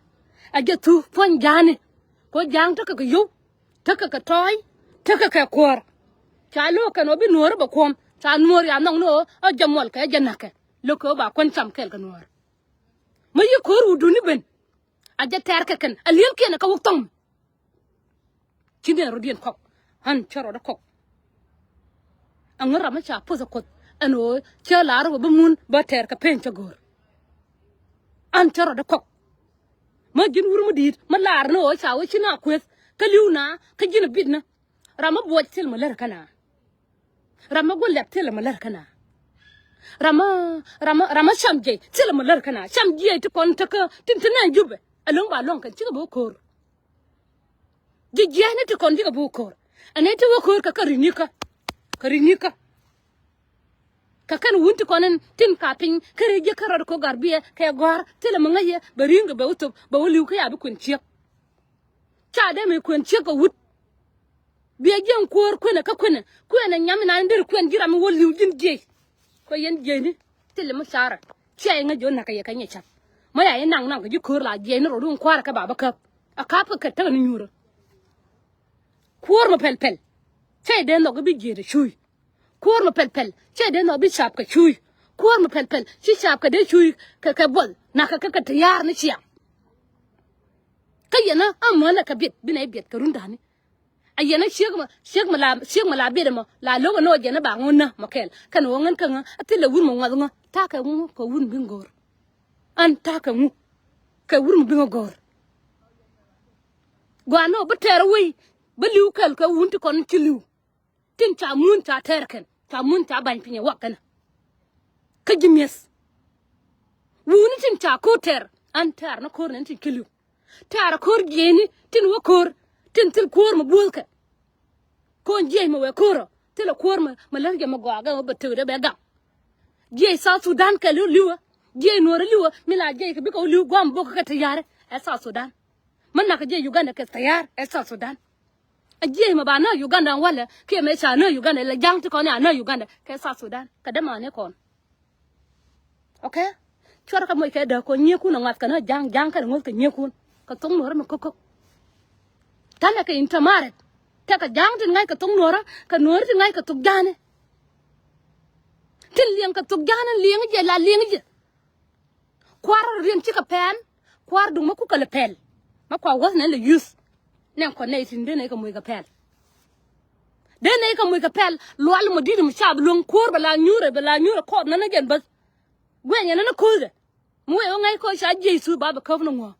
Ɛ jɛ thu puɔ̱ny ja̱a̱ni. Kɛ ɣöö ja̱a̱ŋ tekɛ kɛ yio̱w. Tekɛ kɛ tɔɔy. Tekɛ kɛ kuäär. Ca lo̱o̱k kɛn ɣöö bi nuɔ̱ɔ̱ri bɛ kuɔ̱m ca nuɔ̱ɔ̱r ya nhɔk ni ɣöö ɛ jɛ muɔl kɛ ɛ jɛ na̱kɛ. Lo̱k kɛ ɣöö ba kuän cam kɛɛl kɛ nuɔ̱ɔ̱r. Mi yi ko̱r wuduni ben. A jɛ tɛr kɛ kɛn a li̱em kiɛn ɛ kä wuk thɔŋ. Ci nɛ rɔ̱diɛn kɔk. An cä rɔɔdɛ kɔk. Aŋä ram mi ca poth ɛ kuoth ɛn ɣöö cä la̱r ɣöö bi mun bä tɛr kɛ pen cä go̱o̱r. An cä rɔɔdɛ kɔk. Ma ji̱n wur mi di̱i̱t mi la̱r ni ɣöö ca wee ci na kueth kä li̱w na kä ji̱n a bit ni. Ram mi buɔc thil mi lär kä na. Ram mi guɔ lɛp thilɛ mi lär kä na. Ram mi ram mi ram mi cam jiɛc thilɛ mi lär kä na cam jiɛc ti kɔn tekä tin te nɛn jupɛ. Alo̱ŋ ba luɔ̱ŋ kɛn cikɛ bi wä ko̱o̱r. Ji̱ jiɛcni ti kɔn cikɛ bi wä ko̱o̱r. Ɛn ɛ ti wä ko̱o̱r kɛ kä ri̱nikä. Kɛ ri̱nikä. Kɛ kɛn wun ti kɔn in tin ka piny kä ri jiäk kä rɔɔd ko̱ gar biɛ kɛ gɔ̱a̱r thilɛ mi ŋäc yɛ bɛ ri̱ŋ kɛ bɛ wä thop bɛ wä li̱w kä ya bi kuën ciek. Ca dee mi kuën ciek kɛ wut. Biɛ jiɛn kuäär kuënɛ kä kuënɛ kuënɛ nyam inan in der kuɛn ji̱ ram in wä li̱w ji̱n jiɛc. Kɔ yɛn jiɛcni thilɛ mi carɛ. Cia iŋä ji̱ wä na̱k kɛ yɛ kɛ nyɛ ca̱p. Mɔ ya i̱ naŋ naŋ kɛ ji̱ köör la jiɛcni rɔɔdun kua̱rɛ kɛ ba bä käp. A ka̱p kɛ kɛ täk ni nyuurä. Kuäär mɔ pɛl pɛl. Cia i̱ dee nhɔk i̱ bi jiɛcdɛ cuuc. Kuäär mɔ pɛl pɛl cia i̱ dee nhɔk i̱ bi ca̱p kɛ cuuc. Kuäär mɔ pɛl pɛl ci ca̱p kɛ dee cuuc kɛ kɛ buɔth na̱k kɛ kɛ kɛ te ya̱a̱r ni ciaŋ. Kä yɛn ɛ mänɛ kɛ biɛt binɛ i̱ biɛt kɛ rundani. A yɛn ɛ ciek mɛ ciek mɛ la ciek mɛ la biɛt ɛmɔ la lo̱k ɛn ɣöö jɛn ɛ ba ŋun nä mɔ kɛl kɛn ɣöö ŋän kä ŋä a thilɛ wur mɛ ŋuath ŋä ta̱a̱ kɛ ŋu kɛ wur mi bi ŋä go̱o̱r. An ta̱a̱ kɛ ŋu kɛ wur mɛ bi ŋä go̱o̱r. Gua̱a̱n ni ɣöö bi tɛɛr ɛ wei bi li̱w kɛl kɛ wun ti kɔn ci li̱w. Tin ca mun ca tɛɛr kɛn ca mun ca ba̱ny piny ɛ wak kɛn. Kä ji̱ mi̱eth. Wuni tin ca ko̱r tɛɛr an tɛɛr ni ko̱r nɛn tin kiliw. Tɛɛr ko̱r jiɛcni tin wä ko̱r tin thil ko̱r mi buɔ̱thkɛ. Ko̱n jiɛc mi wɛ ko̱r ɔ thilɛ ko̱r mi lär jɛ mi gɔaa gɛ wä bɛ tëkdɛ bɛ gaŋ. Jiɛc South Sudan kɛ li̱w li̱wä. Jiɛc nuɔ̱ɔ̱rä li̱wä mi la jiɛc kɛ bikɛ wä li̱w gua̱a̱m bok kɛ te ya̱rä ɛ South Sudan. Mi nak jiɛc Uganda kɛ te ya̱r ɛ South Sudan. A jiɛc mɛ ba nä Uganda walɛ kiɛ mɛ ca nä Uganda lɛ ja̱ŋ ti kɔn ya nä Uganda kɛ South Sudan kɛ dämani kɔn. Okay. Cuarɛ kɛ moc kɛ däk kɔn nyiekun a ŋath kɛ nä ja̱ŋ ja̱ŋ kɛn ŋoth kɛ nyiekun kɛ thok nuɔrä mi ko̱k ko̱k. Tanɛ kɛ in tamaret. Tɛkɛ ja̱a̱ŋ tin ŋa̱ckɛ thok nuɔ̱ɔ̱rä kɛ nuɔ̱ɔ̱rä tin ŋa̱ckɛ thok ja̱a̱ni. Tin liɛŋkɛ thok ja̱a̱ni liɛŋ jɛ la liɛŋ jɛ. Kua̱r riɛn cikɛ pɛn, kua̱r duŋ mä kukɛ lɛ pɛl. Mä kua wäth nɛn lɛ yuth. Nɛn kɔn nɛy tin dee nɛy kɛ moc kɛ pɛl. Dee nɛy kɛ moc kɛ pɛl, lual mɔ di̱t mɔ ca bi luäŋ kuɔ̱r bɛ la nyuurɛ, bɛ la nyuurɛ kɔɔth nɛn ni jɛn bäth. Guɛnyɛ nɛn ni ko̱o̱dɛ. Mi wee wä ŋäc kɔc ca jiɛc thuth ba bɛ käp ni ŋuɔ̱ɔ̱ŋ.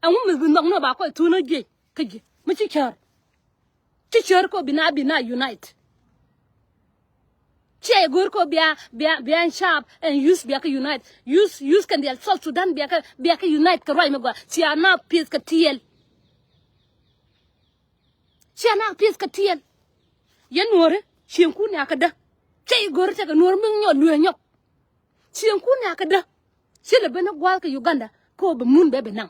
Ɛŋu mi bi nhɔk ni ba kɔc thuth ni jiɛc kä ji̱ mi ci cär. Ci cär kɔ bi na, bi na unite. Ciɛ go̱o̱r kɔ bia, bia, bia ɛn sharp ɛn youth bia kɛ unite. Youth, youth kɛn dial South Sudan bia kɛ, bia kɛ unite kɛ ruac mi gɔaa. Cia na pieth kɛ tiɛl. Cia na pieth kɛ tiɛl. Yɛn nuɔ̱ɔ̱ri cieŋkun ya kɛ dä. Ciɛ go̱o̱r tekɛ nuɔ̱ɔ̱r mi nyɔk luee nyɔk. Cieŋkun ya kɛ dä. Ci lɛ ben ni gua̱a̱th kɛ Uganda kɛ ɣöö bɛ mun bɛ bɛ naŋ.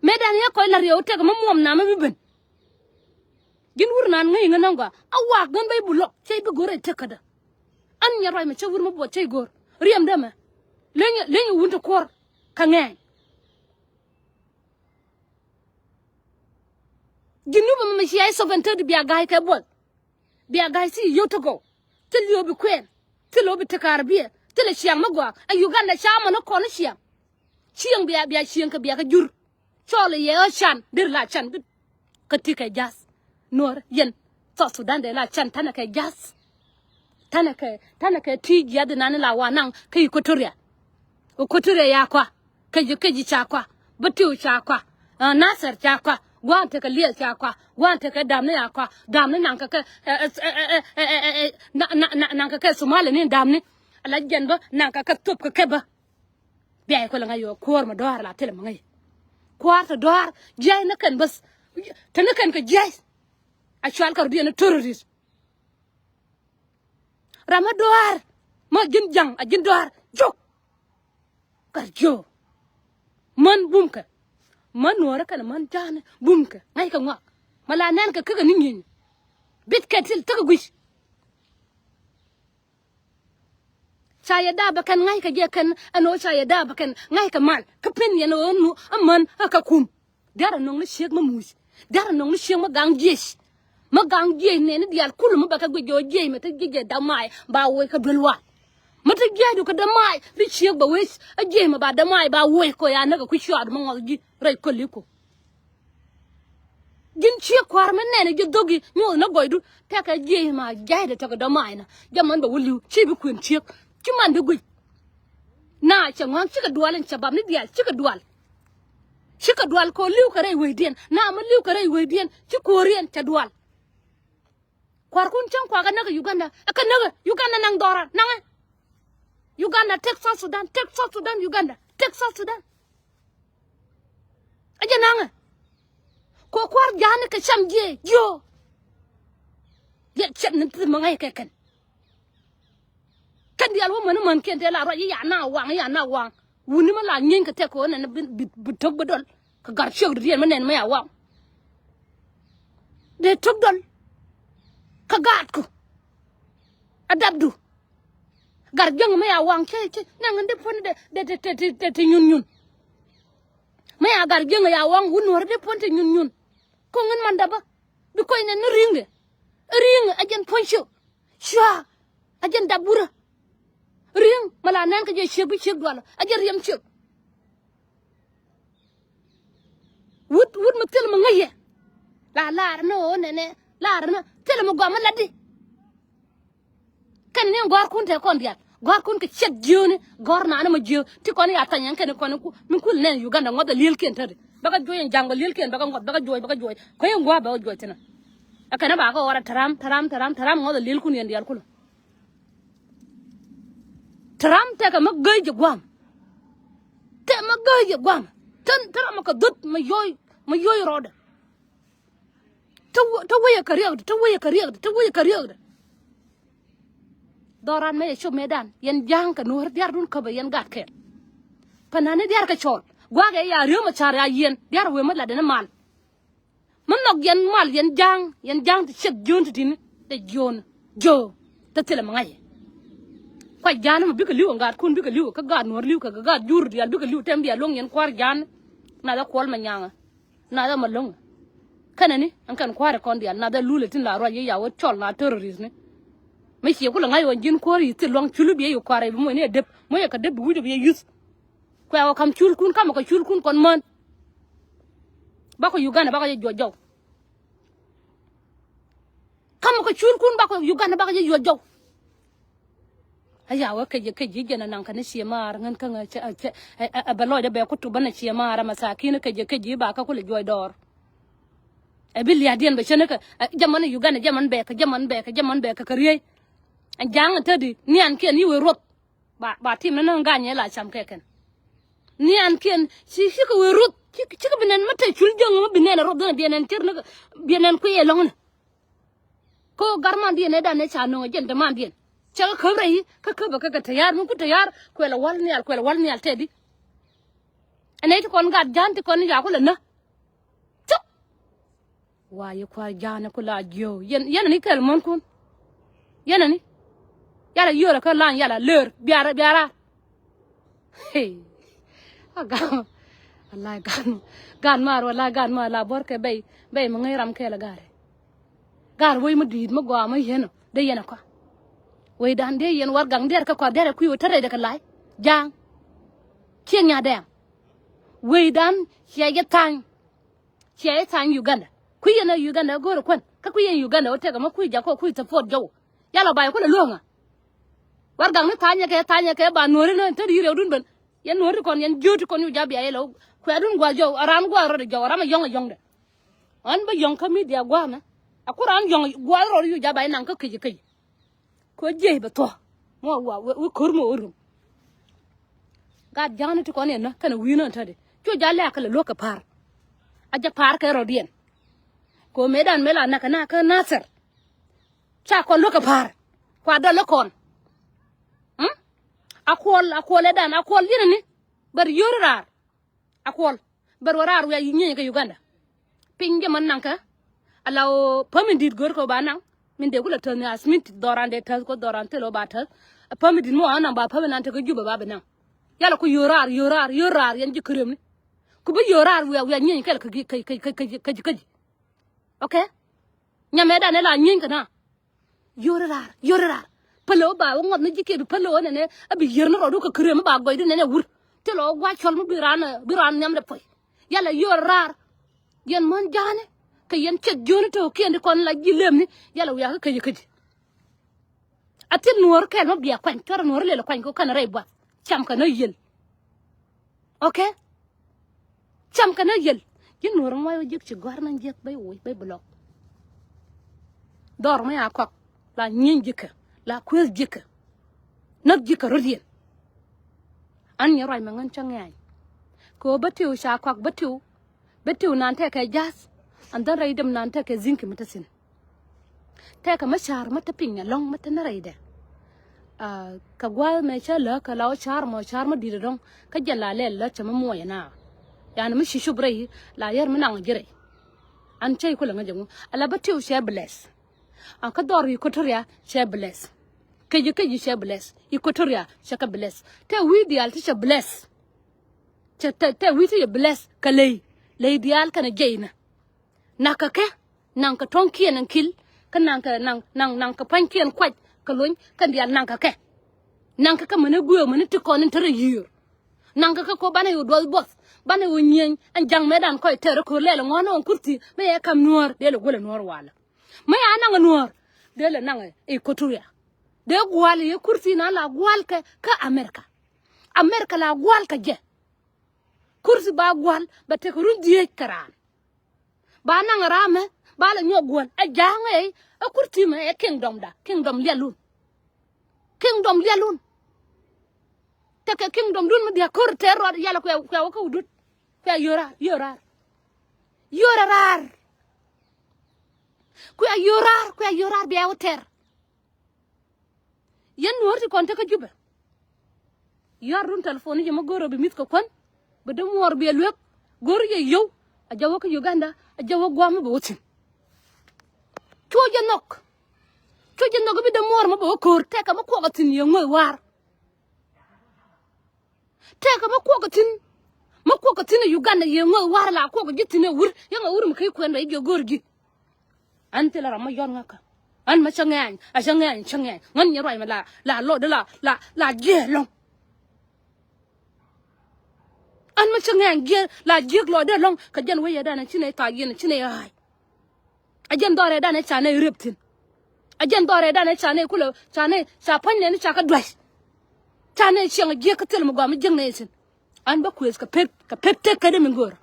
Mëë dan yɛ kɔc la riɛw tekɛ mi muɔm namä bi ben. Ji̱n wur nan ŋäc ŋä naŋ gɔaa a waak ŋän bä i̱ bulɔk cä i̱ bi go̱r rɛy tekädä. An nyɛ ruac mɛ cä wur mi buɔth cä i̱ go̱r riɛm dämɛ. Lenyɛ, lenyɛ wun ti kuɔr kɛ ŋɛɛny. Ji̱n wur mɛ mɛ cia i̱ seven thirty bia ga̱a̱c kɛ buɔth. Bia ga̱a̱c thi yio̱w ti gɔw. Thil yio̱w bi kuɛɛn. Thil yio̱w bi ti ka̱r biɛ. Thil ɛ ciaŋ mi gɔaa. Ɛ Uganda ca mɔnɔ kɔn i̱ ciaŋ. Cieŋ bia, bia cieŋ kɛ bia kɛ jur. Cɔl i̱ yɛ ɣä can. Deri la can. Kä ti kɛ ja̱th. Nuɔ̱ɔ̱r yɛn. South Sudan dee la can. Tanɛ kɛ ja̱th. Tanɛ kɛ, tanɛ kɛ ti jiath inan i̱ la wa naŋ kä Equatoria. Equatoria ya kua. Kɛji, kɛji ca kua. Bä tiw ca kua. Ɛ, Nasir ca kua. Gua̱a̱n tekɛ liɛth ca kua. Gua̱a̱n tekɛ damni ya kua. Damni naŋ kɛ kɛ, ɛ, ɛ, ɛ, ɛ, ɛ, ɛ, ɛ, na, na, na, naŋ kɛ kɛ Somali ni damni. Ala jɛn bä naŋ kɛ kɛ thop kɛ kɛ bä. Bia yɛ kɔlɛ ŋa̱c yɛ kuäär mɛ dɔ̱a̱r la thilɛ mɛ ŋa̱c. Kuäär te dɔ̱a̱r jiɛc ni kɛn bäth. Te ni kɛn kɛ jiɛc. A cual kɛ rɔ diɛn ni terrorist. Ram mi dɔaar mi a ji̱n ja̱ŋ a ji̱n dɔaar jiök. Gat jiök. Män bumkɛ. Män nuɔ̱ɔ̱rä kɛnɛ män ja̱a̱ni bumkɛ ŋa̱ckɛ ŋɔak. Ma la nɛn kɛ käkɛ ni nyieny. Bit kɛ thil täk gui̱c. Ca yɛ daap bɛ kɛn ŋa̱ckɛ jɛ kɛn ɛn ɣöö ca yɛ daap bɛ kɛn ŋa̱ckɛ mal kä pen yɛn ɣöö nu ɛ män ɛ kɛ kun. Diaar anɔŋ ni ciek mi muc. Diaar anɔŋ ni ciek mi gaŋ jiec. Mi gaŋ jiec nɛni diaal kul mi bɛ kɛ guic jɔɔ jiec mi te jiec jɛ dämaay ba woc kɛ duel wal. Mi te jiecdu kɛ dämaay ri ciek bɛ wec ɛ jiec mi ba dämaay ba woc kɔ ya näk ɛ kui̱ cuaat mi ŋɔth ji̱ rɛy köli kɔ. Ji̱n ciek kua̱r mi nɛni ji̱ dhoki nyuɔth ni gɔcdu tekɛ jiec ma jiaydɛ tekɛ dämaay na jɛ man bɛ wä li̱w ci bi kuën ciek ci man bi guic. Na cɛ ŋɔ̱a̱ŋ cikɛ dual in cɛ bap ni diaal cikɛ dual. Cikɛ dual kɛ ɣöö li̱w kɛ rɛy wecdiɛn na mi li̱w kɛ rɛy wecdiɛn ci ko̱o̱riɛn cɛ dual. Kua̱rkun cäŋ kuakä näk ɛ Uganda ɛ kɛ näk ɛ Uganda naŋ dhɔra naŋɛ. Uganda tek South Sudan tek South Sudan Uganda tek South Sudan. Ɛ jɛ naŋɛ. Kɛ kua̱r ja̱a̱ni kɛ cam jiɛ jiö. Yɛ cɛt ni ti mi ŋa̱c kɛ kɛn. Kɛn diaal wä mäni män kiɛn tëë la ruac i̱ ya na waŋ i̱ ya na waŋ. Wuni mi la nyieeny kɛ tɛk kɛ ɣöö nɛn bi, bi, bi tok bi dɔl. Kɛ gat ciök di diɛn mi nɛn mi ya waŋ. Dee tok dɔl. Kɛ gaatku. Adapdu. Gat jiäŋ mi ya waŋ cä, cä, nɛŋ in di puɔ̱n dee, dee, dee, dee, dee, dee ti nyun nyun. Mi ya gat jiäŋ ya waŋ wun nuɔ̱ɔ̱r di puɔ̱n ti nyun nyun. Ko̱ŋ in man dapä. Bi kɔc nɛn ni ri̱ŋdɛ. Ri̱ŋ ɛ jɛn puɔ̱ny ciök. Cua. Ɛ jɛn dap wurä. Ri̱ŋ ma la nɛn kɛ jɛ ciek bi ciek dual. Ɛ jɛn riɛm ciek. Wut, wut mi thil mi ŋäc yɛ. La lar ni ɣöö nɛnɛ. Lar ni thil mi gɔam mi latdi. Kɛn ni gɔ̱a̱rkun te kɔn diaal. Gɔ̱a̱rkun kɛ ciɛt jiööni. Gɔ̱a̱r nani mɔ jiöö. Ti kɔn ya thany ɛn kɛn kɔn ku. Min kul nɛn Uganda ŋuɔth ɛ lielkiɛn täri. Bäkɛ juɔc ɛn ja̱ŋ bä lielkiɛn bäkɛ ŋuɔth bäkɛ juɔc. Kä yɛn gua̱a̱ bäkɛ juɔc thinä. Ɛ kɛn ɛ ba kɛ ɣɔr ɛ tɛram, tɛram, tɛram, tɛram ŋuɔth ɛ lielkun yɛn diaal kulu. Tɛram tekɛ mi gäc jɛ gua̱a̱m. Te mi gäc jɛ gua̱a̱m. Te, te ram mi kɛ dho̱t mi yɔy, mi yɔy rɔɔdɛ. Te wä, te wä yɛ kɛ riɛkdɛ, te wä yɛ kɛ riɛkdɛ, te wä yɛ kɛ riɛkdɛ. Dhɔran mɛ yɛ cop mëëdan, yɛn ja̱a̱ŋ kɛ nuɔ̱ɔ̱r diaardun käpɛ yɛn gat kɛn. Pɛ nani diaar kɛ cɔɔl, gua̱a̱kɛ ya riöm ɛ ca̱r ya yiɛn, diaar wëë mi latdɛ ni mal. Mi nhɔk yɛn mal yɛn ja̱a̱ŋ, yɛn ja̱a̱ŋ ti ciɛth jiön ti ti̱ni, dee jiön, jiö, te thilɛ mi ŋa̱cɛ. Kuac ja̱a̱n mi bikɛ li̱w ɛ gaatkun bikɛ li̱w ɛ kä gaat nuɔ̱ɔ̱r li̱w kɛ kɛ gaat jur diaal bikɛ li̱w tɛm bia luäŋ yɛn kua̱r ja̱a̱n. Nath ɛ Kuɔl Manyaŋä. Nath ɛ Malöŋä. Kɛnɛ ni ɛn kɛn kua̱ri kɔn diaal nath ɛ lulɛ tin la ruac yɛ ya wä cɔl na terrorist ni. Mi ciɛ kulɛ ŋa̱c ɣɔn ji̱n kuäär yi thil luaŋ cul bi yɛ yi kua̱ri bi muɔ̱c ni ɛ dep muɔ̱c ɛ kɛ dep bi wi̱c bi yɛ yuth. Kuɛ wä kam culkun kamɛ kɛ culkun kɔn män. Bakɔ Uganda bakɔ jɛ juɔc jɔw. Kamɛ kɛ culkun bakɔ Uganda bakɔ jɛ juɔc jɔw. Aya wä kecɛ kecɛ jɛn anaŋ kɛ ni ciɛ maar ŋän kä ŋä cɛ ɛ bɛ lɔcdɛ bɛ kutu bä ni ciɛ maar ɛ masakin kecɛ kecɛ ba kä kulɛ juɔc dɔɔr. Ɛ bi lia̱a̱diɛn bɛ cä ni kɛ jɛ män Uganda jɛ män bɛ kɛ jɛ män bɛ kɛ jɛ män bɛ kɛ kɛ riey. Ɛ ja̱a̱ŋ ɛ tädi niankiɛn yi wee ruɔth. Ba ba tim ni ni ŋa̱nyɛ la cam kɛ kɛn. Niankiɛn ci cikɛ wee ruɔth cikɛ bi nɛn mä te cul jäŋ mä bi nɛn ɛ ruɔth dhän biɛ nɛn cir ni biɛ nɛn kuiɛ lɔŋni. Kä gar mandiɛn ɛ dan ɛ ca nöŋ ɛ jɛn te mandiɛn. Cɛ kä käp rɛy kä käp ɛ kä kɛ tɛyar mi ku tɛyar kuɛl ɛ wal nhial kuɛl ɛ wal nhial tɛdi. Ɛ nɛy ti kɔn gat ja̱a̱n ti kɔn yaku lɛ nä. Cuk. Wa yɛ kua̱r ja̱a̱n ɛ ku la jiöö yɛn yɛn ani kɛl muɔ̱nkun. Yɛn ani. Yala yio̱rɛ kä la̱ny yala lër biarɛ biarɛ. Hey. A gan. Wallahi gan. Gan mar wallahi gan mar la bɔr kɛ bɛy bɛy mi ŋäc ram kɛl a garɛ. Gar wec mi di̱i̱t mi gɔaa mi yien ɔ dee yɛn ɛ kɔa. Wecdan dee yɛn warɛgakni dee rɛ kɛ kɔa dee rɛ kui̱ wä te rɛydɛ kɛ la̱c. Ja̱a̱ŋ. Ciɛ ŋi̱a̱dɛɛŋ. Wecdan ciɛ yɛ tha̱a̱ny. Ciɛ yɛ tha̱a̱ny Uganda kui̱ yɛn ɛ Uganda ɛ go̱o̱rɛ kuän kä kui̱ yɛn Uganda wä tɛkɛ mi kui̱ jakä kui̱ support jɔw. Yala ba yɛ kulɛ luäŋä. Warɛgakni tha̱a̱nyɛ kɛ tha̱a̱nyɛ kɛ ba nuɔ̱ɔ̱ri ni te ri̱i̱r rɛwdun ben. Yɛn nuɔ̱ɔ̱ri kɔn yɛn jiööti kɔn yu ja̱ bia yɛ lɛ kuɛ̈dun gua̱a̱th jɔw a raan gua̱a̱th rɔɔdɛ jɔw a ram a yɔ̱ŋ a yɔ̱ŋdɛ. Ɣän bä yɔ̱ŋ kä midia gua̱a̱mɛ a ku raan yɔ̱ŋ gua̱a̱th rɔɔdɛ yu ja̱ ba yɛ naŋ kä kecɛ kecɛ. Kɛ ɣöö jiɛc bɛ thuɔ̱k mi wa wi̱i̱ ko̱r mi wä rum. Gat ja̱a̱ni ti kɔn yɛn nä kɛnɛ wi̱i̱ nä tätdi cu ja̱ lɛ̈k kɛ lɛ luäk kɛ pa̱a̱r. A jɛ pa̱a̱r kɛ rɔ̱diɛn. Kɛ ɣöö mëëdan mëë la näk kɛ na kä Nathir. Ca kɔn luäk kɛ pa̱a̱r kua dɔl i̱ kɔn. A kuɔl a kuɔl ëëdan a kuɔl yinɛ ni. Bär yio̱o̱ri raar. A kuɔl bär wä raar wiaa yi nyieny kɛ Uganda. Piny jɛ män naŋ kä. Ala ɣöö päm in di̱t gör kɛ ɣöö ba naŋ min dee kulɛ täth ni as min dhɔran dee täth kɛ dhɔran thil ɣöö ba täth. A päm in di̱t mi wa naŋ ba päm in nan tekä Jubɛ ba bi naŋ. Yala ku yio̱o̱r raar yio̱o̱r raar yio̱o̱r raar yɛn ji̱ käriemni. Ku bi yio̱o̱r raar wiaa wiaa nyieny kɛl kä ji̱ kä ji̱ kä ji̱ kä ji̱. Okay. Nyamɛ dan ila nyieeny kɛ na. Yori rar yori rar. Pälo ba wä ŋuɔth ni ji̱ kiɛ bi pälo nɛnɛ a bi yier ni rɔɔdu kɛ kere mi ba gɔydu nɛnɛ wur. Ti lɔ gua cɔl mi bi ran bi ran nhiam dɛ puɔy. Yala yori rar. Yɛn män ja̱a̱ni kɛ yɛn ciɛth jiöni te kiɛn ti kɔn la ji̱ lem ni. Yala wiakä käc käc. A thil nuɔ̱ɔ̱r kɛl mi bia kuany cuɔrɛ nuɔ̱ɔ̱r lel kuany kɛ kɛn rɛy buath. Cam kɛ nä yiel. Okay. Cam kɛ nä yiel. Ji̱ nuɔ̱ɔ̱r muɔc wä jiäk ci gɔ̱a̱r naŋ jiäk bäy woc bäy bi lɔk. Dhɔr mi a kɔk la nyieeny ji̱kɛ la kueth ji̱kɛ. Näk ji̱kɛ rot yɛn. An nyɛ ruac mɛ ŋän cä ŋɛ̈ny. Kɛ ɣöö bä tiw ca kɔak bä tiw. Bä tiw nan tɛkɛ ja̱th. An dhɔn rɛy däm nan tɛkɛ zi̱ŋki mi te thi̱n. Tɛkɛ mä ca̱r mä te piny alɔ̱ŋ mä te nä rɛydɛ. Kɛ gua̱a̱th mɛ cä läk kɛ la wä ca̱r mɔ ca̱r mä di̱t ɛdɔ̱ŋ kä jɛn la lɛl lät cɛ mä muɔc ɛna. Yani mi ci cup rɛy la yär mi naŋ ji̱ rɛy. An cä ikulɛ ŋäc ɛŋu ala bä tiw cɛ bless. An kä dhɔr Equatoria cɛ bless. Kecɛ kecɛ cɛ bless Equatoria cɛ kɛ bless. Tɛ wi̱i̱ diaal ti cɛ bless. Cɛ tɛ tɛ wi̱i̱ ti cɛ bless kɛ ley ley diaal kɛnɛ jɛy nä. Nakä kɛ naŋ kɛ tɔ̱ŋkiɛn ɛn kil kä naŋ kɛ naŋ naŋ naŋ kɛ pa̱nykiɛn kuac kɛ lony kɛn diaal naŋ kɛ kɛ. Naŋ kɛ kɛ mäni guëë mäni ti kɔn in te rɛ yiëër. Naŋ kɛ kɛ ko̱ banɛ ɣöö duɔth buɔth banɛ ɣöö nyieny ɛn ja̱ŋ mëëdan kɔc tɛr ɛ ko̱r lɛl ɛ ŋɔ̱ɔ̱n ɛ ɣän kurthi mëë yɛ ka̱m nuäär dee lɛ guäl ɛ nuäär walɛ. Mëë ya naŋ ɛ nuäär dee lɛ naŋ ɛ Equatoria. Dee gua̱a̱l ɛ yɛ kurthi na la gua̱a̱l kɛ kä America. America la gua̱a̱l kɛ jɛ. Kurthi ba gua̱a̱l bɛ tekɛ run dhieec kɛ raan. Ba naŋ ɛ raamɛ ba lɛ nyuɔk guäl ɛ ja̱a̱ŋ ɛ ɛ kurthi mɛ ɛ kingdom da kingdom lialun. Kingdom lialun. Tekɛ kingdom dun mi dia̱k ko̱r tɛr ruat yalɛ kuɛ kuɛ wä kä wudut. Kuɛ yio̱raar yio̱raar. Yio̱raar. Kuɛ yio̱raar kuɛ yio̱raar bia wä tɛr. Yɛn nuɔ̱ɔ̱r ti kɔn tekä Jubɛ. Yɔ̱a̱r run telephone ni jɛ mi go̱o̱r ɔ bi mi̱th kɛ kuän. Bi dämuɔɔr bi ɛ luek go̱o̱r yɛ yio̱w. A jɛ wä kä Uganda a jɛ wä gua̱a̱m mi bɛ wä thi̱n. Cuɔ jɛ nhɔk. Cuɔ jɛ nhɔk i̱ bi dämuɔɔr mi bɛ wä ko̱o̱r tɛkɛ mi kuɔk ɛ thi̱n yɛ ŋuäth wa̱a̱r. Tɛkɛ mi kuɔk ɛ thi̱n. Mi kuɔk kɛ thi̱n ɛ Uganda yɛ ŋoth war la kuɔk kɛ ji̱ thi̱n ɛ wur yɛ ŋa wur mi kä i̱ kuɛn bɛ i̱ jiɛ go̱r ji̱. An thilɛ ram mi yɔn ŋäkä. An mi cä ŋɛny a cä ŋɛny cä ŋɛny ŋän nyɛ ruac mi la la lɔɔdɛ la la la jiɛ lɔŋ. An mi cä ŋɛny jiɛ la jiɛk lɔɔdɛ lɔŋ kɛ jɛn wec yɛ danɛ ci nɛ thac yɛn ci nɛ ɣaac. A jɛn dhɔrɛ danɛ ca nɛ rep thi̱n. A jɛn dhɔrɛ danɛ ca nɛ kulɛ ca nɛ ca pua̱ny nɛ ni ca kä duac. Ca nɛ ciɛŋ jiɛk kä thil mi gɔam mi jiäk nɛ thi̱n. An bä kuëth kɛ pek kɛ pek tek kädɛ mi go̱o̱r.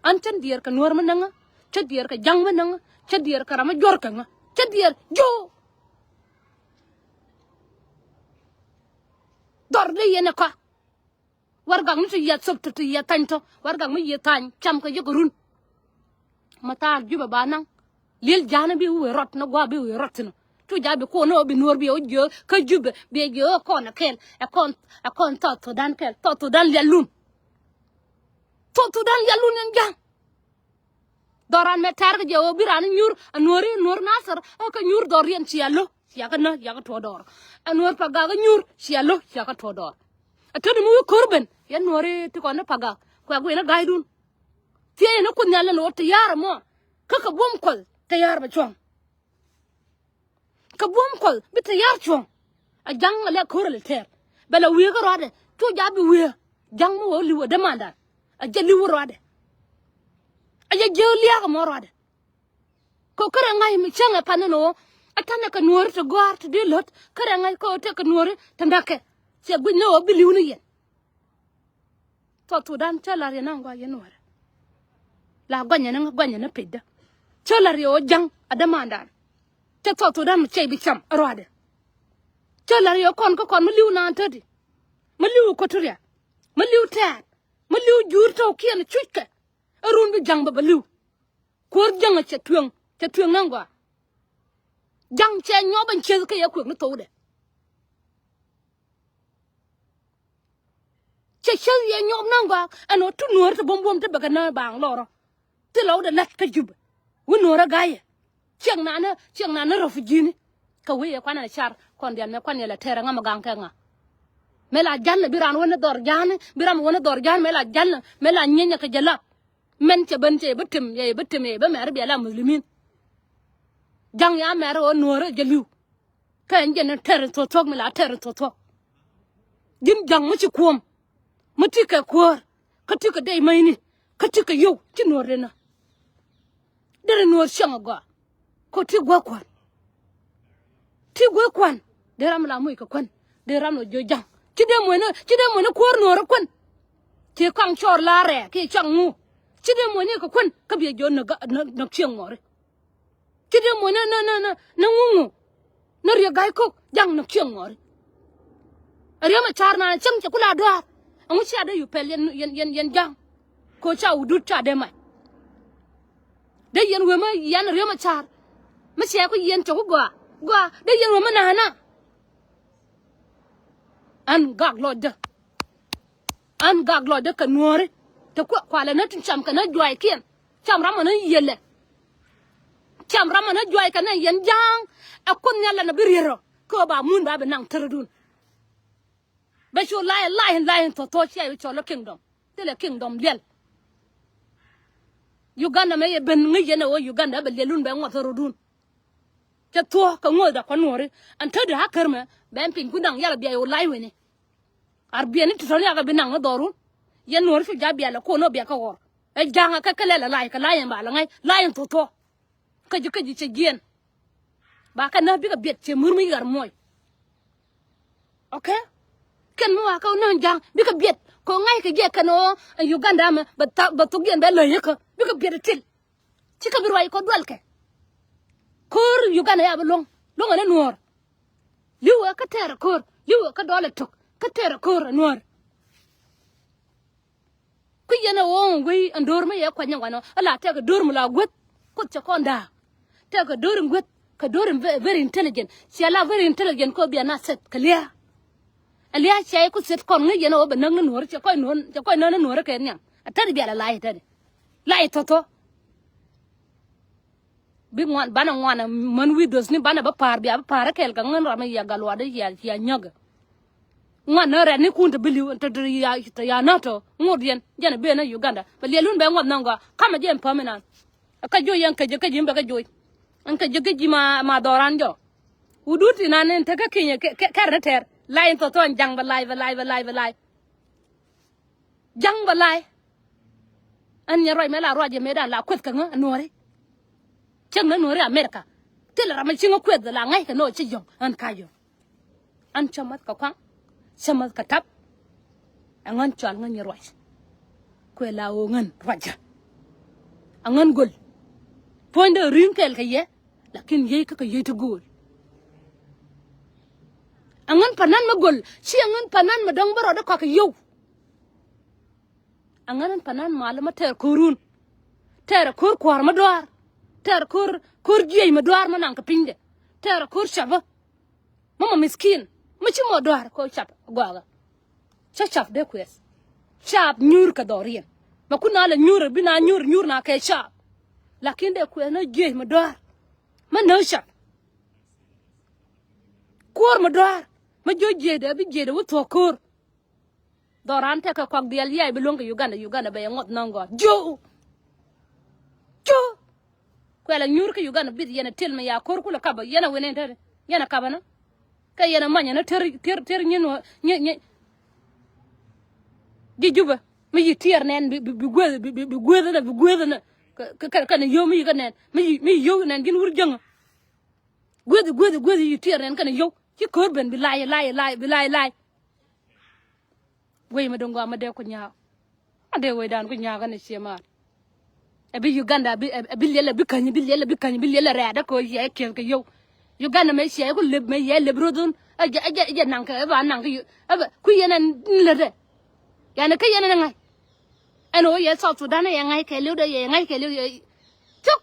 An cä diɛɛr kɛ nuäär mi näŋä cä diɛɛr kɛ ja̱ŋ mi näŋä cä diɛɛr kɛ ram mi juɔ̱r kɛ ŋä cä diɛɛr jo̱o̱. Dhɔr dee yɛn ɛ kɔa. Warɛgak mi ti yiath thop ti yiath thany tɔ warɛgak mi yiath thany cam kɛ yik run. Ma thaak Jubɛ ba naŋ liel ja̱a̱n bi wee rɔt ni gua̱a̱ bi wee rɔt thin. Cu ja̱a̱ bi kuɔn ni ɣöö bi nuɔ̱ɔ̱r bi ɣä jiö kä Jubɛ bi jiö ɣä kɔn ɛ kɛl ɛ kɔn ɛ kɔn South Sudan kɛl South Sudan lial lun. South Sudan lial lun in ja̱a̱n. Dhɔran mɛ tɛr kɛ jɛ ɣöö bi ran inyuur a nuɔ̱ɔ̱ri nuɔ̱ɔ̱r Nasir ɛ kɛ nyuur dhɔr riɛn cia lo̱ cia kɛ nä cia kɛ tuɔɔk dɔɔr. A nuɔ̱ɔ̱r Pagak inyuur cia lo̱ cia kɛ tuɔɔk dɔɔr. A töni mi wi̱i̱ ko̱r ben yɛn nuɔ̱ɔ̱ri ti kɔn ni Pagak kuɛ guiy ni ga̱a̱cdun. Thiecɛ ni Kuoth Nhial ni ɣöö tɛ̈ ya̱r ɛmɔ kä kɛ buɔ̱m Kuɔth tɛ̈ ya̱r bɛ cuɔ̱ŋ. Kɛ buɔ̱m Kuɔth bi tɛ̈ ya̱r cuɔ̱ŋ. A ja̱ŋ a lɛ ko̱r a lɛ tɛɛr bɛ lɛ wieekä ruaadɛ cu ja̱ bi wieekä ja̱ŋ mi wä li̱w a dämandan. A jɛ li̱w ruaadɛ. A jɛ jiääk lia̱a̱k ɛmɔ ruaadɛ. Kɛ kärɛ ŋa̱c mi cäŋ ɛ pan ni ni ɣöö a ta̱nɛ kɛ nuɔ̱ɔ̱ri ti gɔ̱a̱r ti dee lät kärɛ ŋa̱c kɛ ɣöö tëë kɛ nuɔ̱ɔ̱ri ti näkɛ. Cɛ guic ni ɣöö bi li̱w ni yɛn. South Sudan cä la̱r yɛ naŋ gɔaa yɛn nuɔ̱ɔ̱rɛ. La guanyɛ ni guanyɛ ni pecdä. Cä la̱r yɛ ɣöö ja̱ŋ a dämandan. Cä South Sudan mi cɛy bi cam a ruaadɛ. Cä la̱r yɛ kɔn kä kɔn mi li̱w naan täti. Mi li̱w Equatoria. Mi li̱w tɛ̈t. Mi li̱w juur tɔ̱kiɛn cuckɛ. Ɛ run bi ja̱ŋ bɛ bɛ li̱w. Kuäär jäŋä cɛ tueŋ cɛ tueŋ naŋ gɔaa. Ja̱ŋ cɛ nyuɔp ɛn cieth kä yɛ kuëk ni thokdɛ. Cɛ cieth yɛ nyuɔp naŋ gɔaa ɛn ɣöö ti nuɔ̱ɔ̱ri ti buɔ̱m buɔ̱m ti bɛ kɛ nä baaŋ lɔrɔ. Thilɛ wä dee la̱t kä Jubɛ. Wi̱n nuɔ̱ɔ̱rä ga̱yɛ. Ciɛŋ nanä ciɛŋ nanä rɔ̱ fi ji̱ni. Kä wee yɛ kuanɛ car kɔn diaal mɛ kuan yɛ la tɛɛrɛ ŋa mɛ gaŋ kɛ ŋa. Mɛ la jalnɛ bi ran wä ni dhɔr ja̱a̱ni bi ran wä ni dhɔr ja̱a̱ni mɛ la jalnɛ mɛ la nyienyɛ kɛ jɛ la. Mɛn cɛ ben cɛ yɛ bi tim yɛ yɛ bi tim yɛ yɛ bi mɛr bia la muslimin. Ja̱ŋ ya mɛr ɣöö nuɔ̱ɔ̱rä jɛ li̱w. Kä ɛn jɛn in tɛr in thuɔ̱thuɔ̱k mi la tɛr in thuɔ̱thuɔ̱k. Ji̱n ja̱ŋ mi ci kuɔ̱m mi ti kɛ kuäär kä ti kɛ dɛy mäcni kä ti kɛ yio̱w ci nuɔ̱ɔ̱r denä. Derɛ nuɔ̱ɔ̱r cieŋ a gɔaa. Kɛ ti guäk kua̱n ti guäk kua̱n dee ram la moc kɛ kuän dee ram la jiö ja̱ŋ. Ci dee muɔ̱ni ci dee muɔ̱ni kuäär nuɔ̱ɔ̱r kuän. Ci kaŋ cɔɔr la rɛɛ kiɛ cak ŋu. Ci dee muɔ̱ni kɛ kuän kä biɛ jiö näk näk cieŋ ŋɔri. Ci dee muɔ̱ni nä nä nä nä ŋuŋu. Nä riek ga̱y ko̱k ja̱ŋ näk cieŋ ŋɔri. Riek Machar na cäŋ cɛ ku la duaar. Ɛŋu cia dee yu pɛl yɛn yɛn yɛn yɛn ja̱ŋ. Ko ca wudut ca dee mac. Dee yɛn wee mä yɛn Riek Machar. Mä cɛ ku yɛn cɛ ku gɔaa gɔaa dee yɛn wee mä nana. An gak lɔcdä. An gak lɔcdä kɛ nuɔ̱ɔ̱ri. Te kuɛ kualɛ nä tin cam kɛ nä juaykiɛn. Cam ramɔ nä yiëlɛ. Cam ramɔ nä juay kɛ nä yɛn ja̱a̱ŋ. Ɛ Kuoth Nhial lɛ nɛ bi riet rɔ kä ba mun ba bi naŋ thärädun. Bɛ cu lay lay lay thɔthɔ cia bi cɔl ɛ kingdom. Thilɛ kingdom liɛl. Uganda mɛ yɛ ben ŋäc yɛn ɛ ɣöö Uganda bɛ liɛlun bɛ ŋuɔth thärädun. Cɛ thuɔ̱k kɛ ŋuɔth dak kɔ nuɔ̱ɔ̱ri ɛn tätdi a kär mɛ bɛ ɛn piny kun daŋ yal ɛ bia yɛ ɣöö lay weni. Ar biɛni ti tɔ̱ni akɛ bi naŋ ni dhɔrun. Yɛn nuɔ̱ɔ̱ri cu ja̱ bialɛ kuɔn ɔ biakɛ ɣɔr. Ɛ ja̱ŋ akɛ kɛ lɛl ɛ lay kɛ lay ɛn ba lɛ ŋa̱c lay ɛn thuɔ̱thuɔ̱. Kä ji̱ kä ji̱ cɛ jiɛn. Ba kɛ näk bikɛ biɛt cɛ mur mi ɣar muɔc. Okay. Kɛn mi wa kä näk ja̱ŋ bikɛ biɛt kɛ ŋa̱c kɛ jiɛ kɛn ɔ. Uganda mɛ bɛ thok jiɛn bɛ läc yäkä bikɛ biɛt ɛ til. Cikɛ bi ruac kɔ dual kɛ. Ko̱r Uganda ya bi luɔ̱ŋ luɔ̱ŋ ɛn ɛ nuɔ̱ɔ̱r. Li̱wɛ kä tɛɛr ɛ ko̱r li̱wɛ kä dɔl ɛ tök kä tɛɛr ɛ ko̱r ɛ nuɔ̱ɔ̱r. Ku yɛn ɛ ɣöö wei ɛn do̱r mi yɛ kuany ɛ wanɔ ala tɛk ɛ do̱r mi la guäth. Kuoth cɛ kɔn da̱a̱k. Tɛk ɛ do̱r in guäth kɛ do̱r in very intelligent. Ciɛ la very intelligent kɛ ɣöö bia na seth kɛ lia̱a̱. Ɛ lia̱a̱ ciɛ ku seth kɔn ŋäc yɛn ɛ ɣöö bɛ näk ni nuɔ̱ɔ̱r cɛ kɔc nuɔ̱ɔ̱r cɛ kɔc näk ni nuɔ̱ɔ̱r kɛ nhiam. Ɛ tɛt bial ɛ la̱c ɛ tɛt. La̱c thɔthɔ. Bi ŋuan banɛ ŋuan män wi̱i̱ dhöthni banɛ bä pa̱a̱r bia bä pa̱a̱r ɛ kɛɛl kɛ ŋän ram ɛ yia gal luaadä yia nyäkɛ. Ŋuan ni rɛt ni kun te bi li̱w te ya, te ya nato ŋot yɛn jɛn a ben ni Uganda bɛ liɛl wun bɛ ŋuɔth nɔŋ gɔaa kamɛ jɛ ɛn päm inan. Kä joc yɛn kecɛ kecɛ in bɛ kɛ joc ɛn kecɛ kecɛ ma, ma dhɔran jɔ. Wudut inan in te kä kinyɛ kɛr ni tɛr lay in thɔthɔn jaŋ bɛ lay bɛ lay bɛ lay bɛ lay. Jaŋ bɛ lay. Ɛn nyɛ ruac mɛ la ruac jɛ mëëdan la kueth kɛ ŋä nuɔri. Cäŋ ni nuɔri America. Thilɛ ram mi ci ŋä kueth la ŋäc kɛ ni ɔ ci yɔ̱ŋ ɛn ka yɔ̱ŋ. Ɛn cä mäth kɛ kuaŋ cä mäth kɛ tap. Ɛŋän cɔal ŋän nyɛ ruac. Kuɛ la ɣöö ŋän ruacä. Ɛŋän göl. Puɔ̱nydɛ ri̱ŋ kɛɛl kɛ yɛ. Lakin yiey kä kɛ yiey ti gööl. Ɛŋän panan mi göl ci ɛŋän panan mi dɔ̱ŋ bä rɔɔdɛ kɔak kɛ yio̱w. Aŋän in panan mal ma tɛɛr ko̱run. Tɛɛr ko̱r kua̱r ma duaar. Tɛɛr ko̱r, ko̱r jiɛc ma duaar ma naŋ kɛ pinydɛ. Tɛɛr ko̱r capä. Ma ma miskin ma ci mɔ duaar ko̱ cap gɔakä. Cä cap dee kuɛth. Cap nyuur kɛ dhɔriɛn. Ma kun na lɛ nyuur bi na nyuur nyuur na kɛ cap. Lakin dee kuɛth na jiɛc ma duaar. Ma nä cap. Kuɔr ma duaar ma jiɔ jiɛcdɛ bi jiɛcdɛ wä thuɔ̱k ko̱r. Dhɔran tekɛ kɔk dhiɛl yɛɛc bi luäŋ kɛ Uganda, Uganda bɛ yɛ ŋuɔth nɔŋ gɔaa. Jiö. Jiö. Kuɛlɛ nyuur kä Uganda bith yɛn a til mi ya ko̱r kulɛ kapä yɛn a wen in te yɛn a kapä ni. Kɛ yɛn a manyɛ ni ter ter ter nyin wä nyi nyi. Ji̱ Jubɛ mi yi tiɛɛr nɛn bi bi gueth bi bi gueth ni bi gueth ni. Kɛ kɛ kɛ ni yio̱w mi yi kä nɛn mi yi mi yi yio̱w nɛn ji̱n wur jäŋä. Gueth gueth gueth yi tiɛɛr nɛn kɛ ni yio̱w ci ko̱r ben bi lay lay lay bi lay lay. Wec mi dɔ̱ŋ gɔaa mi dee ku nyaak. A dee wecdan ku nyaak ɛn cie mal. Ɛ bi Uganda bi ɛ bi liɛl ɛ bi käny bi liɛl ɛ bi käny bi liɛl ɛ rɛɛt ɛ kɛ ɣöö ciɛ kiɛth kɛ yio̱w. Uganda mɛ ciɛ ku lep mɛ yɛ lep ro̱th ɣän. Ɛ jɛ ɛ jɛ ɛ jɛ naŋ kɛ ɛ ba naŋ kɛ yio̱w ɛ bɛ ku yɛn ɛn lätdɛ. Yani kä yɛn ɛn ɛ ŋa̱c. Ɛn ɣöö yɛ South Sudan ɛ yɛ ŋa̱c kɛɛliw dee yɛ ŋa̱c kɛɛliw yɛ. Cuk.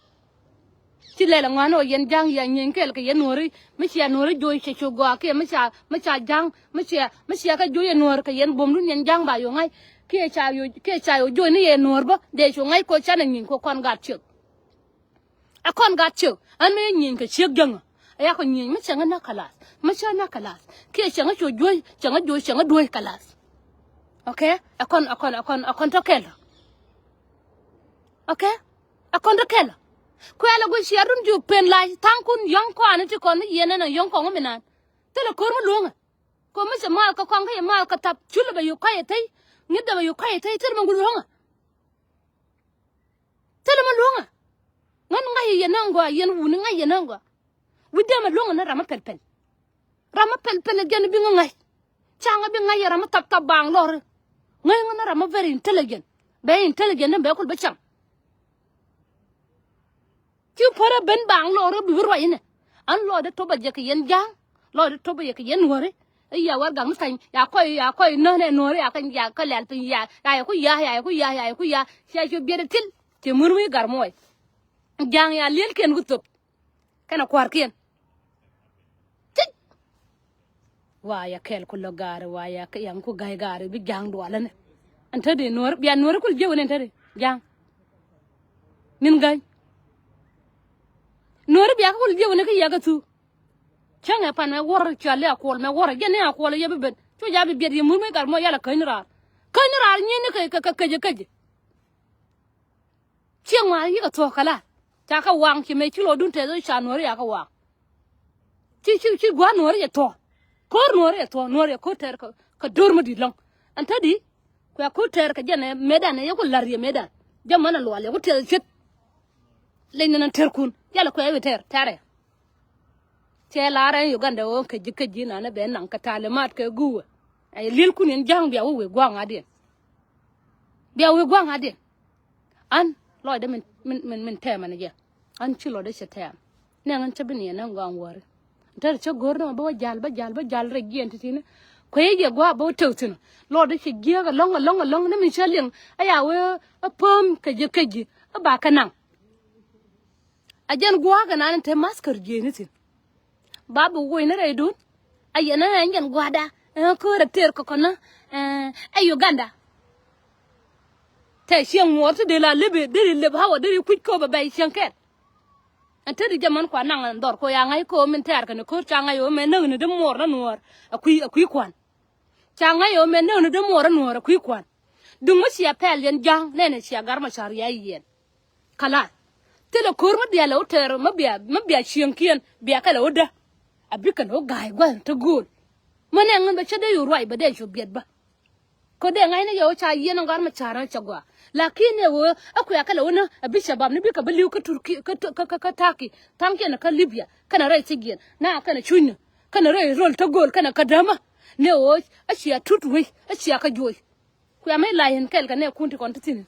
Ci lɛl ɛŋɔ̱a̱n ɔ yɛn ja̱ŋ yɛ nyieny kɛɛl kɛ yɛn nuɔ̱ɔ̱ri mi cia nuɔ̱ɔ̱ri joc cɛ cu gɔaa kiɛ mi ca mi ca ja̱ŋ mi cia mi cia kä joc yɛ nuɔ̱ɔ̱r kɛ yɛn buɔ̱mdun yɛn ja̱ŋ ba yo̱ ŋa̱c kiɛ ca yo̱ kiɛ ca yo̱ joc ni yɛ nuɔ̱ɔ̱r bä dee cu ŋa̱c kɔ canɛ nyieny kɔ kɔn gat ciek. Ɛ kɔn gat ciek ɛn mi nyieny kɛ ciek jäŋä. Ɛ yakɔ nyieny mi cɛ ŋä näk kɛ lath mi cä näk kɛ lath kiɛ cɛ ŋä cu juɔ̱c cɛ ŋä juɔ̱c cɛ ŋä duɔ̱c kɛ lath. Okay. Ɛ kɔn ɛ kɔn ɛ kɔn ɛ kɔn tɔ kɛl. Okay. Ɛ kɔn ti kɛl. Kuɛl ɛ guic ciɛ run jiök pen lac tha̱a̱ŋkun yɔ̱ŋ kɔaani ti kɔn mi yiɛn ɛn ɛ yɔ̱ŋ kɔŋ mi naan. Thilɛ ko̱r mi luɔ̱ŋɛ. Ko̱r mi cɛ mal kä kɔaŋ kä yɛ mal kä thap. Cul ɛ bɛ yök ka̱c ɛ thɛy. Ŋi̱t ɛ bɛ yök ka̱c ɛ thɛy thil mi guic luɔ̱ŋɛ. Thil mi luɔ̱ŋɛ. Ŋän ŋa̱c yɛ näŋ gɔaa yɛn wuni ŋa̱c yɛ näŋ gɔaa. Wi̱cdɛ mi luɔ̱ŋɛ ni ram mi pɛl pɛl. Ram mi pɛl pɛl ɛ jɛn bi ŋä ŋa̱c. Ca ŋä bi ŋa̱c yɛ ram mi thap thap baaŋ lɔri. Ŋäc ŋä ni ram mi very intelligent. Bɛ intelligent ni bɛ kul bi cam. Ci pärä ben baaŋ lɔɔr ɛ bi bi ruac inɛ. An lɔɔdɛ topä jɛ kɛ yɛn ja̱a̱ŋ lɔɔdɛ topä jɛ kɛ yɛn nuɔ̱ri. I̱ ya wär gak mi thany ya kɔy ya kɔy nään ɛ nuɔ̱ri ya kɛ ya kɛ lɛl piny ya ya yɛ ku ya ya yɛ ku ya ya yɛ ku ya. Cia cu biɛt ɛ thil cɛ mun wi̱i̱ gar muɔc. Ja̱a̱ŋ ya li̱elkiɛn ku thop. Kɛnɛ kua̱rkiɛn. Thiec. Wa ya kɛɛl ku lo̱k gaari wa ya kɛ yaŋ ku ga̱y gaari bi ja̱a̱ŋ dualä ni. Ɛn te di nuɔ̱ɔ̱ri bia nuɔ̱ɔ̱ri kul jiɛw ni ɛn te di ja̱a̱ŋ. Min ga̱y. Nuɔ̱ɔ̱ri bia kɛ kul jiɛw ni kä yɛ kɛ thuk. Cäŋɛ pan mɛ wuɔr cuali a kuɔl mɛ wuɔr jɛ ni a kuɔl yɛ bi ben cu ja bi biɛt yɛ mur mi gat mɔ yal a käny ni raar. Käny ni raar nyi ni kɛ kɛ kɛ kɛ kɛ. Ciɛ ŋuan yikɛ thuɔ̱k kɛ la ca kɛ waŋ ci mɛ ci lɔdun tɛth ca nuɔ̱ɔ̱ri ya kɛ waŋ. Ci ci ci gua̱a̱r nuɔ̱ɔ̱ri yɛ thuɔ̱k ko̱r nuɔ̱ɔ̱ri yɛ thuɔ̱k nuɔ̱ɔ̱ri yɛ ko̱r tɛr kɛ do̱r mi di̱t lɔ̱ŋ. Ɛn te di kuɛ ko̱r tɛr kɛ jɛn ɛ metdan ɛ yɛ ku la̱r yɛ metdan jɛ män ɛ lual yɛ ku tiɛth ɛ ciet. Leny nɛn ɛ tɛr kun yal ɛ kuɛ ɛ wi̱i̱ tɛr tɛrɛ. Cɛ lar ɛn Uganda ɣöö käc ji̱ käc ji̱ nanɛ bɛ naŋ kɛ talimat kɛ guwä. Ɛ li̱el kun in ja̱ŋ bia wä wëë gua̱a̱ŋ adiɛn. Bia wëë gua̱a̱ŋ adiɛn. An lɔcdä min min min tɛmɛ ni jɛ. An ci lɔcdä cɛ tɛm. Nɛŋ an cä bi niɛn ɛn gɔaa wäri. Tɛr cä go̱r ni ma bä wä jal bä jal bä jal rɛy jiɛn ti̱ti̱ni. Kuɛ yɛ gua̱a̱ bä wä tëk thi̱n. Lɔcdä cɛ jiääk ɛlɔ̱ŋ ɛlɔ̱ŋ ɛlɔ̱ŋ ni min cä liŋ. Ɛ ya wee ɛ päm kɛ ji̱ kɛ ji̱ ɛ ba kɛ naŋ. A jɛn gua̱a̱k ɛnan in te maskär jiëëni thi̱n. Ba bi woc ni rɛydun. A yɛn ɛn jɛn gua̱a̱da ɛn köör a tëër kɔkɔnä ɛ Uganda. Tɛ cieŋ ŋuɔɔr ti dee la lep deri lep hawa deri kuc kööp a bɛy cieŋ kɛl. Ɛn te di jɛ män kua naŋ ɛn dhɔr ko ya ŋa̱c kööp min tɛɛr kɛn köör ca ŋa̱c ɣöö mɛ näk ni di muɔɔr na nuɔɔr a kui̱ a kui̱ kuan. Ca ŋa̱c ɣöö mɛn ni ɣän dee muɔɔr ɛ nuɔɔr ɛ kui̱ kua̱n. Duŋ mi cia pɛl yɛn ja̱a̱ŋ nɛnɛ cia Gat Macar ya yiɛn. Kalath. Thilɛ ko̱r mi diaal ɛ wä tɛɛr mi bia, mi bia cieŋkiɛn bia kɛlɛ wä dä. A bikɛ lɛ wä ga̱a̱c gua̱th te gööl. Mi nɛ ŋän bɛ cä dee yo̱o̱ ruac bɛ dee cu biɛt bä. Kä dee ŋa̱cni yɛ wä ca yiɛn ɛ Gat Macar cɛ gɔaa. Lakin ɛ ɣöö ɛ kuɛ kɛlɛ wä nä ɛ bi cabab ni bikɛ bi li̱w kä Turki kä, kä, kä, kä Turkey. Tha̱a̱ŋkiɛn kä Libya kɛnɛ rɛy thijiɛn na kɛnɛ cunyni kɛnɛ rɛy röl te gööl kɛnɛ kä dämä. Ni ɣöö ɛ cia tut wec ɛ cia kä juɔc. Kuɛ mi la yɛn kɛl kɛ nɛ kun ti kɔn ti thi̱n.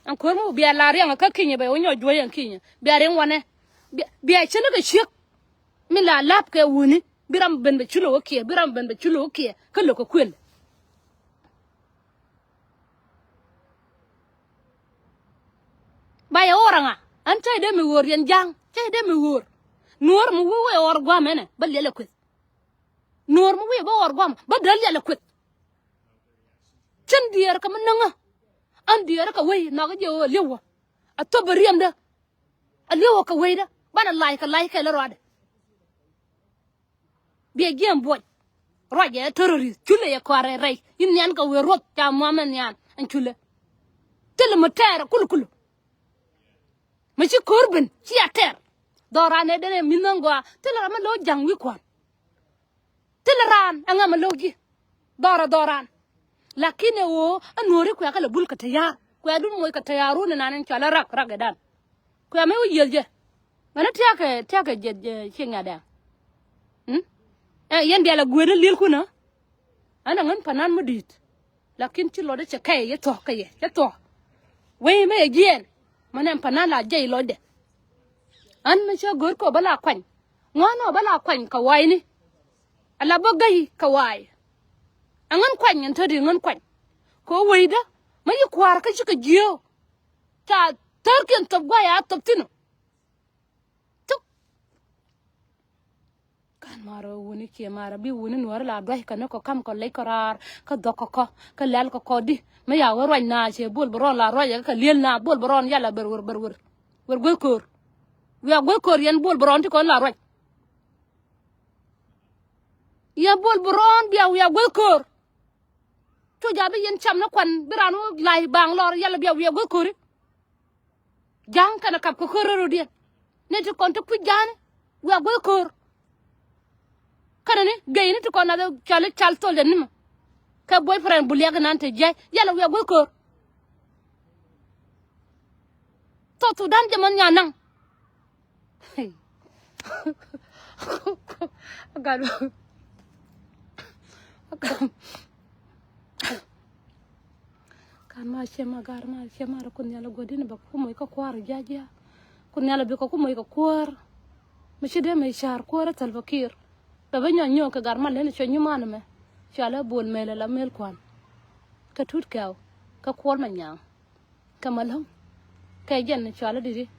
Ɛn ko̱r mi bia la riɛŋ kä kinyɛ bɛ wä nyɔk juɔc ɛn kinyɛ bia riɛŋ wanɛ. Bia, bia cä ni kɛ ciek. Mi la lap kɛ wuni bi ram ben bɛ culɛ wä kiɛ bi ram ben bɛ culɛ wä kiɛ kä lo̱k kɛ kuël. Ba yɛ ɣɔr aŋa ɛn cä yɛ dee mi ɣöör yɛn ja̱a̱ŋ cä yɛ dee mi ɣöör. Nuɔ̱ɔ̱r mi wi̱i̱ wä yɛ ɣɔr gua̱a̱m ɛnɛ bä liɛl ɛ kueth. Nuɔ̱ɔ̱r mi wi̱i̱ bä ɣɔr gua̱a̱m bä däl liɛl ɛ kueth. Cän diɛɛr kɛ mi näŋä. Ɛn diɛɛr kɛ wei nhɔkä jɛ ɣöö li̱w wä a thop bɛ riɛmdä. A li̱w wä kɛ weydä banɛ lac kɛ lac kɛl ruadɛ. Biɛ jiɛɛm buɔc. Ruacɛ ɛ terrorist culɛ yɛ kɔarɛ rɛy in nian kɛ wëë ruɔth ca muamɛ nian ɛn culɛ. Thilɛ mi tɛɛr kulukulu. Mi ci ko̱r ben ci a tɛɛr. Dhɔran ɛ denɛ mi̱th nɔŋ gɔaa thilɛ ram mi lo̱c ja̱ŋ wi̱i̱ kua̱n. Thilɛ raan ɛŋa mi lo̱k ji̱. Dhɔrɛ dhɔran. Lakin ɛ ɣöö ɛ nuɔ̱ɔ̱ri kuɛ kɛ lɛ bul kɛ tɛya̱a̱r kuɛ dun moc kɛ tɛya̱a̱r run inan in cɔal ɛ rak rak idan. Kuɛ mi wä yiël jɛ. Mɛnɛ tiakɛ tiakɛ jɛ jɛ ci ŋa̱t ɛ. Ɛ yɛn dial ɛ gueeni li̱lkun ɛ. Ɛn ɛ ŋän panan mi di̱i̱t. Lakin ci lɔcdä cɛ kɛy yɛ thuɔ̱k kɛ yɛ cɛ thuɔ̱k. Wee mi yɛ jiɛɛn mɛ nɛn pa̱n na la jiɛc lɔcdɛ. Ɣän mi cä go̱o̱r kɛ ɣöö bä la kuany ŋuan ɣöö bä la kuany kɛ wa̱a̱yni. Ala bä gäy kɛ wa̱a̱y. Ɛ ŋän kuany ɛn te di ŋän kuany. Kɛ ɣöö wecdä mi yi kua̱r kä cikɛ jiääk. Ca thärkiɛn thop gua̱a̱c a thop thi̱n ɔ. Thuk. Kan marɛ wuni kiɛ marɛ bi wuni nuɔri la duac kɛ ni kɔ kam kɔ lec kɔ raar kä dhɔk kɔ kɔ kä lɛl kɔ kɔ di mi ya wä ruac na cɛ bol bi rɔn la ruac kɛ liel na bol bi rɔn yala ber wer ber wer wer gueth ko̱r. Wiak gueth ko̱r yɛn bol bi rɔn ti kɔn la ruac. Yɛ bol bi rɔn bia wiak gueth ko̱r. Cu ja̱ bi yɛn cam ni kuan bi ran wä la̱c baŋ lɔr yala bia wiak gueth ko̱ri. Ja̱a̱ŋ kɛnɛ kap kɛ ko̱r rɔ̱diɛn. Ni ti kɔn ti kui̱c ja̱a̱ni wiak guäth ko̱r. Kɛnɛ ni gɛy ni ti kɔn nath cɔali cal thol jɛ nimɛ. Kɛ boyfriend buliɛk inan te jiäc yɛlɛ wiak guäth ko̱r. South Sudan jɛ mɔn nyan naŋ. Gat. Kan ma ciɛ ma gar ma ciɛ ma rɛ kun nhial a guɔ̱din bɛ ku moc kä kua̱r jiajia̱. Kun nhial a bi kɛ ku moc kɛ kuäär. Mi ci dee mɛ car kuäär a Salva Kiir. Bɛ bä nyɔk nyɔk kɛ gar ma len cuɛ nyu man mɛ. Cuɛ lɛ bol mel la mel kuan. Kɛ tut kɛw kɛ kuɔl ma nyaŋ. Kɛ ma lo̱ŋ kɛ jɛn cualä di̱t i̱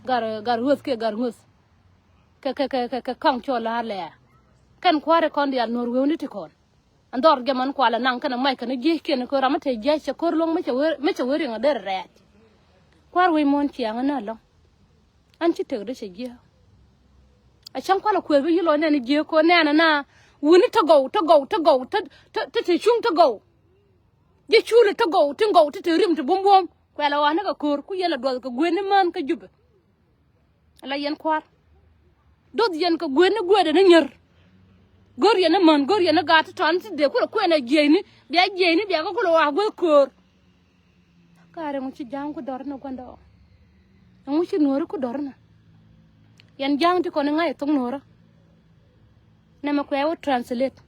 gar gar ŋuäth kiɛ gar ŋuäth. Kɛ kɛ kɛ kɛ kɔaŋ cuɔ la̱a̱r lɛɛr. Kɛn kua̱ri kɔn diaal nuɔ̱r wewni ti kɔn. Ɛn dhɔr jɛ man kualɛ naŋ kɛn ɛ mac kɛn jiec kiɛn kɛ ram mi te jiec cɛ ko̱r lo̱ŋ mi cɛ wee mi cɛ wee riŋ ɛ der rɛɛc. Kua̱r wec muɔ̱ɔ̱n ciaŋ ɛn ɛ lo̱ŋ. An ci tek dee cɛ jiec. A cäŋ kualɛ kuëth bi yi lɔ nɛn jiec ko̱ nɛn ɛ na wuni te gɔw te gɔw te gɔw te te te cuŋ te gɔw. Ji̱ culi ti gɔw ti gɔw ti te rim ti buɔ̱m buɔ̱m. Kuɛlɛ ɣɔ̱a̱ni kɛ ko̱r ku yɛn la duɔth kɛ guëëni män kä Jubɛ. Ala yɛn kua̱r. Doth yɛn kɛ guëëni guëëdɛ ni nyär. Go̱r yɛn ni män go̱r yɛn ni gaat ti tɔ̱a̱ni ti dee kulɛ kuɛn ɛ jiɛcni bia jiɛcni bia kä kulɛ ɣɔaa guäth ko̱r. Ka̱rɛ ŋu ci ja̱a̱ŋ ku dɔ̱r ni gua̱ndɔ. Ŋu ci nuɔ̱ɔ̱ri ku dɔ̱r ni. Yɛn ja̱a̱ŋ ti kɔn iŋa̱c ɛ thok nuɔ̱ɔ̱rä. Nɛmɛ kuɛ wä translate.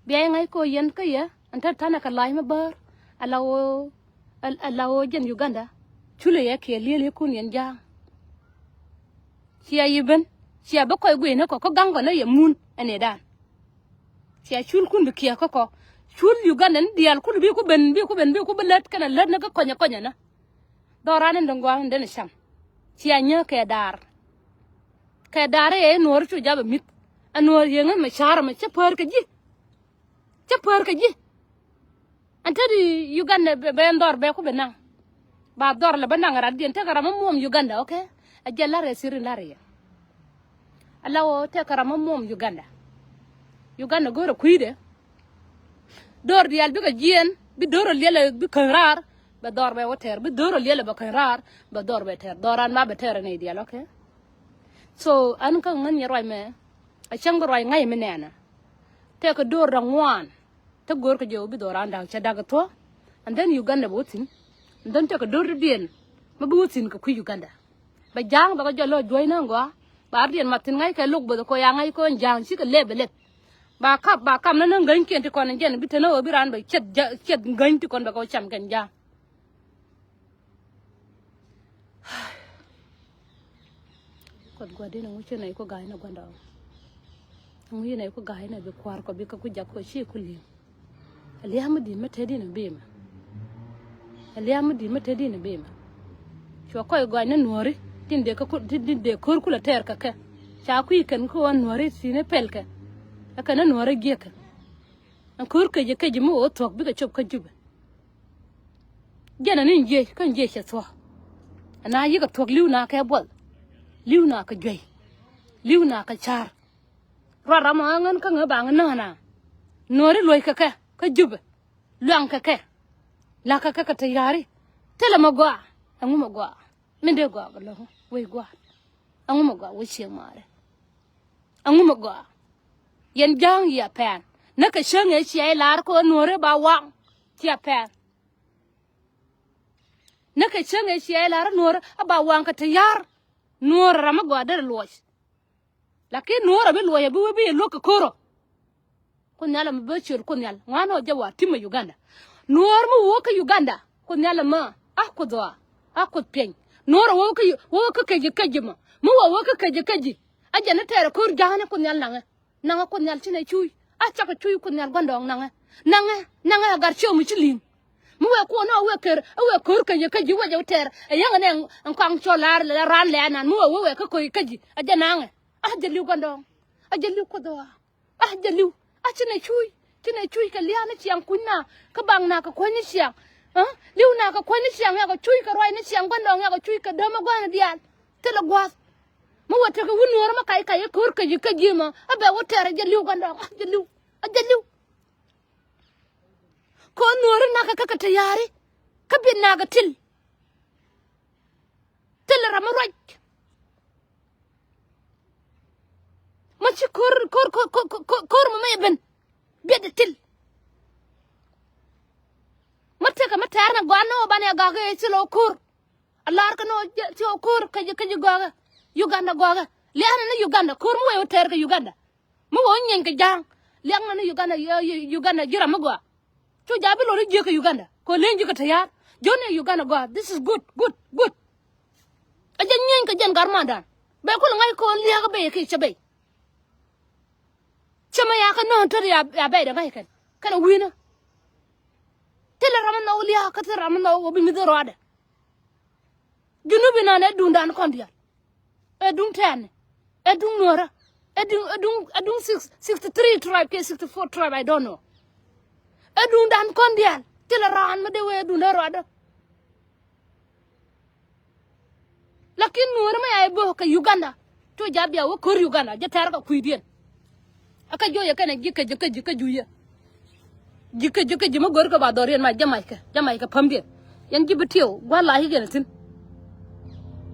Bia iŋa̱c ko̱ yɛn kä yɛ ɛn te ta̱nɛ kɛ la̱c mi bäär. Ala ɣöö ala ɣöö jɛn Uganda. Culɛ yɛ kiɛ liel yɛ kun yɛn ja̱a̱ŋ. Cia yi ben cia bi kɔc guic ni kɔ kä gaŋ kɔ ni yɛ mun ɛn ëëdan. Cia cul kun bi kiɛ kä kɔ cul Uganda ni diaal kun bi ku ben bi ku ben bi ku bi lät kɛnɛ lät ni kä kɔnyɛ kɔnyɛ ni. Dhɔran in dɔ̱ŋ gɔaa in den cam. Cia nyääk kɛ daar. Kɛ daar iɛ i̱ nuɔɔri cu jabɛ mi̱th. Ɛ nuɔɔri yieŋä mɛ ca̱rä mɛ cä päär kɛ ji̱. Cä päär kɛ ji̱. Ɛn te di Uganda bɛ bɛ ɛn dhɔr bɛ ku bɛ naŋ. Ba dhɔr lɛ bä naŋ ɛ rat diɛn tekɛ ram mi muɔm Uganda, okay? Ɛ jɛ la̱r ɛ sir in la̱r yɛ. Ala wä tekɛ ram mi muɔm Uganda. Uganda go̱o̱rɛ kui̱dɛ. Dor diaal bikɛ jiɛn, bi dor liɛlɛ bi käny raar, bɛ dhɔr bɛ wä tɛr, bi dor liɛlɛ bɛ käny raar, bɛ dhɔr bɛ tɛr, dhɔran ma bɛ tɛr ni diaal, okay? So an kä ŋän nyɛ ruac mɛ, a cäŋ bi ruac ŋa̱c mi nɛnɛ. Tɛkɛ dor da̱ŋ ŋuan, te go̱o̱r kɛ jɛ wä bi dhɔran da̱ŋ cɛ da̱k thuɔ, and then Uganda bɛ wä thi̱n, and then tɛkɛ dor ti diɛn, ma bi wä thi̱n kɛ kui̱ Uganda. Bɛ ja̱a̱ŋ bɛ kɛ jɔl lɔ juɔ̱c ni ɛn gɔaa. Ba riɛn mat thi̱n ŋa̱ckɛ lo̱k bo̱th kɛ ɣöö ya ŋa̱c kɛ ɣöö ɛn ja̱a̱ŋ cikɛ lɛp bɛ lɛp. Ba kap, ba kap ni ni ŋäny kiɛn ti kɔn ɛn jɛn bi te ni ɣöö bi raan bɛ ciɛth ja-, ciɛth ŋäny ti kɔn bɛ kɛ wä cam kɛn ja̱a̱ŋ. Kuoth gua̱di̱n ɛŋu ci nɛy ku ga̱a̱c ni gua̱ndɔɔŋ? Ɛŋu ci nɛy ku ga̱a̱c ni bi kua̱r kɔ bi kä ku jak kɔ ci ku li̱eŋ? Ɛ lia̱a̱ mi di̱i̱t mi te di̱n ɛ bimɛ. Ɛ lia̱a̱ mi di̱i̱t mi te di̱n ɛ bimɛ. Cuɛ kɔc gɔa̱c ni nuɔ̱ɔ̱ri tin dee kä ku-, tin, tin dee ko̱r kulɛ tɛɛr kɛ kɛ. Ca kui̱ kɛn kä ɣän nuɔ̱ɔ̱ri thi̱n ɛ pɛl kɛ. Ɛ kɛn ni nuɔ̱ɔ̱ri jiɛkɛ. Ɛn ko̱r kecɛ kecɛ mi ɣöö thuɔ̱k bikɛ cop kä Jubɛ. Jɛn ani jiec kä jiec cɛ thuɔ̱k. Ɛn a yikɛ thuɔ̱k li̱w na kɛ buɔth. Li̱w na kɛ juey. Li̱w na kɛ ca̱r. Ruat ram ɔ ɣän kä ŋä ba ŋä näk ɛn a. Nuɔ̱ɔ̱ri luɔ̱c kɛ kɛ kä Jubɛ. Luaŋ kɛ kɛ. La̱k kɛ kɛ kɛ te ya̱ri. Thilɛ mɛ gɔaa. Ɛŋu mɛ gɔaa? Min dee gɔaa kɛ lo̱k wec gua̱a̱r. Ɛŋu mɛ gɔaa wec cieŋ maarɛ? Ɛŋu mɛ gɔaa? Yɛn ja̱a̱ŋ yiëë a pɛn. Näkɛ cäŋ ëë cia lar kɛ ɣöö nuɔ̱ɔ̱ri ba waŋ. Cia pɛn. Näkɛ cäŋ ëë cia lar nuɔ̱ɔ̱ri a ba waŋ kɛ te ya̱r. Nuɔ̱ɔ̱ri ram mi gɔaa derɛ luɔc. Lakin nuɔ̱ɔ̱r a bi luɔc a bi wee bi yɛ luäk kɛ ko̱r ɔ. Kuoth Nhial ɛmɛ bä ciöt Kuoth Nhial ŋuan ɔ jɛ wa ti̱mɛ Uganda. Nuɔ̱ɔ̱r mi wä kä Uganda Kuoth Nhial ɛmɛ a Kuoth ɣɔaa, a Kuoth piɛny. Nuɔ̱ɔ̱r a wä kä, wä kä kecä kecä mɔ mi wä wä kä kecä kecä. A jɛn ni tɛɛr ɛ ko̱r ja̱a̱n ni Kuoth Nhial naŋɛ. Naŋɛ Kuoth Nhial ci nɛ cuuc. A cakɛ cuuc Kuoth Nhial gua̱ndɔɔŋ naŋɛ. Naŋɛ, naŋɛ a gat ciöm mi ci li̱ŋ. Mi wee kuɔn ni wä wee ker, a wee ko̱r kecä kecä wecɛ wä tɛɛr. Ɛ yäŋɛ nɛ ɛn kɔaŋ cɔl laar lɛ raan lɛ anan mi wä wä wee kä ko̱r kecä. A jɛ naŋɛ. A jɛ li̱w gua̱ndɔɔŋ. A jɛ li̱w Kuoth ɣɔaa. A jɛ li̱w. A ci nɛ cuuc. Ci nɛ cuuc kɛ lia̱a̱ ni ciaŋ kunyna. Kä baŋna kɛ kuäny ni ciaŋ. Aa? Li̱w na kɛ kuäny ni ciaŋ yakɔ cuuc kɛ ruac ni ciaŋ gua̱ndɔɔŋ yakɔ cuuc kɛ dämä gua̱n diaal. Thilɛ gua̱a̱th. Mi wä tekɛ wun nuɔ̱ɔ̱rä mi kac kac i̱ ko̱r kecä kecä mɔ. A bɛ wä tɛr a jɛ li̱w gua̱ndɔɔŋ. A jɛ li̱w. A jɛ li̱w. Ko̱r nuɔ̱ɔ̱rä nakɛ kä kɛ te ya̱a̱ri. Kä bi̱t nakɛ til. Thilɛ ram mi ruac. Ma ci ko̱r, ko̱r, ko̱r, ko̱r, ko̱r, ko̱r, ko̱r ma mɛ ben. Biɛt di til. Ma tekɛ ma tɛɛr na gɔaa ni wä banɛ gak i̱ ci lɔ ko̱r. A lar kä ni wä ci wä ko̱r kecä kecä gɔakɛ. Uganda gɔakɛ. Lia̱a̱nɛ ni Uganda. Ko̱r mi wee wä tɛɛr kɛ Uganda. Mi wä wä nyieeny kɛ ja̱a̱ŋ. Lia̱a̱nɛ ni Uganda, Uganda ji̱ ram mi gɔaa. Cu ja̱ bi lor i̱ jiäk kɛ Uganda. Kɛ ɣöö leny ji̱ kɛ te ya̱a̱r. Ji̱ ɣän i̱ Uganda gɔaa. This is good, good, good. A jɛ nyieeny kɛ jɛn gat mandan. Bɛ kul ŋa̱c kɛ ɣöö lia̱a̱k bɛ yɛ kɛ cɛ bɛy. Cɛ mɛ ya̱a̱ kɛ nööŋ tör ya̱a̱ bɛy dɛ ŋa̱c kɛn. Kɛn a wi̱nä. Thilɛ ram mi nhɔk lia̱a̱k kä thilɛ ram mi nhɔk ɣöö bi mi̱th rɔɔdɛ. Junubi nan ɛ duŋdan kɔn diaal. Ɛ duŋ tɛɛni. Ɛ duŋ nuɔ̱rä. Ɛ duŋ, ɛ duŋ, ɛ duŋ six, sixty three tribe kɛ sixty four tribe, I don't know. Ɛ duŋdan kɔn diaal. Thilɛ raan mi dee wee ɛ duŋdä ruadä. Lakin nuɔ̱rä mi ya ɛ bo̱o̱k kɛ Uganda. Cu ja̱ bia wä ko̱r Uganda jɛ tɛ̈r kɛ kui̱diɛn. Ɛ kä juɔyɛ kɛnɛ ji̱ kecä kecä kä juiyɛ. Ji̱ kecä kecä mi go̱r kɛ ba dhɔriɛn ma jɛ mackɛ, jɛ mackɛ pämdiɛn. Yɛn ji̱ bi tiɛw gua̱n la̱c kɛ jɛn thi̱n.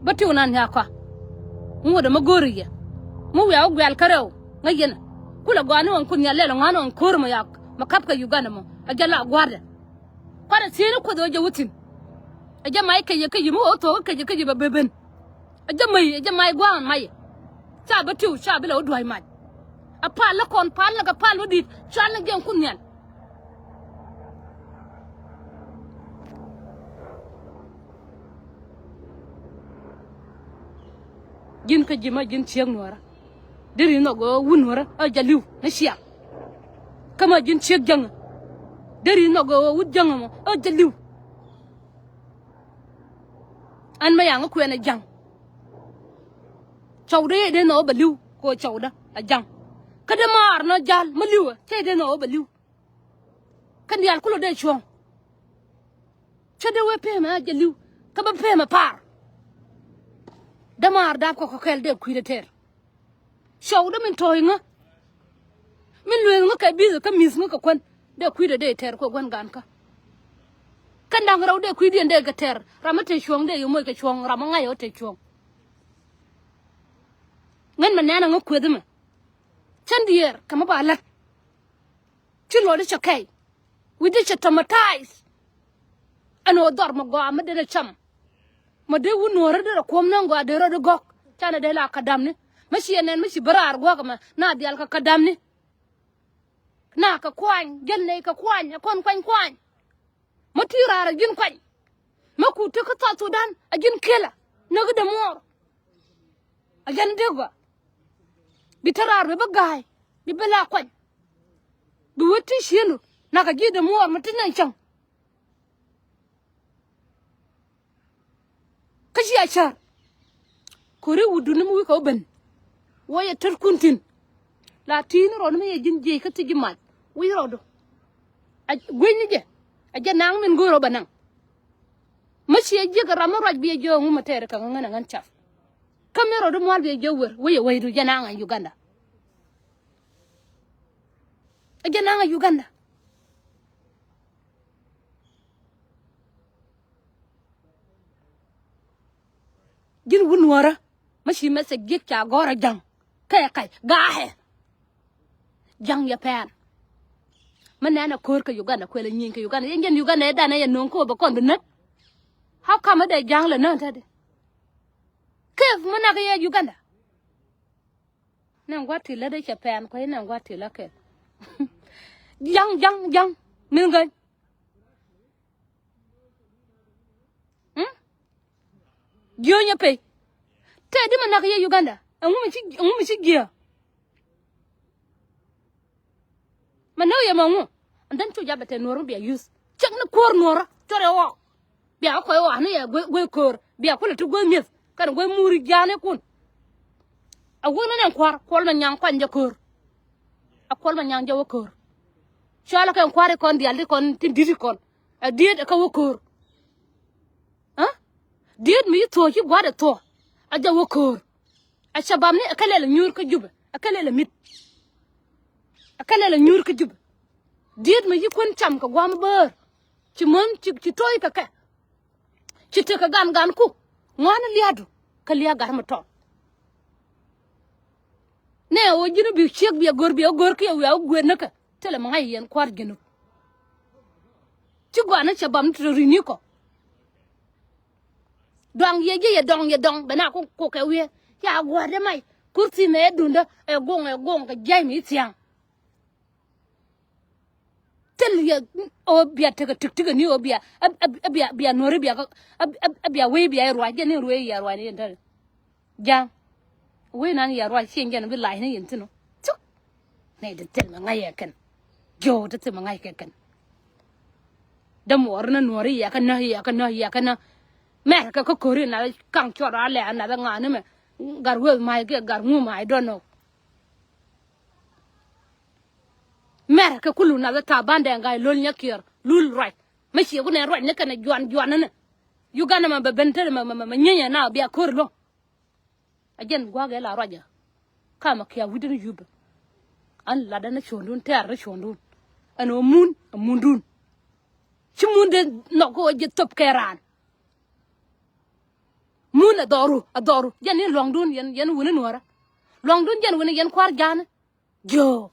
Bä tiw nan nya kɔa. Ŋuɔ̱t ɛmɛ go̱o̱ri yɛ. Mi wiaa wä guɛ̈l kärɛw ŋäc yɛn. Kulɛ gɔaa ni ɣɔn Kuoth Nhial lɛl ŋɔ̱a̱n ɣɔn ko̱r mɔ yak mɛ ka̱p kɛ Uganda mɔ. Ɛ jɛ la gua̱a̱rdɛ. Kua̱rɛ thieen Kuoth ɣä jɛ wä thi̱n. Ɛ jɛ mac kecɛ kecɛ mi wä wä thuɔ̱k kecɛ kecɛ bɛ ben. Ɛ jɛ mac, ɛ jɛ mac gua̱a̱n mac. Ca bä tiw, ca bi la wä dua̱c mac. A pal lä kɔn, pal lä kɛ pal wä di̱t, cual ni jɛn Kuoth Nhial. Ji̱n kä ji̱ ma ji̱n ciek nuɔ̱ɔ̱rä. Deri nhɔk ɣöö wut nuɔ̱ɔ̱rä ɛ jɛ li̱w ni ciaŋ. Kä ma ji̱n ciek jäŋä. Deri nhɔk ɣöö wut jäŋä mɔ ɛ jɛ li̱w. Ɛn ma yaŋä kuɛn ɛ ja̱ŋ. Cɔwdä yɛ dee nhɔk ɛ bɛ li̱w kɛ ɣöö cɔwdä ɛ ja̱ŋ. Kä dee maar nɔ jal ma li̱wä cɛ yɛ dee nhɔk ɛ bɛ li̱w. Kɛn diaal kulɛ dee cuɔ̱ŋ. Cä dee wee pemɛ a jɛ li̱w kä bä pemɛ pa̱a̱r. Dämaar da̱a̱p kɛ kɔ̱kɛl dee kui̱dɛ tɛr. Cɔwdä min tɔ̱ɔ̱c ŋä. Min lueeth ŋä kɛ bi̱th kä mi̱th ŋä kɛ kuän. Dee kui̱dɛ dee tɛr kuɛ gua̱n ga̱a̱n kä. Kä da̱ŋ rɛw dee kui̱diɛn dee kɛ tɛr. Ram mi te cuɔ̱ŋ dee yɛ moc kɛ cuɔ̱ŋ, ram mi ŋa̱c ɛ ɣöö te cuɔ̱ŋ. Ŋän mɛ nɛn aŋä kueth mɛ. Cän diɛɛr kɛ mi ba la̱t. Ci luɔt i̱ cɛ kɛy. Wi̱cdɛ cɛ traumatize. Ɛn ɣöö dhɔr mɛ gɔaa mi denɛ cam. Mɛ dee wut nuɔ̱ɔ̱rä derɛ kuɔ̱m ni ɛn gɔaa dee rɔ̱t i̱ gɔ̱k. Canɛ dee la kädamni. Mɛ ci ɛ nɛn mi ci bi raar guäk ɛmɛ na diaal kɛ kädamni. Na kɛ kuany, jäl nɛy kɛ kuany, ɛ kɔn kuany kuany. Mä ti raar ɛ ji̱n kuany. Mä kut ti kä South Sudan ɛ ji̱n kiɛlɛ näk i̱ dämuɔɔr. Ɛ jɛn dee gɔaa. Bi te raar bi bä ga̱a̱y bi bä la kuany. Bi wä ti ciënu nak ɛ ji̱ dämuɔɔr mi ti nɛn cäŋ. Kä ci a cär. Ko̱ri wutdu ni mi wi̱i̱ kɛ wä ben. Wä yɛ tet kun thi̱n. La ti̱i̱n rɔɔdu mi yɛ ji̱n jiɛc kä ti ji̱ mac wi̱i̱ rɔɔdu. A gui̱ny ni jɛ. A jɛ naŋ min go̱o̱r ɔ bɛ naŋ. Mi ciɛ jiäk ram mi ruac biɛ jiök ŋu mi tɛɛr kɛ ŋä ŋän a ŋän cath. Kä mi rɔɔdu mual biɛ jiök wer wä yɛ wecdu jɛ naŋ a Uganda. A jɛ naŋ a Uganda. Ji̱n wun nuɔ̱ɔ̱rä. Mä ci message gi̱k ca gɔ̱rä ja̱ŋ. Kɛ kac ga̱a̱hɛ. Ja̱ŋ yɛ pɛn. Mä nɛn a ko̱r kɛ Uganda kuɛl a nyieny kɛ Uganda yɛ jɛn Uganda yɛ danɛ yɛ no̱o̱ŋ kä wä bɛ kɔn bi näk. How come dee ja̱ŋ lɛ nään tätdi? Kɛp mä nak yɛ Uganda. Nɛn gua̱t ti lät i̱ cɛ pɛn kuɛ nɛn gua̱t ti lät kɛp. Ja̱ŋ ja̱ŋ ja̱ŋ min gäny. Jiö nyɛ pey. Tɛ di mɛ nak yɛ Uganda. Ɛŋu mi ci, ɛŋu mi ci jiö. Mɛ näk yɛ mɛ ŋu. And then cu jabɛ tɛ nuɔr mi bia yuth. Cɛk ni kuɔr nuɔrä cɔrɛ ɣɔɔ. Bia kɔc ɣɔɔ ni yɛ guey, guey köör bia kulɛ ti guey mieth kɛn guey muri jianikun. A wun ni nɛn kua̱r kuɔl mɛ nyaŋ kuany jɛ köör. A kuɔl mɛ nyaŋ jɛ wä köör. Cɔalɛ kɛn kua̱r ikɔn dial di kɔn tin di̱t ikɔn. A diet ɛ kä wä köör. Aa diet mi ci thuɔ̱ɔ̱c ci gua̱a̱r ɛ thuɔ̱ɔ̱. A jɛ wä köör. A cabab ni ɛ kɛ lɛl ɛ nyuur kä Jubɛ ɛ kɛ lɛl ɛ mi̱t. Ɛ kɛ lɛl ɛ nyuur kä Jubɛ. Diet mi ci kuän cam kɛ gua̱a̱m bäär. Ci män ci, ci to̱o̱c kɛ kɛ. Ci tekɛ gan gan kuk ŋɔ̱a̱n lia̱a̱du kä lia̱a̱ gat mi tɔl. Nɛ ɣöö ji̱n bi ciek bia go̱r bia go̱r kiɛ wiaa wä guëër näkä. Thilɛ mi ŋa̱c yɛn kua̱r ji̱n. Ci gɔaa ni cɛ bam ni tɔ̱tɔ̱ ri̱ni kɔ. Dɔaŋ yɛ ji̱ yɛ dɔŋ yɛ dɔŋ bɛ na kuk kukɛ wiee. Ca gua̱a̱r dee mac kurthi mɛ ɛ duundä ɛ goŋ ɛ goŋ kɛ jia̱c mi thia̱a̱ŋ. Thil yɛ ɣöö bia tekɛ tik tikɛ ni ɣöö bia ɛ bia bia nuɔ̱ri bia kä ɛ bia wei bia yɛ ruac jɛ ni ruee yɛ ruac ni yɛn tɛl. Ja̱a̱ŋ wee nan yɛ ruac ciëŋ jɛn bi lac ni yɛn thi̱n ɔ. Cuk nɛy ti thil mi ŋa̱c yɛ kɛn. Jiöw ti thil mi ŋa̱c kɛ kɛn. Dämuɔɔr ni nuɔɔri yɛ kä näk yɛ kä näk yɛ kä näk. Mɛr kɛ kä köri nath kaŋ cuɔt a lɛ a nath ŋa̱a̱ni mɛ. Gat weth mac kiɛ gat ŋu mac dɔn nɔ. Mɛr kɛ kulu nath ta̱a̱ bandɛ ŋa̱c lo̱l nyɛ kiɛɛr lul ruac. Mɛ ciɛ ku nɛ ruac ni kɛn juan juan ni nɛ. Uganda mɛ bɛ ben te mɛ mɛ mɛ nyieny ɛ na bia köri lo̱ŋ. A jɛn gua̱a̱k ɛ la ruacä. Kamɛ kia wi̱cdä ni yupä. An latdä ni cuɔ̱ndun tɛ̈r ni cuɔ̱ndun. Ɛn ɣöö mun ɛ mundun. Ci mun dee nhɔk kä ɣöö ji̱ thöp kɛ raan. Mun ɛ dhɔru ɛ dhɔru jɛn ni luɔ̱ŋdun yɛn yɛn wuni nuɔ̱ɔ̱rä. Luɔ̱ŋdun jɛn wuni yɛn kua̱r ja̱a̱ni. Jiö.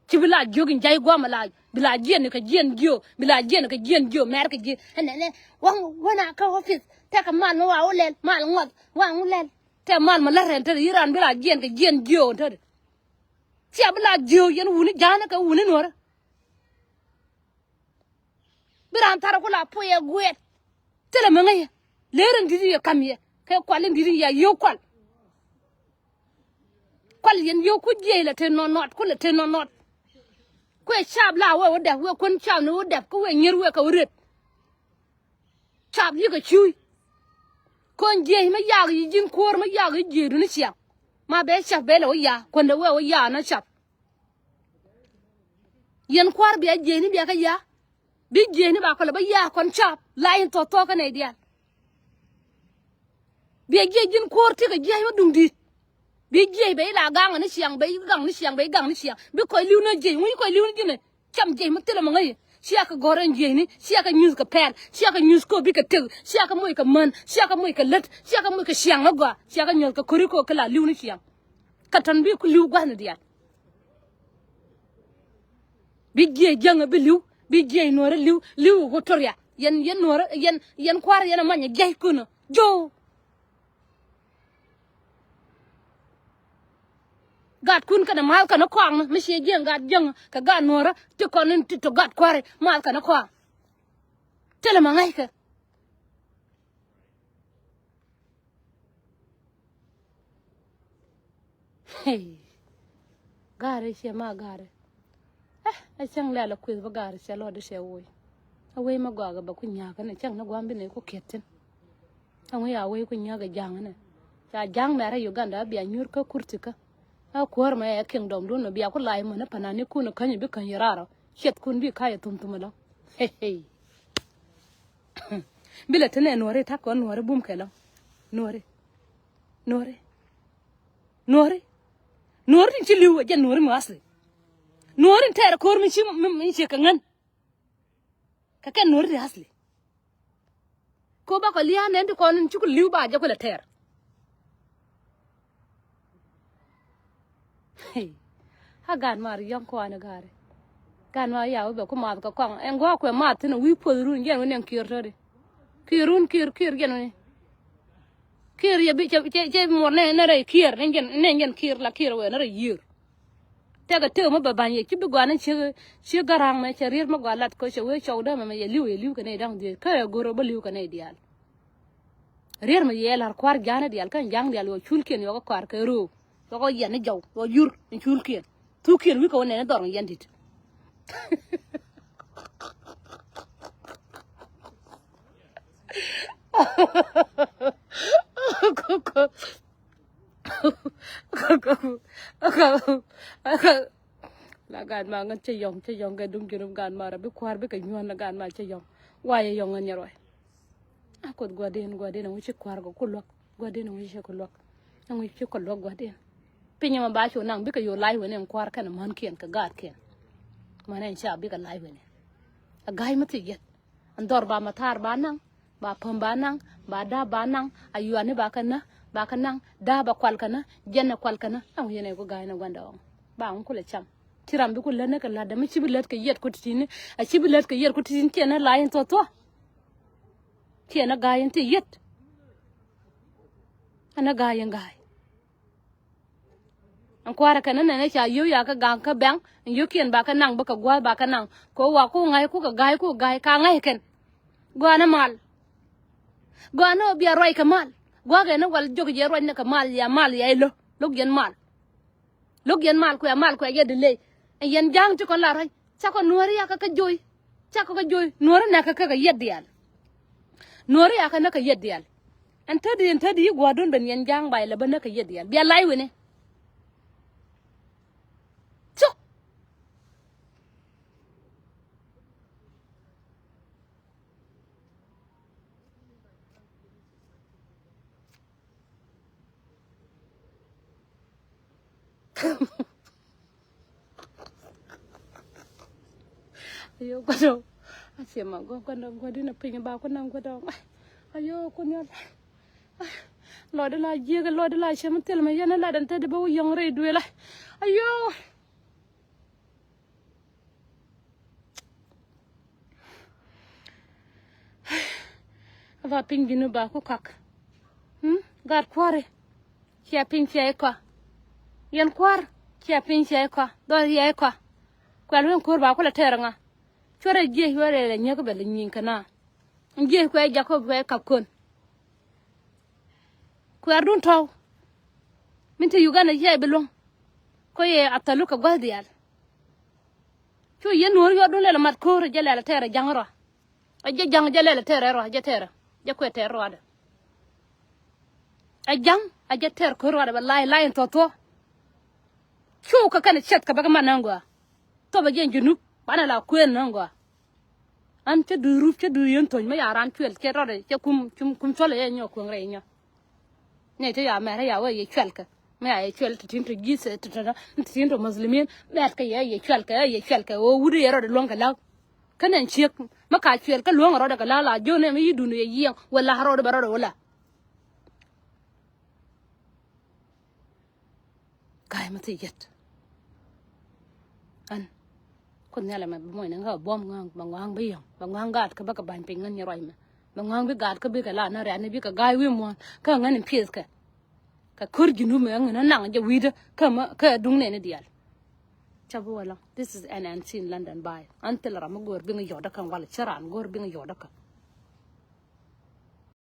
Ci bi la jiök in jay guam la bi la jiɛn kɛ jiɛn jiö bi la jiɛn kɛ jiɛn jiö mɛr kɛ jiö. Ɛnɛ nɛ waŋ wena kä office tɛkɛ mal mi wa wä lɛl mal ŋuɔth waŋ wä lɛl. Tɛ mal mi la rɛn tɛ yi ran bi la jiɛn kɛ jiɛn jiö tɛ. Cia bi la jiö yɛn wuni ja̱a̱n kɛ wuni nuɔrä. Bi raan thar ku la puɔyɛ guɛɛt. Thilɛ mi ŋäcä. Ler in di̱t in yɛ ka̱m yɛ kɛ kual in di̱t in yɛ yio̱w kual. Kual yɛn yio̱w ku jiɛc lɛ te nɔnɔt ku lɛ te nɔnɔt. Kuɛ caap la wee wä dɛp wee kuän caap ni wä dɛp kä wee nyier wee kɛ wä ret. Caap yikɛ cuuc. Kɔn jiɛc mi yak yi ji̱n kuäär mi yak yi jiëëdu ni ciaŋ. Ma bɛ cap bɛ lɛ wä ya kuändɛ wee wä ya ni cap. Yɛn kua̱r bia jiɛcni bia kä ya̱a̱. Bi jiɛcni ba kɔlɛ bä ya̱a̱ kɔn caap la in thɔ̱ thɔ̱ kä nɛy diaal. Bia jiɛc ji̱n kuɔ̱ɔ̱r tekɛ jiɛc wä duŋ di̱i̱t. Bi jiɛc bɛ ila gaŋ ni ciaŋ bɛ gaŋ ni ciaŋ bɛ gaŋ ni ciaŋ bi kɔc li̱w ni jiɛc ŋuc kɔc li̱w ni ji̱n. Cam jiɛc mi thilɛ mɛ ŋäc. Cia kɛ gɔ̱r ɛn jiɛcni, cia kɛ nyuth kɛ pɛl, cia kɛ nyuth kɛ bi kɛ tek, cia kɛ moc kɛ män, cia kɛ moc kɛ lät, cia kɛ moc kɛ ciaŋ mi gɔaa, cia kɛ nyuth kɛ ko̱ri kɛ kɛ la li̱w ni ciaŋ. Kɛ tɔn bi li̱w gua̱thni diaal. Bi jiɛc jäŋä bi li̱w, bi jiɛc nuɔ̱ɔ̱rä li̱w, li̱w kɛ Equatoria. Yɛn, yɛn nuɔ̱ɔ̱rä, yɛn, yɛn kua̱r yɛn amanyɛ jiɛc kunä. Jo. Gat kun kɛnɛ ma̱a̱th kɛnɛ kɔaŋ mi ciɛ jiɛŋ gat jiɛŋ kɛ gat nuɔ̱ɔ̱rä ti kɔn in ti tɔ gat kua̱ri ma̱a̱th kɛnɛ kɔaŋ. Thilɛ mɛ ŋa̱ckɛ. Hey. Gaari ciɛ ma gaari. Eh, ɛ cäŋ lɛl ɛ kueth bä gaari ciɛ lɔɔdi ciɛ woc. Ɛ wec ma gɔaa kɛ bɛ ku nyakä ni cäŋ ni gua̱a̱m bi ni ku kiɛt thi̱n. Ɛ wec a wec ku nyakä ja̱a̱ŋ ni. Ca ja̱a̱ŋ mɛrɛ Uganda a bia nyuur kä kurti kä. A kuäär mɛ ɛ kingdom dun mɛ bia ku lac män ɛ panani kun ɛ käny bi käny rarɔ. Ciɛth kun bi ka̱c ɛ thum thum ɛlɔ. Hey, hey. Bi lɛ te nɛ nuɔ̱ri ta̱k kɔn nuɔ̱ri bum kɛ lɔ. Nuɔ̱ri. Nuɔ̱ri. Nuɔ̱ri. Nuɔ̱ri tin ci li̱w ɛ jɛ nuɔ̱ri mi asli. Nuɔ̱ri in tɛɛr ko̱r mi ci mi, mi ci kɛ ŋän. Kɛ kɛn nuɔ̱ri ti asli. Ko bakɔ lia̱a̱ nɛn ti kɔn in ci ku li̱w ba jɛ ku lɛ tɛɛr. Hey. A gan mar yɔ̱ŋ kɔanɛ gaari. Gan mar yaw bɛ ku math kɛ kɔaŋ ɛn gua̱a̱ kuɛ math thin a wi̱i̱ puɔth run jɛn wä nɛn kiɛr tɔ̱di. Kiɛr run kiɛr kiɛr jɛn wä ni. Kiɛr yɛ bi cɛ cɛ cɛ muɔr nɛ nɛ rɛy kiɛr nɛ jɛn nɛ jɛn kiɛr la kiɛr wɛ nɛ rɛy yiër. Tɛkɛ tëk mɛ bɛ ba̱ny yɛ ci bi gɔaa ni ci ci garaŋ mɛ cɛ riet mɛ gɔaa lat kɔ cɛ wee cɔw dämɛ mɛ yɛ li̱w yɛ li̱w kɛ nɛy da̱ŋ dhiec kä yɛ go̱r rɔ bä li̱w kɛ nɛy diaal. Riet mɛ yɛ lar kua̱r ja̱a̱n diaal kä ja̱a̱ŋ diaal yɔ culkiɛn yɔ kɛ kua̱r kɛ röö. Yɔkɔ yɛn ni jɔw yɔ yur ni culkiɛn. Thukiɛn wi̱i̱ kɛ wä nɛn ni dhɔr ni yɛn dit. La gaat ma ŋän cä yɔŋ cä yɔŋ kɛ duŋ junub gaat ma rɔ bi kua̱r bi kɛ nyuɔ̱n la gaat ma cä yɔŋ. Wa yɛ yɔŋ ŋän nyɛ ruac. A kuoth gua̱di̱n gua̱di̱n ɛŋu ci kua̱r kɛ ku luäk. Gua̱di̱n ɛŋu ci ku luäk. Ɛŋu ci ku luäk gua̱di̱n. Piny ɛmɛ ba cu naŋ bikɛ yo̱o̱ lac wen ɛn kua̱r kɛn mänkiɛn kɛ gaatkiɛn. Män ɛn ca bikɛ lac wen ɛn. A ga̱a̱c mi thiec yɛt. Ɛn dhɔr ba mathar ba naŋ, ba päm ba naŋ, ba da̱a̱p ba naŋ, a yuani ba kɛ nä, ba kɛ naŋ, da̱a̱p a kual kɛ nä, jɛn ɛ kual kɛ nä. Ɛŋu yɛn ɛ ku ga̱a̱c ni gua̱ndɛ ɔŋ. Ba ŋu kulɛ cam. Ci ram bi ku lät ni kɛ la̱tdɛ mi ci bi lät kɛ yɛt ku ti̱ti̱ni. A ci bi lät kɛ yɛt ku ti̱ti̱ni ciɛ ni lac in thuɔ̱thuɔ̱. Ciɛ ni ga̱a̱c in ti yet. Ɛn ni ga̱a̱c in ga̱a̱c. Ɛn kua̱rä kɛn ni nɛn ca yio̱w ya kä ga̱a̱ŋ kä bɛŋ. Ɛn yio̱wkiɛn ba kä naŋ bä kɛ gua̱a̱th ba kä naŋ. Kɛ wa ku ŋa̱c ku kɛ ga̱a̱c ku ga̱a̱c ka ŋa̱c kɛn. Gɔaa ni mal. Gɔaa ni ɣöö bia ruac kɛ mal. Gua̱a̱k ɛn ni wal jiök jɛ ruac ni kɛ mal ya mal ya ilö. Lo̱k yɛn mal. Lo̱k yɛn mal kuɛ mal kuɛ yɛ delay. Ɛn yɛn ja̱a̱ŋ ti kɔn la ruac. Cakɔ nuɔ̱ɔ̱ri yakä kä joy. Cakɔ kä joy. Nuɔ̱ɔ̱ri nɛ̈kä kä kɛ yɛt diaal. Nuɔ̱ɔ̱ri yakä näk kɛ yɛt diaal. Ɛn tädi ɛn tädi yi gua̱a̱rdun ben yɛn ja̱a̱ŋ ba ilɛ bä näk kɛ yɛt diaal. Bia lay wi̱ni. Cuk. Ayo gua̱dɔ̱ŋ. Acie ma gua̱ gua̱dɔ̱ŋ gua̱dinɛ piny ba ku naŋ gua̱dɔ̱ŋ. Ayo kun yɔl. Lɔɔdi la jiäk lɔɔdi la cem thil ma yɛn lat ɛn te di bä wä yɔŋ rɛy duël. Ayo. Aba piny ji̱n ba ku kak. Hmm? Gat kuari. Cia piny cia ikɔ. Yɛn kuar cia piny cia ikɔ. Dhɔr cia ikɔ. Kuɛl win kur ba ku la ter ŋa. Cuɔrɛ jiɛ yuɔrɛ la nyek bɛ la nyin kana. Jiɛ kuɛ Jacob kuɛ kap kun. Kuɛɛr dun tɔw. Min te Uganda cia bi luŋ. Ko yɛ a thalu kɛ gua̱th diaal. Cu yɛn nuɔ̱ɔ̱r yuɔt dun lɛl mat ko̱o̱r jɛ lɛl tɛɛrɛ jaŋ rɔ. A jɛ jaŋ jɛ lɛl tɛɛrɛ rɔ a jɛ tɛɛrɛ. Jɛ kuɛ tɛɛr rɔadɛ. A jaŋ a jɛ tɛɛr ko̱o̱r rɔadɛ bɛ lay lay in thuɔ̱thuɔ. Cu kɛ kɛn ciɛth kɛ bɛ kɛ man näŋ gɔaa. Thop a jɛ in junub banɛ la kuëën näŋ gɔaa. An cä duy rup cä duy yɛn thony mi ya ran cuɛl cɛ rɔdɛ cɛ kum kum kum cuɔl yɛ nyɔ kueŋ rɛy nyɔ. Nɛ cä ya mɛrɛ ya wee yɛ cuɛl kɛ. Mi a yɛ cuɛl ti tin to Jesus ti to ti tin to Muslimin mɛt kɛ yɛ yɛ cuɛl kɛ yɛ cuɛl kɛ ɣöö wut yɛ rɔɔdɛ luɔ̱ŋ kɛ la̱k. Kä nɛn ciek mi ka cuɛl kä luɔ̱ŋ rɔɔdɛ kɛ la̱k la jiön ɛmɛ yi dun yɛ yiɛŋ wä la rɔɔdɛ bɛ rɔɔdɛ wä la. Ga̱a̱c mi thil yet. Ɛn Kuoth Nhial ɛmɛ bi muɔ̱ny ni ŋä buɔ̱m ŋa̱a̱ŋ bɛ ŋɔ̱a̱ŋ bi yɔ̱ŋ bɛ ŋɔ̱a̱ŋ gaat kä bä kɛ ba̱ny piny ŋän nyɛ ruac mɛ bɛ ŋɔ̱a̱ŋ bi gaat kä bi kɛ la ni rɛ̈t ni bi kɛ ga̱a̱c wi̱i̱ muɔ̱ɔ̱n kä ŋän in pieth kɛ. Kɛ ko̱r ji̱n wumɛ ŋän naŋ jɛ wi̱i̱dä kä duŋ nɛni diaal. Ca bi wä lɔ this is an unseen London by an thil ram mi go̱o̱r biŋ yɔ̱ɔ̱dä kä wal cä raan go̱o̱r biŋ yɔ̱ɔ̱dä kä.